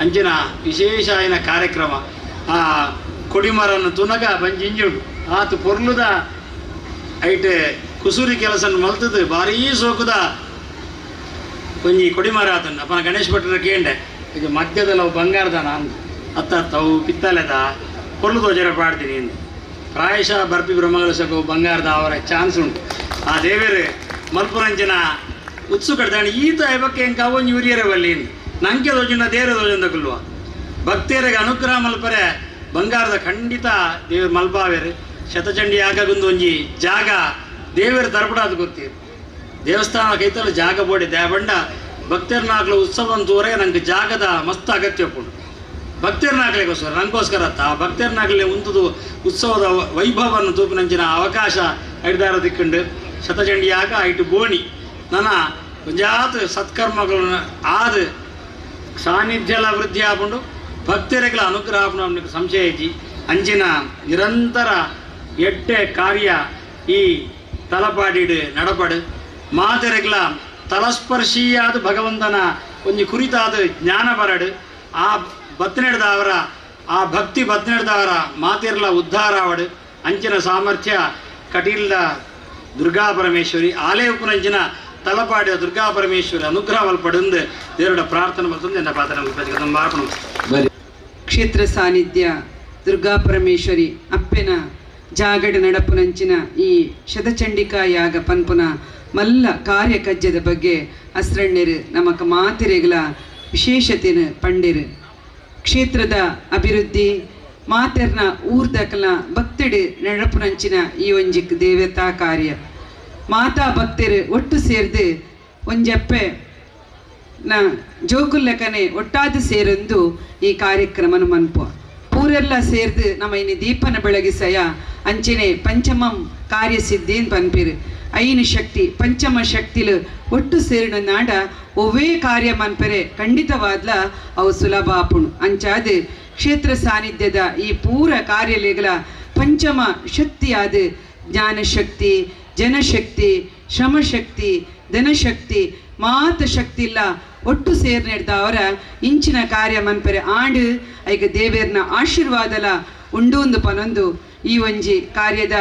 ಅಂಚಿನ ವಿಶೇಷ ಆಯ್ನ ಕಾರ್ಯಕ್ರಮ ಆ ಕೊಡಿಮರನ್ನು ತುನಗ ಬಂಜಿಂಜುಂಡು ಆತು ಪೊರ್ಲುದ ಐಟೆ ಕುಸುರಿ ಕೆಲಸನ್ನು ಮಲ್ತದು ಭಾರೀ ಸೋಕುದ ಒಂಜಿ ಕೊಡಿಮರ ಆತನು. ಅಪ್ಪನ ಗಣೇಶ್ ಭಟ್ರ ಕೇಂಡೆ ಇದು ಮಧ್ಯದಲ್ಲಿ ಅವು ಬಂಗಾರದನ ಅಂದು ಅತ್ತ ಅವು ಪಿತ್ತಲೆದ ಪೊರ್ಲು ತೋಜರ ಪಾಡ್ತೀನಿ ಎಂದು. ಪ್ರಾಯಶಃ ಬರ್ಪಿ ಬ್ರಹ್ಮಕಲಶಕ್ಕೂ ಬಂಗಾರದ ಅವರ ಚಾನ್ಸ್ ಉಂಟು. ಆ ದೇವರು ಮಲ್ಪುರಂಚಿನ ಉತ್ಸು ಕಡ್ದಾಣ ಈತ ಐಬಕ್ಕೆ ಹೆಂಗೆ ಅವೊಂಜಿ ಯೂರಿಯರ ಬಲ್ಲಿ ನಂಗೆ ದೋಜನ ದೇವರ ದೋಜನ ಕುಲ್ವ ಭಕ್ತಿಯರಿಗೆ ಅನುಗ್ರಹ ಮಲ್ಪರೆ ಬಂಗಾರದ ಖಂಡಿತ ದೇವರು ಮಲ್ಪಾವೇರು. ಶತಚಂಡಿ ಆಗಗೊಂದು ಒಂಜಿ ಜಾಗ ದೇವರ ತರ್ಪಡಾದ ಗೊತ್ತೀರು. ದೇವಸ್ಥಾನ ಕೈತಲ್ಲ ಜಾಗ ಬೋಡಿ ದೇವಂಡ ಭಕ್ತರನ್ನಾಗ್ಲ ಉತ್ಸವ ತೋರೆ ನಂಗೆ ಜಾಗದ ಮಸ್ತ್ ಅಗತ್ಯ ಉಂಟು. ಭಕ್ತರನ್ನಾಗ್ಲಿಕ್ಕೋಸ್ಕರ ನಂಗೋಸ್ಕರ ಆ ಭಕ್ತರನ್ನಾಗಲೇ ಉಂಟುದು ಉತ್ಸವದ ವೈಭವವನ್ನು ತೂಪಿನಂಚಿನ ಅವಕಾಶ ಐದಾರ ದಿಕ್ಕುಂಡು. ಶತಚಂಡಿಯಾಗ ಐಟು ಬೋಣಿ ನನ್ನ ಒಂಜಾತ ಸತ್ಕರ್ಮಗಳನ್ನು ಆದ ಸಾನ್ನಿಧ್ಯಲ ವೃದ್ಧಿ ಆಪುಂಡು ಭಕ್ತರಿಗಳ ಅನುಗ್ರಹ ಆಪುಂಡು ಸಂಶಯ ಐತಿ. ಅಂಚಿನ ನಿರಂತರ ಎಡ್ಡೆ ಕಾರ್ಯ ಈ ತಲಪಾಡಿಡು ನಡಪಡು ಮಾತೆರೆಗ್ಲ ತಲಸ್ಪರ್ಶಿಯಾದ ಭಗವಂತನ ಒಂಜಿ ಕುರಿತಾದ ಜ್ಞಾನ ಬರಡು ಆ ಬತ್ನೆಡ್ದವರ ಆ ಭಕ್ತಿ ಬತ್ನೆಡ್ದವರ ಮಾತಿರ್ಲ ಉದ್ಧಾರ ಆವಡು ಅಂಚಿನ ಸಾಮರ್ಥ್ಯ ಕಟೀಲ್ದ ದುರ್ಗಾ ಪರಮೇಶ್ವರಿ ಆಲಯ ಉಪನಂಚಿನ ತಲಪಾಡಿದ ದುರ್ಗಾ ಪರಮೇಶ್ವರಿ ಅನುಗ್ರಹ ಒಲ್ಪಡುಂದು ದೇವರ ಪ್ರಾರ್ಥನೆ ಬರ್ತದೆ. ಎನ್ನ ಪ್ರಾರ್ಥನೆ. ಕ್ಷೇತ್ರ ಸಾನ್ನಿಧ್ಯ ದುರ್ಗಾ ಪರಮೇಶ್ವರಿ ಅಪ್ಪೆನ ಜಾಗಡ ನಡಪುನಂಚಿನ ಈ ಶತಚಂಡಿಕಾ ಯಾಗ ಪನ್ಪುನ ಮಲ್ಲ ಕಾರ್ಯ ಕಜ್ಜದ ಬಗ್ಗೆ ಅಸ್ರಣ್ಣರು ನಮಕ ಮಾತಿರೆಗಳ ವಿಶೇಷತೆನ ಪಂಡಿರು. ಕ್ಷೇತ್ರದ ಅಭಿವೃದ್ಧಿ ಮಾತೆರ್ನ ಊರ್ದಕಲ ಭಕ್ತಿಡು ನಡಪುನಂಚಿನ ಈ ಒಂಜಿ ದೇವತಾ ಕಾರ್ಯ ಮಾತಾ ಭಕ್ತರು ಒಟ್ಟು ಸೇರ್ದು ಒಂಜಪ್ಪೆ ನ ಜೋಕುಲ್ಲಕನೆ ಒಟ್ಟಾದ ಸೇರೊಂದು ಈ ಕಾರ್ಯಕ್ರಮನ ಮನ್ಪು ಪೂರೆಲ್ಲ ಸೇರ್ದು ನಮ್ಮ ಇನ್ನು ದೀಪನ ಬೆಳಗಿಸಯ ಅಂಚನೆ ಪಂಚಮಂ ಕಾರ್ಯಸಿದ್ಧಿ ಪನ್ಪಿರು ಐನು ಶಕ್ತಿ ಪಂಚಮ ಶಕ್ತಿಲು ಒಟ್ಟು ಸೇರಿನ ನಾಡ ಒವ್ವೇ ಕಾರ್ಯ ಮನ್ಪೆರೆ ಖಂಡಿತವಾದ್ಲ ಅವು ಸುಲಭ ಆಪುಣು. ಅಂಚಾದ ಕ್ಷೇತ್ರ ಸಾನ್ನಿಧ್ಯದ ಈ ಪೂರ ಕಾರ್ಯಲೆಗಳ ಪಂಚಮ ಶಕ್ತಿಯಾದ ಜ್ಞಾನಶಕ್ತಿ ಜನಶಕ್ತಿ ಶ್ರಮಶಕ್ತಿ ಧನಶಕ್ತಿ ಮಾತ ಶಕ್ತಿ ಇಲ್ಲ ಒಟ್ಟು ಸೇರ್ ಅವರ ಇಂಚಿನ ಕಾರ್ಯ ಮನ್ಪೆರೆ ಆಂಡು ಐಕ ದೇವೇರ್ನ ಆಶೀರ್ವಾದಲ ಉಂಡು ಒಂದು ಪನೊಂದು ಈ ಒಂಜಿ ಕಾರ್ಯದ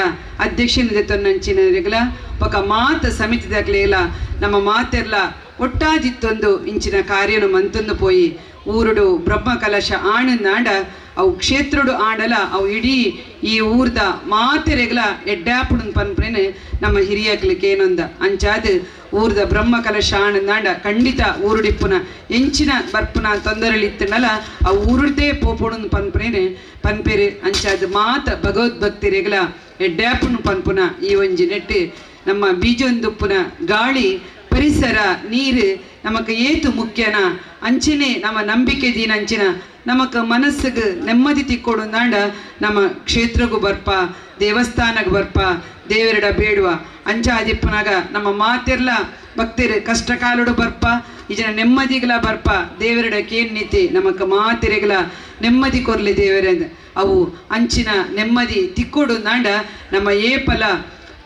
ಅಧ್ಯಕ್ಷನ ತೊನ್ನಂಚಿನರೆಗಳ ಪಕ್ಕ ಮಾತ ಸಮಿತಿದಾಗಲೆಲ್ಲ ನಮ್ಮ ಮಾತೆರ್ಲ ಒಟ್ಟಾಜಿತ್ತೊಂದು ಇಂಚಿನ ಕಾರ್ಯನು ಮಂತೊಂದು ಪೋಯಿ ಊರುಡು ಬ್ರಹ್ಮ ಕಲಶ ಆಣು ನಾಡ ಅವು ಕ್ಷೇತ್ರಡು ಆಡಲ ಅವು ಇಡೀ ಈ ಊರ್ದ ಮಾತೆರೆಗಳ ಎಡ್ಡಾಪುಡು ಪನ್ಪುನೇನು ನಮ್ಮ ಹಿರಿಯಕ್ಲಿಕ್ಕೆ ಏನೊಂದ ಅಂಚಾದ ಊರ್ದ ಬ್ರಹ್ಮ ಕಲಶ ಆಣು ನಾಡ ಖಂಡಿತ ಊರುಡಿಪ್ಪುನ ಎಂಚಿನ ಬರ್ಪುನ ತೊಂದರೆಲಿತ್ತನಲ್ಲ ಆ ಊರುಡ್ದೇ ಪೋಪುಡು ಪನ್ಪುನೇನು ಪನ್ಪೆರು. ಅಂಚಾದ ಮಾತ ಭಗವದ್ಭಕ್ತಿರೆಗಳ ಎಡ್ಡಾಪುನು ಪನ್ಪುನ ಈ ಒಂಜಿ ನೆಟ್ಟು ನಮ್ಮ ಬೀಜೊಂದುಪ್ಪುನ ಗಾಳಿ ಪರಿಸರ ನೀರು ನಮಕ್ ಏತು ಮುಖ್ಯನ ಅಂಚಿನೇ ನಮ್ಮ ನಂಬಿಕೆ ದೀನ ಅಂಚಿನ ನಮಕ್ ಮನಸ್ಸಿಗೆ ನೆಮ್ಮದಿ ತಿಕ್ಕೊಡು ನಾಡ ನಮ್ಮ ಕ್ಷೇತ್ರಗೂ ಬರ್ಪ ದೇವಸ್ಥಾನಕ್ಕೆ ಬರ್ಪ ದೇವರಡ ಬೇಡುವ ಅಂಚಾದಿಪ್ಪನಾಗ ನಮ್ಮ ಮಾತೆರ್ಲ ಭಕ್ತಿರು ಕಷ್ಟ ಕಾಲಡು ಬರ್ಪ ಈ ಜನ ನೆಮ್ಮದಿಗಳ ಬರ್ಪ ದೇವರಡ ಕೇನ್ ನೀತಿ ನಮಕ್ ಮಾತೆರೆಗಳ ನೆಮ್ಮದಿ ಕೊರ್ಲಿ ದೇವರ ಅವು ಅಂಚಿನ ನೆಮ್ಮದಿ ತಿಕ್ಕೊಡು ನಾಡ ನಮ್ಮ ಏಪಲ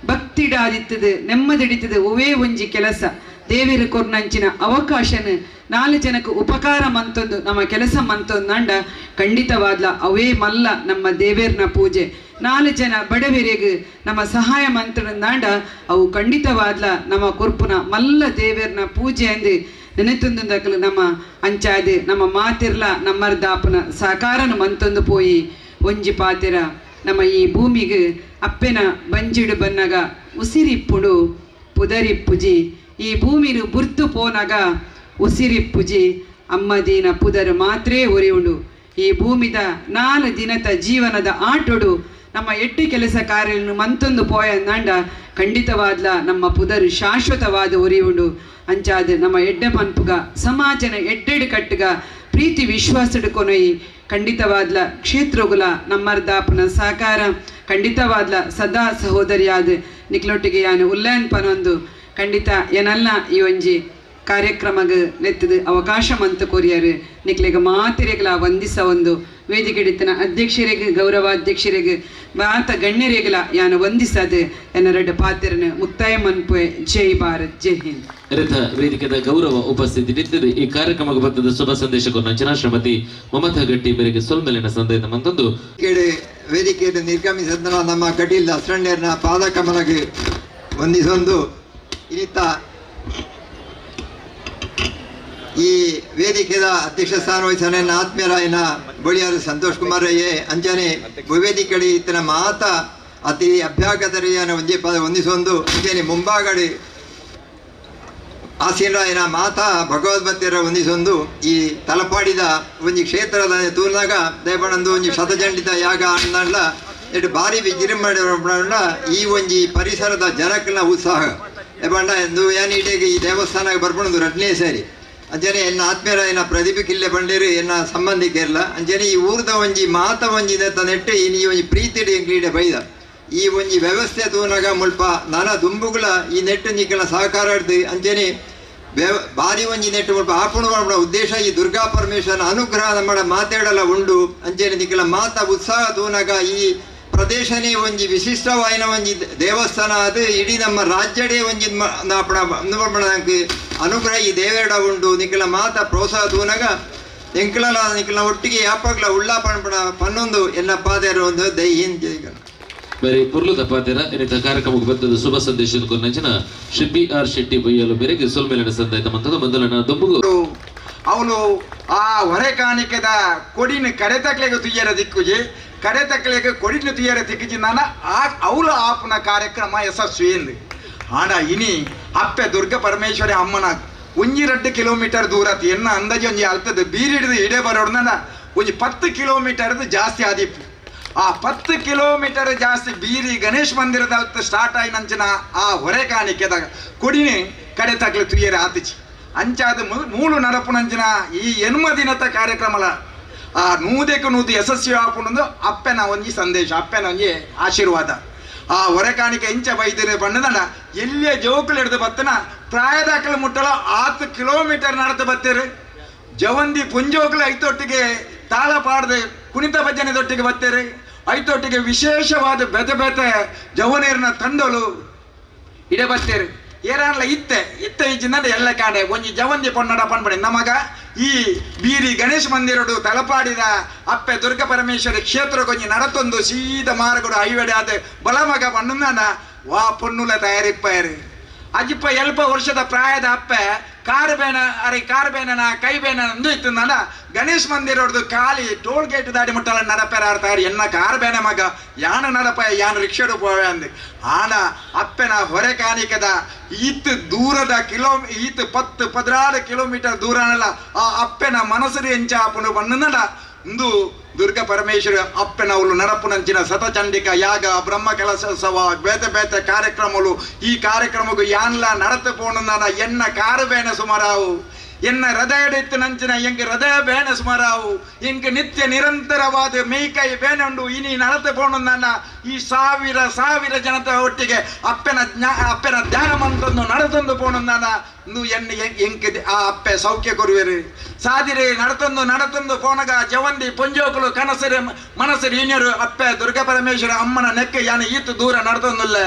ಭಕ್ತಿಡಾದಿತ್ತದು ನೆಮ್ಮದಿಡಿತದೆ ಒವೇ ಒಂಜಿ ಕೆಲಸ ದೇವಿರ ಕೊರ್ನಂಚಿನ ಅವಕಾಶನ ನಾಲ್ಕು ಜನಕ್ಕೆ ಉಪಕಾರ ಮಂತೊಂದು ನಮ್ಮ ಕೆಲಸ ಮಂತೊಂದು ನಾಂಡ ಖಂಡಿತವಾದ್ಲ ಅವೇ ಮಲ್ಲ ನಮ್ಮ ದೇವೇರ್ನ ಪೂಜೆ. ನಾಲ್ಕು ಜನ ಬಡವರಿಗೆ ನಮ್ಮ ಸಹಾಯ ಮಂತ್ರ ನಾಂಡ ಅವು ಖಂಡಿತವಾದ್ಲ ನಮ್ಮ ಕೊರ್ಪುನ ಮಲ್ಲ ದೇವೇರ್ನ ಪೂಜೆ ಅಂದು ನೆನೆತೊಂದುಂದಕಲು ನಮ್ಮ ಅಂಚಾದ್ ನಮ್ಮ ಮಾತಿರ್ಲ ನಮ್ಮರ್ದಾಪುನ ಸಹಕಾರನು ಮಂತೊಂದು ಪೋಯಿ ಒಂಜಿ ಪಾತೆರ ನಮ್ಮ ಈ ಭೂಮಿಗೆ ಅಪ್ಪೆನ ಬಂಜಿಡು ಬನ್ನಗ ಉಸಿರಿಪ್ಪುಡು ಪುದರಿಪ್ಪುಜಿ ಈ ಭೂಮಿನು ಬುರ್ತು ಪೋನಗ ಉಸಿರಿಪ್ಪುಜಿ ಅಮ್ಮದೀನ ಪುದರ್ ಮಾತ್ರೇ ಒರಿಯುಂಡು ಈ ಭೂಮಿದ 4 ದಿನದ ಜೀವನದ ಆಟೋಡು ನಮ್ಮ ಎಟ್ಟಿ ಕೆಲಸ ಕಾರ್ಯಗಳನ್ನು ಮಂತೊಂದು ಪೋಯಂದಾಂಡ ಖಂಡಿತವಾದ್ಲ ನಮ್ಮ ಪುದರ್ ಶಾಶ್ವತವಾದ ಒರಿಯುಂಡು ಅಂಚಾದ ನಮ್ಮ ಎಡ್ಡೆ ಪನ್ಪುಗ ಸಮಾಜನ ಎಡ್ಡೆಡು ಕಟ್ಟುಗ ಪ್ರೀತಿ ವಿಶ್ವಾಸಡು ಕೊನೊಯಿ ಖಂಡಿತವಾದ್ಲ ಕ್ಷೇತ್ರಗುಲ ನಮ್ಮರ್ದಾಪನ ಸಹಕಾರ ಖಂಡಿತವಾದ್ಲ ಸದಾ ಸಹೋದರಿಯಾದ ನಿಕ್ಲೊಟ್ಟಿಗೆ ಯಾನು ಉಲ್ಲಯನ್ ಪನೊಂದು ಖಂಡಿತ ಏನಲ್ಲ ಈ ಒಂಜಿ ಕಾರ್ಯಕ್ರಮಗ ನೆತ್ತದು ಅವಕಾಶ ಮಂತು ಕೊರಿಯರು ನಿಕ್ಲೆಗ ಮಾತಿರೆಗಳ ವಂದಿಸ ಒಂದು ವೇದಿಕೆಡಿತನ ಅಧ್ಯಕ್ಷರಿಗೆ ಗೌರವಾಧ್ಯಕ್ಷರಿಗೆ ಮಾತ ಗಣ್ಯರಿಗಳ ಯಾನು ವಂದಿಸದು ಎನ್ನರೆಡ್ಡ ಪಾತ್ರನ ಮುಕ್ತಾಯ ಮನ್ಪುವೆ. ಜೈ ಭಾರತ್, ಜೈ ಹಿಂದ್. ರಥ ವೇದಿಕೆದ ಗೌರವ ಉಪಸ್ಥಿತಿ ನಿಂತಿದೆ. ಈ ಕಾರ್ಯಕ್ರಮಕ್ಕೆ ಬಂದದ ಶುಭ ಸಂದೇಶವನ್ನು ಅಂಚನಾ ಶ್ರೀಮತಿ ಮಮತಾ ಗಟ್ಟಿ ಮೇರೆಗೆ ಸೊಲ್ಮೆಲಿನ ಸಂದೇಶ ಮಂತೊಂದು ವೇದಿಕೆಯನ್ನು ನಿರ್ಗಮಿಸಿದ ನಮ್ಮ ಕಟೀಲ್ ಅಸ್ರಣ್ಯರನ ಪಾದಕಮಲಗೆ ವಂದಿಸೊಂದು ಇನ್ನಿತ ಈ ವೇದಿಕೆದ ಅಧ್ಯಕ್ಷ ಸ್ಥಾನ ವಹಿಸನ ಆತ್ಮೀಯರಾಯನ ಬಳಿಯಾರು ಸಂತೋಷ್ ಕುಮಾರ್ ರಯ್ಯೆ ಅಂಚನೆ ವೇದಿಕೆಡಿ ಇತನ ಮಾತ ಅತಿ ಅಭ್ಯಾಗತರಿಯನ ಒಂಜೆ ಪದ ವಂದಿಸೊಂದು ಅಂಚನೆ ಮುಂಭಾಗಡಿ ಆಸೀನರಾಯನ ಮಾತಾ ಭಗವದ್ಭಕ್ತರ ವಂದಿಸೊಂದು ಈ ತಲಪಾಡಿದ ಒಂಜಿ ಕ್ಷೇತ್ರದ ತೂರ್ನಾಗ ದಯಪಣಂದು ಒಂಜಿ ಶತಚಂಡಿತ ಯಾಗ ಅಣ್ಣಲ್ಲ ಎಟ್ಟು ಭಾರಿ ವಿಜೃಂಭಣೆ ಈ ಒಂಜಿ ಪರಿಸರದ ಜನಕ್ಕನ ಉತ್ಸಾಹ ದಯಪಂಡ ಎಂದು ಏನಿಟೆಗೆ ಈ ದೇವಸ್ಥಾನಕ್ಕೆ ಬರ್ಪಣದು ರಡ್ನೇ ಸೇರಿ ಅಂಚನೆ ಎನ್ನ ಆತ್ಮೀಯರಾಯನ ಪ್ರದೀಪ ಕಿಲ್ಲೆ ಬಂಡೇರು ಎನ್ನ ಸಂಬಂಧಿಕರಲ್ಲ ಅಂಚನೆ ಈ ಊರ್ದ ಒಂಜಿ ಮಾತ ಒಂಜಿ ನೆಟ್ಟು ಈ ಒಂಜಿ ಪ್ರೀತಿಡಿ ಎಂಕ್ಲೀಡೆ ಬೈದ ಈ ಒಂಜಿ ವ್ಯವಸ್ಥೆ ತೂನಾಗ ಮುಲ್ಪ ನಾನಾ ದುಂಬುಗಳ ಈ ನೆಟ್ಟು ನಿಕ್ಕಲ ಸಹಕಾರ ಅಂಚನೆ ಭಾರಿ ಒಂಜಿ ನೆಟ್ಟು ಮುಲ್ಪ ಆಪುಣ ಉದ್ದೇಶ ಈ ದುರ್ಗಾ ಪರಮೇಶ್ವರನ ಅನುಗ್ರಹ ನಮ್ಮ ಮಾತಾಡಲ ಉಂಡು ಅಂಚನೆ ನಿಕ್ಕಲ ಮಾತ ಉತ್ಸಾಹ ತೂನಾಗ ಈ ಪ್ರದೇಶನೇ ಒಂಜಿ ವಿಶಿಷ್ಟವಾಯಿನ ಒಂಜಿ ದೇವಸ್ಥಾನ ಅದು ಇಡೀ ನಮ್ಮ ರಾಜ್ಯಡೇ ಒಂಜಿ ಅನುಗ್ರಹ ಈ ದೇವೇಡ ಉಂಡು ನಿಕ್ಕಲ ಮಾತ ಪ್ರೋತ್ಸಾಹ ತೂನಾಗ ಎಂಕಲ ನಿಕ್ಕಲ ಒಟ್ಟಿಗೆ ಯಾಪಾಗ್ಲ ಉಳ್ಳಾ ಪಣಪಣ ಪನ್ನೊಂದು ಎಲ್ಲ ಪಾದೇರು ಒಂದು ದೈ ಹಿಂದ್ ಜೈ ಕನ್ನಡ. ಬೇರೆ ಪುರ್ಲು ತಪಾತೇರ ಇನ್ನಿತ ಕಾರ್ಯಕ್ರಮಕ್ಕೆ ಬಂದದ ಶುಭ ಸಂದೇಶ ಕೊನ್ನಂಚಿನ ಶ್ರೀ ಬಿ ಆರ್ ಶೆಟ್ಟಿ ಬೊಯ್ಯಲು ಬೇರೆಗೆ ಸೊಲ್ಮೇಲಿನ ಸಂದಾಯ್ತ ಮಂತದ ಮೊದಲನ ದುಂಬುಗು ಅವನು ಆ ಹೊರೆ ಕಾಣಿಕೆದ ಕೊಡಿನ ಕಡೆತಕ್ಲೆಗೆ ತುಯ್ಯರ ದಿಕ್ಕುಜಿ ಕಡೆತಕ್ಲೆಗೆ ಕೊಡಿನ ತುಯ್ಯರ ದಿಕ್ಕುಜಿ ನಾನು ಆ ಅವಳು ಆಪುನ ಕಾರ್ಯಕ್ರಮ ಯಶಸ್ವಿ ಎಂದು ಆಡ ಇನಿ ಅಪ್ಪೆ ದುರ್ಗ ಪರಮೇಶ್ವರಿ ಅಮ್ಮನ ಒಂಜಿ 2 ಕಿಲೋಮೀಟರ್ ದೂರ ಎನ್ನ ಅಂದಾಜು ಒಂಜಿ ಅಲ್ತದ ಬೀರಿಡಿದು ಇಡೇ ಬರೋಡ್ನ ಒಂಜಿ 10 ಕಿಲೋಮೀಟರ್ದು ಜಾಸ್ತಿ ಆದಿಪ್ಪು. ಆ 10 ಕಿಲೋಮೀಟರ್ ಜಾಸ್ತಿ ಬೀರಿ ಗಣೇಶ್ ಮಂದಿರದ ಅಲ್ತ ಸ್ಟಾರ್ಟ್ ಆಯಿ ನಂಚಿನ ಆ ಹೊರೆ ಕಾಣಿಕೆದಾಗ ಕೊಡಿನಿ ಕಡೆ ತಗ್ಲು ತುಯ್ಯರ ಆತಿಚಿ ಅಂಚಾದ ಮೂಲು ನಡಪುನಂಚಿನ ಈ ಎನ್ಮ ದಿನದ ಕಾರ್ಯಕ್ರಮಲ ಆ 100ಕ್ಕೆ 100 ಯಶಸ್ವಿ ಆಪುನೊಂದು ಅಪ್ಪೆನ ಒಂಜಿ ಸಂದೇಶ, ಅಪ್ಪೆನ ಒಂಜಿ ಆಶೀರ್ವಾದ. ಆ ಹೊರೆ ಕಾಣಿಕೆ ಇಂಚ ಬೈದಿರ ಬಣ್ಣದಂಡ ಎಲ್ಲಿಯ ಜೋಕುಲು ಹಿಡಿದು ಬತ್ತನ ಪ್ರಾಯದಾಕಲು ಮುಟ್ಟಲ 10 ಕಿಲೋಮೀಟರ್ ನಡೆದು ಬತ್ತೀರಿ. ಜವಂದಿ ಪುಂಜೋಕುಲು ಐತೊಟ್ಟಿಗೆ ತಾಳ ಪಾಡದೆ ಕುಣಿತ ಭಜನೆ ದೊಟ್ಟಿಗೆ ಬತ್ತೀರಿ. ಐತೊಟ್ಟಿಗೆ ವಿಶೇಷವಾದ ಬೆತೆ ಬೆತೆ ಜವನೇರಿನ ತಂಡಲು ಇಡೆ ಬತ್ತೀರಿ. ಏರಾನ್ಲ ಇತ್ತೆ ಇತ್ತೆ ಇಜ್ಜಿಂದ ಎಲ್ಲ ಕಾಡೆ ಒಂಜಿ ಜವಂದಿ ಪೊನ್ನಡ ಪನ್ಪಡಿ ನಮಗ ಈ ಬೀರಿ ಗಣೇಶ ಮಂದಿರಡು ತಲಪಾಡಿದ ಅಪ್ಪೆ ದುರ್ಗ ಪರಮೇಶ್ವರಿ ಕ್ಷೇತ್ರಕ್ಕೊಂಜಿ ನಡತೊಂದು ಸೀದ ಮಾರ್ಗಡು ಐವೆಡೆ ಆದ ಬಲಮಗ ಪಣ್ಣುಂದಾಂಡ ವಾ ಪೊನ್ನುಲ ತಯಾರಿಪ್ಪಾಯರು. ಅಜಿಪ್ಪ ಎಲ್ಪ ವರ್ಷದ ಪ್ರಾಯದ ಅಪ್ಪೆ ಕಾರು ಬೇನ ಅರೆ ಕಾರು ಬೇನನ ಕೈ ಬೇನ ಅಂದು ಇತ್ತಂದಾಂಡ ಗಣೇಶ ಮಂದಿರಡ್ದು ಖಾಲಿ ಟೋಲ್ ಗೇಟ್ ದಾಡಿ ಮುಟ್ಟಲ ನಡಪೆರ ಆಡ್ತಾರೆ ಎನ್ನ ಕಾರು ಬೇನ ಮಗ ಯಾನ ನಡಪ ಯಾನ ರಿಕ್ಷಾಡು ಪೋವೆ ಅಂದು ಆನ ಅಪ್ಪೆನ ಹೊರೆ ಕಾಣಿಕದ ಈತ್ ದೂರದ ಈತ್ 10 16 ಕಿಲೋಮೀಟರ್ ದೂರನಲ್ಲ ಆ ಅಪ್ಪೆನ ಮನಸ್ಸು ಎಂಚ ಆಪುನು ಬಣ್ಣನಡ ಇಂದು ದುರ್ಗ ಪರಮೇಶ್ವರ ಅಪ್ಪೆನ ಅವಳು ನಡಪುನಂಚಿನ ಶತಚಂಡಿಕ ಯಾಗ ಬ್ರಹ್ಮ ಕಲಶೋತ್ಸವ ಬೇತೆ ಬೇತೆ ಕಾರ್ಯಕ್ರಮಗಳು ಈ ಕಾರ್ಯಕ್ರಮಕ್ಕೂ ಯಾನ್ಲ ನಡತ ಪೋಣ ಎನ್ನ ಕಾರು ಬೇನ ಸುಮಾರಾವು ಎನ್ನ ಹೃದಯಡಿತ್ತು ನಂಚಿನ ಎಂಕ್ ಹೃದಯ ಬೇನ ಸುಮಾರಾವು ಎಂಕ್ ನಿತ್ಯ ನಿರಂತರವಾದ ಮೇಯ್ಕೈ ಬೇನುಂಡು ಇನಿ ನಡತ ಪೋಣ ಈ ಸಾವಿರ ಸಾವಿರ ಜನತ ಒಟ್ಟಿಗೆ ಅಪ್ಪೆನ ಅಪ್ಪೆನ ಧ್ಯಾನ ಮಂತೊಂದು ನಡತೊಂದು ಪೋಣ ಎನ್ನ ಎಂಕ್ ಆ ಅಪ್ಪೆ ಸೌಖ್ಯ ಕೊರುವೆರು ಸಾದಿರೆ ನಡತೊಂದು ನಡತೊಂದು ಪೋನಗ ಜವಂದಿ ಪೊಂಜೋಕುಲು ಕನಸರು ಮನಸರು ಇನ್ಯರು ಅಪ್ಪೆ ದುರ್ಗ ಪರಮೇಶ್ವರ ಅಮ್ಮನ ನೆಕ್ಕೆ ಯಾನೆ ಈತು ದೂರ ನಡತೊಂದುಲ್ಲ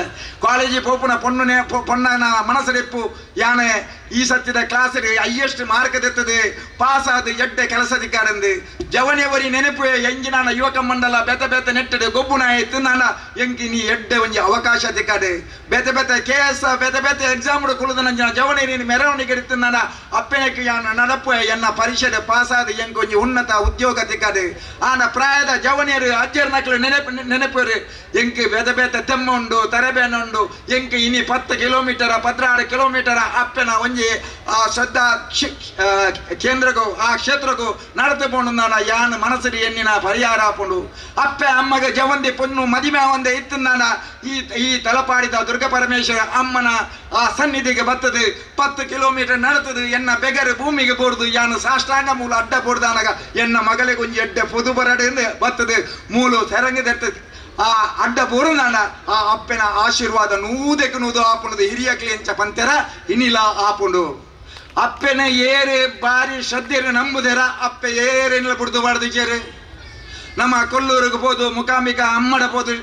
ಕಾಲೇಜಿ ಪೋಪುನ ಪೊಣ್ಣುನೆ ಪೊಣ್ಣನ ಮನಸರಿಪ್ಪು ಯಾನೆ ಈ ಸತ್ತಿದ ಕ್ಲಾಸರಿ ಹೈಯೆಸ್ಟ್ ಮಾರ್ಕ್ ತೆತ್ತದೆ ಪಾಸ್ ಆದ ಎಡ್ಡೆ ಕೆಲಸದಿಕ್ಕಾರಂದು ಜವನೆವರಿ ನೆನಪು ಎಂಜಿನಾನ ಯುವಕ ಮಂಡಲ ಬೇತೆ ಬೇತೆ ನೆಟ್ಟಡೆ ಗೊಬ್ಬುನ ಆಯ್ತು ನಾನ ಎಂಕಿ ನೀ ಎಡ್ಡೆ ಒಂಜಿ ಅವಕಾಶ ದಿಕ್ಕಾಡೆ ಬೇತೆ ಬೇತೆ ಕೆ ಎಸ್ ಬೇತೆ ಬೇತೆ ಎಕ್ಸಾಮ್ ಕುಳಿದ ನಂಜಿನ ಜವನೆ ಮೆರವಣಿಗೆ ಇರ್ತನಾಡ ಅಪ್ಪೆನಕ್ಕೆ ಯಾನ ನಡಪು ಎನ್ನ ಪರೀಕ್ಷೆ ಪಾಸಾದ ಎಂಕೊಂಜಿ ಉನ್ನತ ಉದ್ಯೋಗ ತಿಕ್ಕದು ಆನ ಪ್ರಾಯದ ಜವನಿಯರು ಅಜ್ಜರ ನಕಲು ನೆನಪರು ಎಂಕ್ ಬೇತೆ ಬೇತೆ ತೆಮ್ಮ ಉಂಡು ತರಬೇನ ಉಂಡು ಎಂಕ್ ಇನಿ 10 ಕಿಲೋಮೀಟರ್ 16 ಕಿಲೋಮೀಟರ್ ಅಪ್ಪೆನ ಒಂಜಿ ಆ ಶ್ರದ್ಧಾ ಕೇಂದ್ರಕ್ಕೂ ಆ ಕ್ಷೇತ್ರಕ್ಕೂ ನಡತೆ ಪೋಂಡು ನಾನ ಯಾನ್ ಮನಸ್ಸು ಎನ್ನಿನ ಪರಿಹಾರ ಆಪುಂಡು ಅಪ್ಪೆ ಅಮ್ಮಗ ಜವಂದಿ ಪೊನ್ನು ಮದಿಮೆ ಒಂದೇ ಇತ್ತು ನಾನ ಈ ಈ ತಲಪಾಡಿದ ದುರ್ಗಾ ಪರಮೇಶ್ವರ ಅಮ್ಮನ ಆ ಸನ್ನಿಧಿಗೆ ಬರ್ತದೆ 10 ಕಿಲೋಮೀಟರ್ ನಡತದೆ ಎನ್ನ ಬೆಗರು ಭೂಮಿಗೆ ಬೋರ್ದು ಯಾನು ಸಾಷ್ಟಾಂಗ ಮೂಲ ಅಡ್ಡ ಬೋರ್ದಾನಾಗ ಎನ್ನ ಮಗಳಿಗೆ ಒಂಜಿ ಎಡ್ಡೆ ಪೊದು ಬರಡೆ ಬರ್ತದೆ ಮೂಲು ಸೆರಂಗದರ್ತದೆ ಆ ಅಡ್ಡ ಬೋರುನಾನ ಆ ಅಪ್ಪನ ಆಶೀರ್ವಾದ ನೂದಕ್ಕೆ ನೂದು ಆಪುಣದು ಹಿರಿಯಕ್ಲಿ ಎಂಚ ಪಂತೆರ ಇನಿಲ ಆಪುಂಡು ಅಪ್ಪೆನ ಏರೆ ಬಾರಿ ಶ್ರದ್ಧೆರು ನಂಬುದೆರ ಅಪ್ಪೆ ಏರೇನಿಲ್ಲ ಬುಡ್ದು ಬಾರ್ದು ಚೇರು ನಮ್ಮ ಕೊಲ್ಲೂರಿಗೆ ಪೋದು ಮುಕಾಂಬಿಕ ಅಮ್ಮಡ ಪೋದು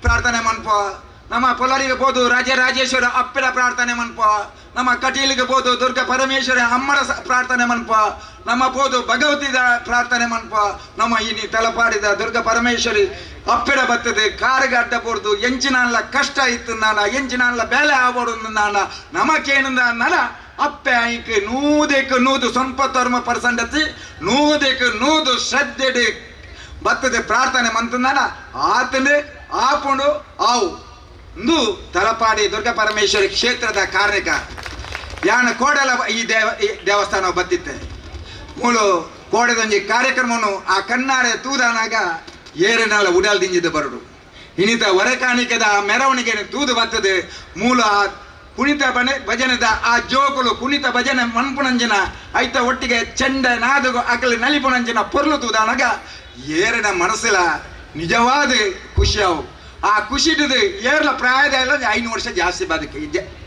ಪ್ರಾರ್ಥನೆ ಮನ್ಪ ನಮ್ಮ ಪೊಲರಿಗೆ ಪೋದು ರಾಜರಾಜೇಶ್ವರ ಅಪ್ಪನ ಪ್ರಾರ್ಥನೆ ಮನ್ಪ ನಮ್ಮ ಕಟೀಲಿಗೆ ಪೋದು ದುರ್ಗಾ ಪರಮೇಶ್ವರ ಅಮ್ಮರ ಪ್ರಾರ್ಥನೆ ಮನ್ಪ ನಮ್ಮ ಪೋದು ಭಗವತಿದ ಪ್ರಾರ್ಥನೆ ಮನ್ಪ ನಮ್ಮ ಇನಿ ತಲಪಾಡಿದ ದುರ್ಗಾ ಪರಮೇಶ್ವರಿ ಅಪ್ಪೆಡ ಬರ್ತದೆ ಕಾರಿಗೆ ಅಡ್ಡ ಪೋರ್ದು ಎಂಚಿನಲ್ಲ ಕಷ್ಟ ಇತ್ತು ನಾನ ಎಂಚಿನಲ್ಲ ಬೇಲೆ ಆಬೋಡು ನಾನ ನಮಕೇನಿಂದ ನಲ ಅಪ್ಪೆ ಐಕ್ 100ಕ್ಕೆ 100 99% ಅತ್ತಿ 100ಕ್ಕೆ 100 ಶ್ರದ್ಧೆಡೆ ಬರ್ತದೆ ಪ್ರಾರ್ಥನೆ ಮಂತನಾನ ಆತನೇ ಆಪುಂಡು ಆವು ಇಂದು ತಲಪಾಡಿ ದುರ್ಗಾ ಪರಮೇಶ್ವರಿ ಕ್ಷೇತ್ರದ ಕಾರ್ಣಿಕ ಯಾನ ಕೋಡಲ ಈ ದೇವಸ್ಥಾನ ಬತ್ತಿತ್ತೆ ಮೂಲು ಕೋಡದೊಂಜಿ ಕಾರ್ಯಕ್ರಮವನ್ನು ಆ ಕಣ್ಣಾರೆ ತೂದಾನಾಗ ಏರಿನಲ್ಲ ಉಡಲ್ ದಿಂಜಿದ ಬರಡು ಇನ್ನಿತ ಹೊರಕಾಣಿಕದ ಆ ಮೆರವಣಿಗೆ ತೂದು ಬರ್ತದೆ ಮೂಲ ಆ ಕುಣಿತ ಭಜನೆದ ಆ ಜೋಕುಲು ಕುಣಿತ ಭಜನೆ ಮನ್ಪುನಂಜಿನ ಐತ ಒಟ್ಟಿಗೆ ಚೆಂಡ ನಾದಗು ಅಕಲಿ ನಲಿಪುನಂಜಿನ ಪೊರ್ಲು ತೂದಾನಾಗ ಏರಿನ ಮನಸ್ಸಿಲ ನಿಜವಾದ ಖುಷಿಯಾವು ಆ ಖುಷಿಟಿದು ಏರ್ಲ ಪ್ರಾಯದ ಎಲ್ಲ 5 ವರ್ಷ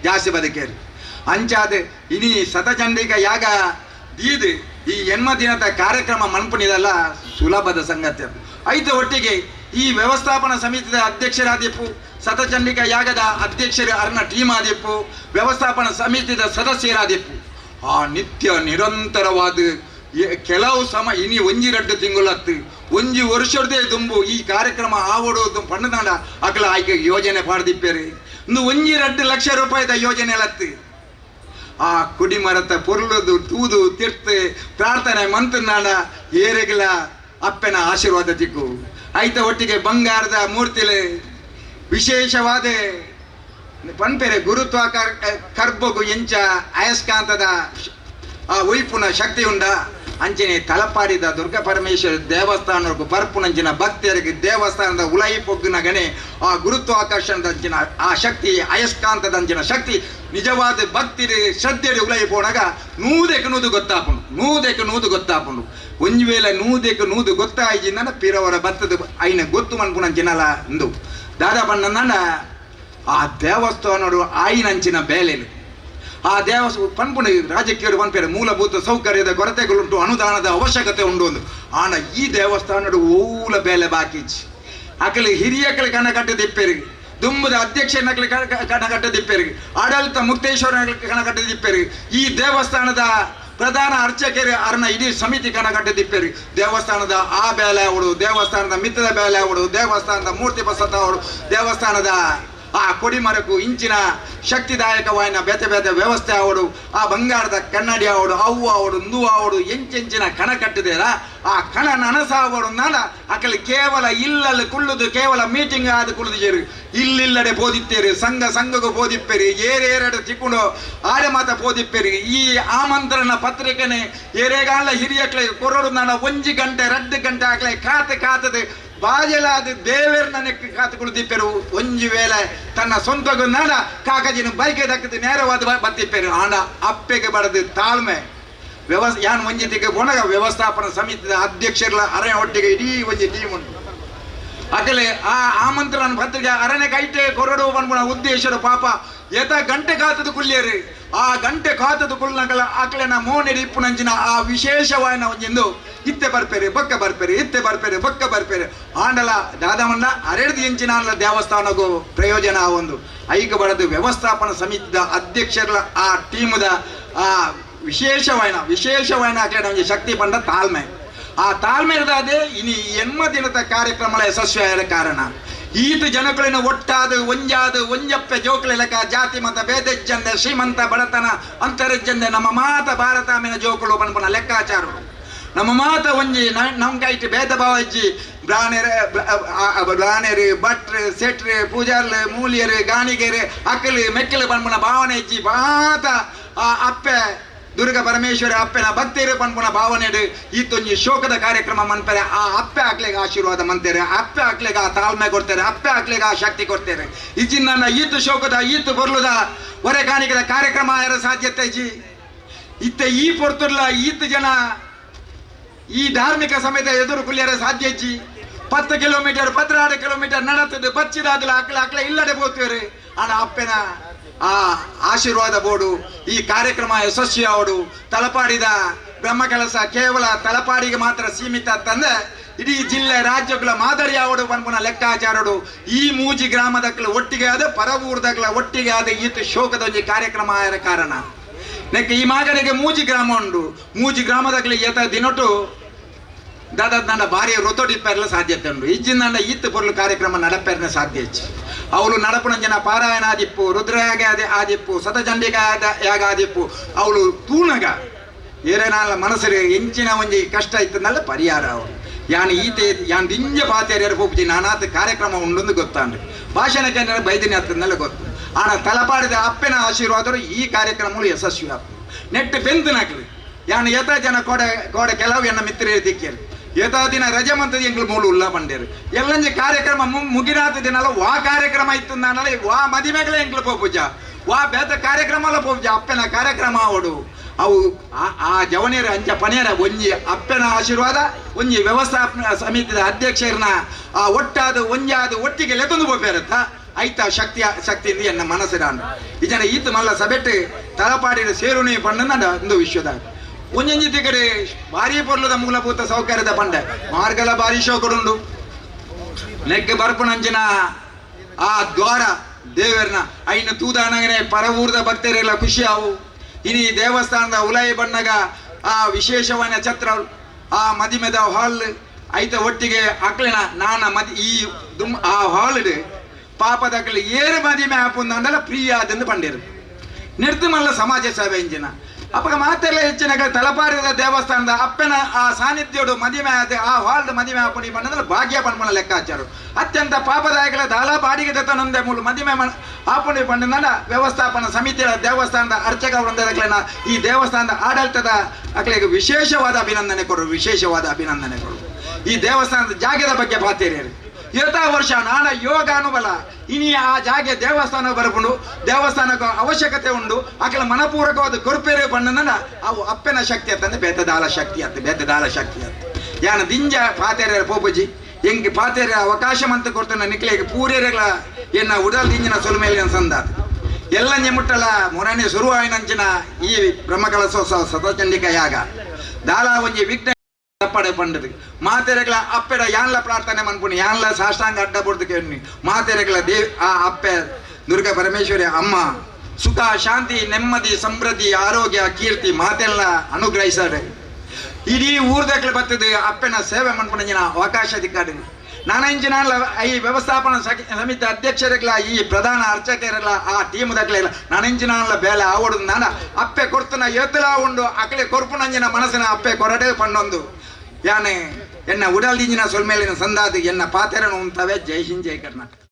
ಜಾಸ್ತಿ ಬದುಕೇರಿ ಅಂಚಾದ ಇನಿ ಶತಚಂಡಿಕ ಯಾಗ ದೀದು ಈ ಎನ್ಮ ದಿನದ ಕಾರ್ಯಕ್ರಮ ಮನ್ಪುನಿದಲ್ಲ ಸುಲಭದ ಸಂಗತಿ ಐತ ಒಟ್ಟಿಗೆ ಈ ವ್ಯವಸ್ಥಾಪನಾ ಸಮಿತಿಯ ಅಧ್ಯಕ್ಷರಾದಿಪ್ಪು ಶತಚಂಡಿಕ ಯಾಗದ ಅಧ್ಯಕ್ಷರು ಅರ್ನ ಟೀಮ್ ಆದಿಪ್ಪು ವ್ಯವಸ್ಥಾಪನಾ ಸಮಿತಿಯ ಸದಸ್ಯರಾದಿಪ್ಪು ಆ ನಿತ್ಯ ನಿರಂತರವಾದ ಕೆಲವು ಸಮ ಇನಿ ಒಂಜಿ 2 ತಿಂಗಳತ್ತು ಒಂಜಿ ವರ್ಷದೇ ದುಂಬು ಈ ಕಾರ್ಯಕ್ರಮ ಆವಡೋದು ಪಣ್ಣದಾಂಡ ಅಕಲ ಆಯ್ಕೆ ಯೋಜನೆ ಪಾಡ್ದಿಪ್ಪೇರಿ ಇಂದು ಒಂಜಿ 2 ಲಕ್ಷ ರೂಪಾಯಿದ ಯೋಜನೆ ಲತ್ತು ಆ ಕುಡಿಮರತ ಪೊರ್ಲುದು ತೂದು ತಿರ್ತು ಪ್ರಾರ್ಥನೆ ಮಂತನಾಡ ಏರೆಗಲ ಅಪ್ಪನ ಆಶೀರ್ವಾದ ತಿಕ್ಕು ಐತ ಒಟ್ಟಿಗೆ ಬಂಗಾರದ ಮೂರ್ತಿಲೆ ವಿಶೇಷವಾದ ಪನ್ಪೆರೆ ಗುರುತ್ವಾಕರ್ ಕರ್ಬಗು ಎಂಚ ಅಯಸ್ಕಾಂತದ ಆ ಒಯ್ಪುನ ಶಕ್ತಿ ಉಂಡ ಅಂಚನೆ ತಲಪಾಡಿದ ದುರ್ಗಾ ಪರಮೇಶ್ವರ ದೇವಸ್ಥಾನಕ್ಕೂ ಬರ್ಪುನಂಚಿನ ಭಕ್ತರಿಗೆ ದೇವಸ್ಥಾನದ ಉಲೈ ಪೊಗ್ಗುನಗನೆ ಆ ಗುರುತ್ವಾಕರ್ಷಣದಂಚಿನ ಆ ಶಕ್ತಿ ಅಯಸ್ಕಾಂತದಂಚಿನ ಶಕ್ತಿ ನಿಜವಾದ ಭಕ್ತಿ ಶ್ರದ್ಧೆ ಉಲೈ ಪೋನಾಗ 100ಕ್ಕೆ 100 ಗೊತ್ತಾಪುಂಡು 100ಕ್ಕೆ 100 ಗೊತ್ತಾಪುಂಡು ಒಂಜಿ ವೇಳೆ 100ಕ್ಕೆ 100 ಗೊತ್ತಾಯಿಜಿನ ಪಿರವರ ಭತ್ತದ ಐನ ಗೊತ್ತು ಮನ್ಪುನಂಚಿನಲ ಇಂದು ದಾದಾ ಬಣ್ಣನ ಆ ದೇವಸ್ಥಾನಡು ಆಯಿನಂಚಿನ ಬೇಲೆಲು ಆ ದೇವಸ್ಥಾನ ಪನ್ಪುಣಿ ರಾಜಕೀಯರು ಪನ್ಪೇರೆ ಮೂಲಭೂತ ಸೌಕರ್ಯದ ಕೊರತೆಗಳುಂಟು ಅನುದಾನದ ಅವಶ್ಯಕತೆ ಉಂಟು ಒಂದು ಆನ ಈ ದೇವಸ್ಥಾನಡು ಓಲ ಬೇಲೆ ಬಾಕಿಚ್ ಅಕಲಿ ಹಿರಿಯಕಲಿ ಕಣ ಕಟ್ಟದಿಪ್ಪೇರಿ ದುಂಬದ ಅಧ್ಯಕ್ಷನಕಲಿ ಕಣ ಕಟ್ಟದಿಪ್ಪೇರಿ ಆಡಳಿತ ಮುಕ್ತೇಶ್ವರನ ಕಣ ಕಟ್ಟದಿಪ್ಪೇರಿ ಈ ದೇವಸ್ಥಾನದ ಪ್ರಧಾನ ಅರ್ಚಕರು ಅರ್ನ ಇಡೀ ಸಮಿತಿ ಕಣ ಕಟ್ಟದಿಪ್ಪೇರಿ ದೇವಸ್ಥಾನದ ಆ ಬೇಲೆ ಅವಳು ದೇವಸ್ಥಾನದ ಮಿತ್ತದ ಬೇಲೆ ಅವಳು ದೇವಸ್ಥಾನದ ಮೂರ್ತಿ ಬಸತ ಅವಳು ದೇವಸ್ಥಾನದ ಆ ಕೊಡಿಮರಕ್ಕೂ ಇಂಚಿನ ಶಕ್ತಿದಾಯಕವಾಯಿನ ಬೇತೆ ಬೇತೆ ವ್ಯವಸ್ಥೆ ಅವಡು ಆ ಬಂಗಾರದ ಕನ್ನಡಿ ಅವಡು ಅವು ಅವಡು ನುವು ಅವಡು ಎಂಚೆಂಚಿನ ಕಣ ಕಟ್ಟಿದೇರ ಆ ಕಣ ನನಸಾವಡು ನಾಡ ಅಕಲಿ ಕೇವಲ ಇಲ್ಲಲ್ಲಿ ಕುಳ್ಳುದು ಕೇವಲ ಮೀಟಿಂಗ್ ಆದ ಕುಳ್ಳುದು ಜೇರು ಇಲ್ಲಿಲ್ಲಡೆ ಬೋದಿತ್ತೇರು ಸಂಘ ಸಂಘಗೂ ಬೋದಿಪ್ಪೇರಿ ಏರೇರಡೆ ತಿಕ್ಕೊಂಡು ಆಡೆ ಮಾತ ಬೋದಿಪ್ಪೇರಿ ಈ ಆಮಂತ್ರಣ ಪತ್ರಿಕೆನೆ ಏರೇಗಾಲ ಹಿರಿಯಕ್ಲೆ ಕೊರಡು ನಾಡ 1 ಗಂಟೆ 2 ಗಂಟೆ ಆಕಲೆ ಕಾತು ಕಾತದೆ ಬಾಜಲಾದ ದೇವೇರ್ ನನಗೆ ಕಾತುಕೊಳ್ಳುತ್ತಿಪ್ಪೆರು ಒಂಜಿ ವೇಳೆ ತನ್ನ ಸ್ವಂತಗೂ ನಾಡ ಕಾಕಜಿನ ಬೈಕೆ ದಕ್ಕದು ನೇರವಾದ ಬತ್ತಿಪ್ಪೆರು ಆಂಡ ಅಪ್ಪೆಗೆ ಬಡದು ತಾಳ್ಮೆ ಯಾನ್ ಒಂಜಿತಿಗೆ ಪೋನಾಗ ವ್ಯವಸ್ಥಾಪನಾ ಸಮಿತಿಯ ಅಧ್ಯಕ್ಷರ ಅರೆ ಒಟ್ಟಿಗೆ ಇಡೀ ಒಂಜಿ ಟೀಮ್ ಉಂಟು ಅಕಲೆ ಆ ಆಮಂತ್ರಣ ಪತ್ರಿಕೆ ಅರಣ್ಯ ಕೈಟೆ ಕೊರಡು ಪನ್ಪುನ ಉದ್ದೇಶದ ಪಾಪ ಏತ ಗಂಟೆ ಕಾತದು ಕುಲ್ಯರು ಆ ಗಂಟೆ ಕಾತದು ಕುಲ್ನಗಲ ಅಕಲೆನ ಮೋನೆಡಿ ಇಪ್ಪುನಂಚಿನ ಆ ವಿಶೇಷವಾಯಿನ ಒಂಜೆಂದು ಇತ್ತೆ ಬರ್ಪೇರೆ ಬೊಕ್ಕ ಬರ್ಪೇರೆ ಇತ್ತೆ ಬರ್ಪೇರೆ ಬೊಕ್ಕ ಬರ್ಪೇರೆ ಆಂಡಲ ದಾದಮಣ್ಣ ಅರೆಡ್ದು ಎಂಚಿನ ದೇವಸ್ಥಾನಕ್ಕೂ ಪ್ರಯೋಜನ ಒಂದು ಐಕ ಬಡದು ವ್ಯವಸ್ಥಾಪನಾ ಸಮಿತಿಯ ಅಧ್ಯಕ್ಷರ ಆ ಟೀಮದ ಆ ವಿಶೇಷವಾಯಿನ ಅಕಲೆನ ಒಂಜಿ ಶಕ್ತಿ ಪಂಡ ತಾಳ್ಮೆ ಆ ತಾಳ್ಮೆ ಇರದಾದೆ ಇನಿ ಎನ್ಮ ದಿನದ ಕಾರ್ಯಕ್ರಮ ಯಶಸ್ವಿಯಾದ ಕಾರಣ. ಈತ ಜನಕುಲಿನ ಒಟ್ಟಾದ ಒಂಜಾದ ಒಂಜಪ್ಪೆ ಜೋಕುಲೆ ಲೆಕ್ಕ ಜಾತಿ ಮತ ಭೇದಜ್ಜಂದೆ ಶ್ರೀಮಂತ ಬಡತನ ಅಂತರಜ್ಜಂದೆ ನಮ್ಮ ಮಾತ ಭಾರತಾಮಿನ ಜೋಕುಲು ಪನ್ಪುನ ಲೆಕ್ಕಾಚಾರರು ನಮ್ಮ ಮಾತ ಒಂಜಿ ನಮ್ಗೈಟ್ ಭೇದ ಭಾವ ಇಜ್ಜಿ ಬ್ರಾಣೆರು ಭಟ್ರು ಸೆಟ್ರು ಪೂಜಾರ್ಲು ಮೂಲಿಯರು ಗಾಣಿಗೆರು ಅಕ್ಕಲು ಮೆಕ್ಕಲು ಪನ್ಪುನ ಭಾವನೆ ಇಜ್ಜಿ ಮಾತ ಆ ಅಪ್ಪೆ ದುರ್ಗಾ ಪರಮೇಶ್ವರಿ ಅಪ್ಪೆನ ಭಕ್ತರು ಪನ್ಪುನ ಭಾವನೆಡು ಈತೊಂಜಿ ಶೋಕದ ಕಾರ್ಯಕ್ರಮ ಮನ್ಪರೆ ಆ ಅಪ್ಪೆ ಆಕ್ಲೆಗೆ ಆಶೀರ್ವಾದ ಮಂತೇರೆ ಅಪ್ಪೆ ಆಕ್ಲೆಗೆ ಆ ತಾಳ್ಮೆ ಕೊಡ್ತಾರೆ ಅಪ್ಪೆ ಆಕ್ಲೆಗೆ ಆ ಶಕ್ತಿ ಕೊಡ್ತಾರೆ ಇಜ್ಜಿನ ಈತ ಶೋಕದ ಈತ ಬರ್ಲುದ ಹೊರೆ ಕಾಣಿಕದ ಕಾರ್ಯಕ್ರಮ ಯಾರ ಸಾಧ್ಯತೆ ಇಜ್ಜಿ ಇತ್ತ ಈ ಪೊರ್ತುರ್ಲ ಈತ ಜನ ಈ ಧಾರ್ಮಿಕ ಸಮೇತ ಎದುರು ಕುಲಿಯರ ಸಾಧ್ಯ ಇಜ್ಜಿ 10 ಕಿಲೋಮೀಟರ್ 16 ಕಿಲೋಮೀಟರ್ ನಡತದೆ ಬಚ್ಚಿದಾದಲ ಆಕ್ಲೆ ಆಕ್ಲೆ ಇಲ್ಲಡೆ ಹೋಗ್ತೇವೆ ಆನ ಅಪ್ಪೆನ ಆ ಆಶೀರ್ವಾದ ಬೋಡು ಈ ಕಾರ್ಯಕ್ರಮ ಯಶಸ್ವಿ ಆವಡು. ತಲಪಾಡಿದ ಬ್ರಹ್ಮ ಕೆಲಸ ಕೇವಲ ತಲಪಾಡಿಗೆ ಮಾತ್ರ ಸೀಮಿತ ತಂದೆ ಇಡೀ ಜಿಲ್ಲೆ ರಾಜ್ಯಗಳ ಮಾದರಿ ಆವಡು ಪನ್ಪುನ ಲೆಕ್ಕಾಚಾರಡು ಈ ಮೂಜಿ ಗ್ರಾಮದಕ್ಕಲ ಒಟ್ಟಿಗೆ ಆದ ಪರವೂರ್ದಕ್ಕಲ ಒಟ್ಟಿಗೆ ಆದ ಈತ ಶೋಕದ ಒಂಜಿ ಕಾರ್ಯಕ್ರಮ ಆಯರ ಕಾರಣ ನೆಕ್ ಈ ಮಾಗನಿಗೆ ಮೂಜಿ ಗ್ರಾಮ ಉಂಡು. ಮೂಜಿ ಗ್ರಾಮದಕ್ಕಲ ಏತ ದಿನಟು ದಾದ ಭಾರಿ ರೊತೊಡಿಪ್ಪೆರ್ಲ ಸಾಧ್ಯತೆ ಉಂಡು. ಇಜ್ಜಿಂದ ಈತ್ ಪೊರ್ಲು ಕಾರ್ಯಕ್ರಮ ನಡಪೆರ್ನ ಸಾಧ್ಯ ಹೆಚ್ಚು ಅವಳು ನಡಪುನ ಜನ ಪಾರಾಯಣ ಆದಿಪ್ಪು ರುದ್ರಯಾಗ ಆದಿಪ್ಪು ಸತಚಂಡಿಕಾ ಯಾಗ ಆದಿಪ್ಪು ಅವಳು ತೂಣಗ ಏರೇನಾಲ ಮನಸ್ಸು ಎಂಚಿನ ಒಂಜಿ ಕಷ್ಟ ಇತ್ತಂದಲ್ಲ ಪರಿಹಾರ ಅವಳು ಯಾನ್ ಈತೆ ಯಾನ್ ದಿಂಜ ಪಾತೇರಿಯರು ಪೋಪುಜಿ ನಾನಾತ ಕಾರ್ಯಕ್ರಮ ಉಂಡೊಂದು ಗೊತ್ತಾಂಡು ಭಾಷಣ ಕೇಂದ್ರ ಬೈದಿನಿ ಹತ್ತಂದಲ್ಲ ಗೊತ್ತು ಆನ ತಲಪಾಡಿದ ಅಪ್ಪನ ಆಶೀರ್ವಾದರು ಈ ಕಾರ್ಯಕ್ರಮಗಳು ಯಶಸ್ವಿ ಆಪು ನೆಟ್ಟು ಬೆಂದು ನಾಕ್ಲಿ ಯಾನ್ ಏತ ಜನ ಕೋಡೆ ಕೋಡೆ ಕೆಲವು ಎನ್ನ ಮಿತ್ರರು ದಿಕ್ಕೇರು ಏತಾ ದಿನ ರಜೆ ಮಂತದ ಎಂಗ್ಳು ಮೂಳು ಉಲ್ಲ ಪಂಡೇರು ಎಲ್ಲಂಜಿ ಕಾರ್ಯಕ್ರಮ ಮುಗಿನಾತ ದಿನಲ್ಲ ವಾ ಕಾರ್ಯಕ್ರಮ ಇತ್ತು ನಾನಲ್ಲ ವಾ ಮದಿಮೆಗಳೇ ಎಂಗ್ಳು ಪೋಪುಜ ವಾ ಬೇತ ಕಾರ್ಯಕ್ರಮ ಅಲ್ಲ ಪೋಪುಜ ಅಪ್ಪನ ಕಾರ್ಯಕ್ರಮ ಅವಡು ಅವು ಆ ಜವನೇರ ಅಂಚ ಪನೇರ ಒಂಜಿ ಅಪ್ಪನ ಆಶೀರ್ವಾದ ಒಂಜಿ ವ್ಯವಸ್ಥಾಪನಾ ಸಮಿತಿದ ಅಧ್ಯಕ್ಷರನ್ನ ಆ ಒಟ್ಟಾದ ಒಂಜಾದ ಒಟ್ಟಿಗೆ ಲೆತ್ತೊಂದು ಪೋಪೇರತ್ತ ಐತ ಶಕ್ತಿ ಶಕ್ತಿಯಿಂದ ಎನ್ನ ಮನಸ್ಸಿರಾಂಡು ಈ ಜನ ಈತ ಮಲ್ಲ ಸಬೆಟ್ಟು ತಲಪಾಡಿದ ಸೇರುಣಿ ಪಣ್ಣನ ಒಂದು ವಿಶ್ವದ ಒಂಜೊಂಜಿ ತಿಗಡೆ ಭಾರಿ ಪೊರ್ಲದ ಮೂಲಭೂತ ಸೌಕರ್ಯದ ಪಂಡೆ ಮಾರ್ಗಲ ಭಾರಿ ಶೋಕಡುಂಡು ನೆಕ್ ಬರ್ಪುನಂಚಿನ ಆ ದ್ವಾರ ದೇವರನ ಐನ ತೂದಾನಗನೆ ಪರವೂರ್ದ ಭಕ್ತರೆಲ್ಲ ಖುಷಿ ಆವು. ಇನಿ ದೇವಸ್ಥಾನದ ಉಲೈ ಬಣ್ಣಗ ಆ ವಿಶೇಷವಾದ ಛತ್ರ ಆ ಮದಿಮೆದ ಹಾಲ್ ಐತ ಒಟ್ಟಿಗೆ ಅಕ್ಲಿನ ನಾನ ಮದಿ ಈ ದುಮ್ ಆ ಹಾಲ್ ಪಾಪದಕ್ಲಿ ಏರು ಮದಿಮೆ ಆಪುಂದಂಡಲ ಪ್ರಿಯ ಆದಂದು ಪಂಡೇರು ನಿರ್ದುಮಲ್ಲ ಸಮಾಜ ಸೇವೆ ಇಂಜಿನ ಅಪ್ಪಗ ಮಾತೆಲ್ಲ ಹೆಚ್ಚಿನ ತಲಪಾರಿದ ದೇವಸ್ಥಾನದ ಅಪ್ಪನ ಆ ಸಾನ್ನಿಧ್ಯೋಡು ಮದಿಮೆ ಆದ ಆ ಹಾಲ್ಡ್ ಮದಿಮೆ ಆಪುನಿ ಪಂಡಂದ್ರೆ ಭಾಗ್ಯ ಪನ್ಪುನ ಲೆಕ್ಕಾಚಾರ ಅತ್ಯಂತ ಪಾಪದಾಯಕರ ದಾಲ ಬಾಡಿಗೆ ದತ್ತನೊಂದೇ ಮೂಲ ಮದಿಮೆ ಆಪುನಿ ಪಂಡನ ವ್ಯವಸ್ಥಾಪನಾ ಸಮಿತಿಯ ದೇವಸ್ಥಾನದ ಅರ್ಚಕ ವೃಂದದಕ್ಲೆನ ಈ ದೇವಸ್ಥಾನದ ಆಡಳಿತದ ಅಕ್ಲೆಗೆ ವಿಶೇಷವಾದ ಅಭಿನಂದನೆ ಕೊಡು ವಿಶೇಷವಾದ ಅಭಿನಂದನೆ ಕೊಡು. ಈ ದೇವಸ್ಥಾನದ ಜಾಗದ ಬಗ್ಗೆ ಪಾತೇರಿಯರು ಯಥಾ ವರ್ಷ ನಾನ ಯೋಗ ಅನುಬಲ ಇನಿ ಆ ಜಾಗೆ ದೇವಸ್ಥಾನ ಬರಪುಂಡು ದೇವಸ್ಥಾನಕ್ಕೆ ಅವಶ್ಯಕತೆ ಉಂಡು ಆಕೆಲ ಮನಪೂರ್ವಕವಾದ ಕೊರ್ಪೇರೆ ಬಣ್ಣನ ಅವು ಅಪ್ಪನ ಶಕ್ತಿ ಅಂತಂದ್ರೆ ಬೇತದಾಲ ಶಕ್ತಿ ಅಂತ ಬೇತದಾಲ ಶಕ್ತಿ ಅಂತ ಯಾನ ದಿಂಜ ಪಾತೇರಿಯರ ಪೋಪುಜಿ ಎಂಗೆ ಪಾತೇರಿಯ ಅವಕಾಶ ಮಂತ ಕೊಡ್ತಾನೆ ನಿಕ್ಲೆಗೆ ಪೂರೇರೆಗಳ ಎನ್ನ ಉಡಲ್ ದಿಂಜಿನ ಸೊಲ್ಮೇಲೆ ಸಂದಾತ ಎಲ್ಲ ಮುಟ್ಟಲ ಮೊರನೆ ಶುರುವಾಯಿನಂಚಿನ ಈ ಬ್ರಹ್ಮಕಲಸೋತ್ಸವ ಸತಚಂಡಿಕ ಯಾಗ ದಾಲ ಒಂಜಿ ವಿಘ್ನ ತಪ್ಪಡೆ ಪಂಡದು ಮಾತೆರೆಗಳ ಅಪ್ಪೆಡ ಯಾನ್ಲ ಪ್ರಾರ್ಥನೆ ಮನ್ಪುಣಿ ಯಾನ್ಲ ಸಾಷ್ಟಾಂಗ ಅಡ್ಡ ಬುಡ್ದು ಮಾತೆರೆಗಳ ದೇವ್ ಆ ಅಪ್ಪೆ ದುರ್ಗಾ ಪರಮೇಶ್ವರಿ ಅಮ್ಮ ಸುಖ ಶಾಂತಿ ನೆಮ್ಮದಿ ಸಮೃದ್ಧಿ ಆರೋಗ್ಯ ಕೀರ್ತಿ ಮಾತೆಲ್ಲ ಅನುಗ್ರಹಿಸಾರೆ. ಇಡೀ ಊರ್ದಕ್ಲೆ ಬರ್ತದೆ ಅಪ್ಪೆನ ಸೇವೆ ಮನ್ಪುಣ ಅವಕಾಶ ದಿಕ್ಕಾಡಿ ನಾನಂಚಿನ ಈ ವ್ಯವಸ್ಥಾಪನಾ ಸಮಿತಿ ಅಧ್ಯಕ್ಷರಿಗಲ ಈ ಪ್ರಧಾನ ಅರ್ಚಕರಲ್ಲ ಆ ಟೀಮ್ ದಕ್ಲೆಲ್ಲ ನಾನಂಚಿನ ಬೇಲೆ ಆವಡು ನಾನ ಅಪ್ಪೆ ಕೊಡ್ತನ ಏತಲ ಉಂಡು ಅಕಲೆ ಕೊರ್ಪುನಂಜಿನ ಮನಸ್ಸಿನ ಅಪ್ಪೆ ಕೊರಡೆ ಪಣ್ಣೊಂದು ಯಾನೆ ಎನ್ನ ಉಡಲ್ದಿಂಜಿನ ಸೊಲ್ಮೇಲಿನ ಸಂದಾದು ಎನ್ನ ಪಾತೆರನು ಉಂತವೆ. ಜೈ ಹಿಂದ್ ಜೈ ಕರ್ನಾಟಕ.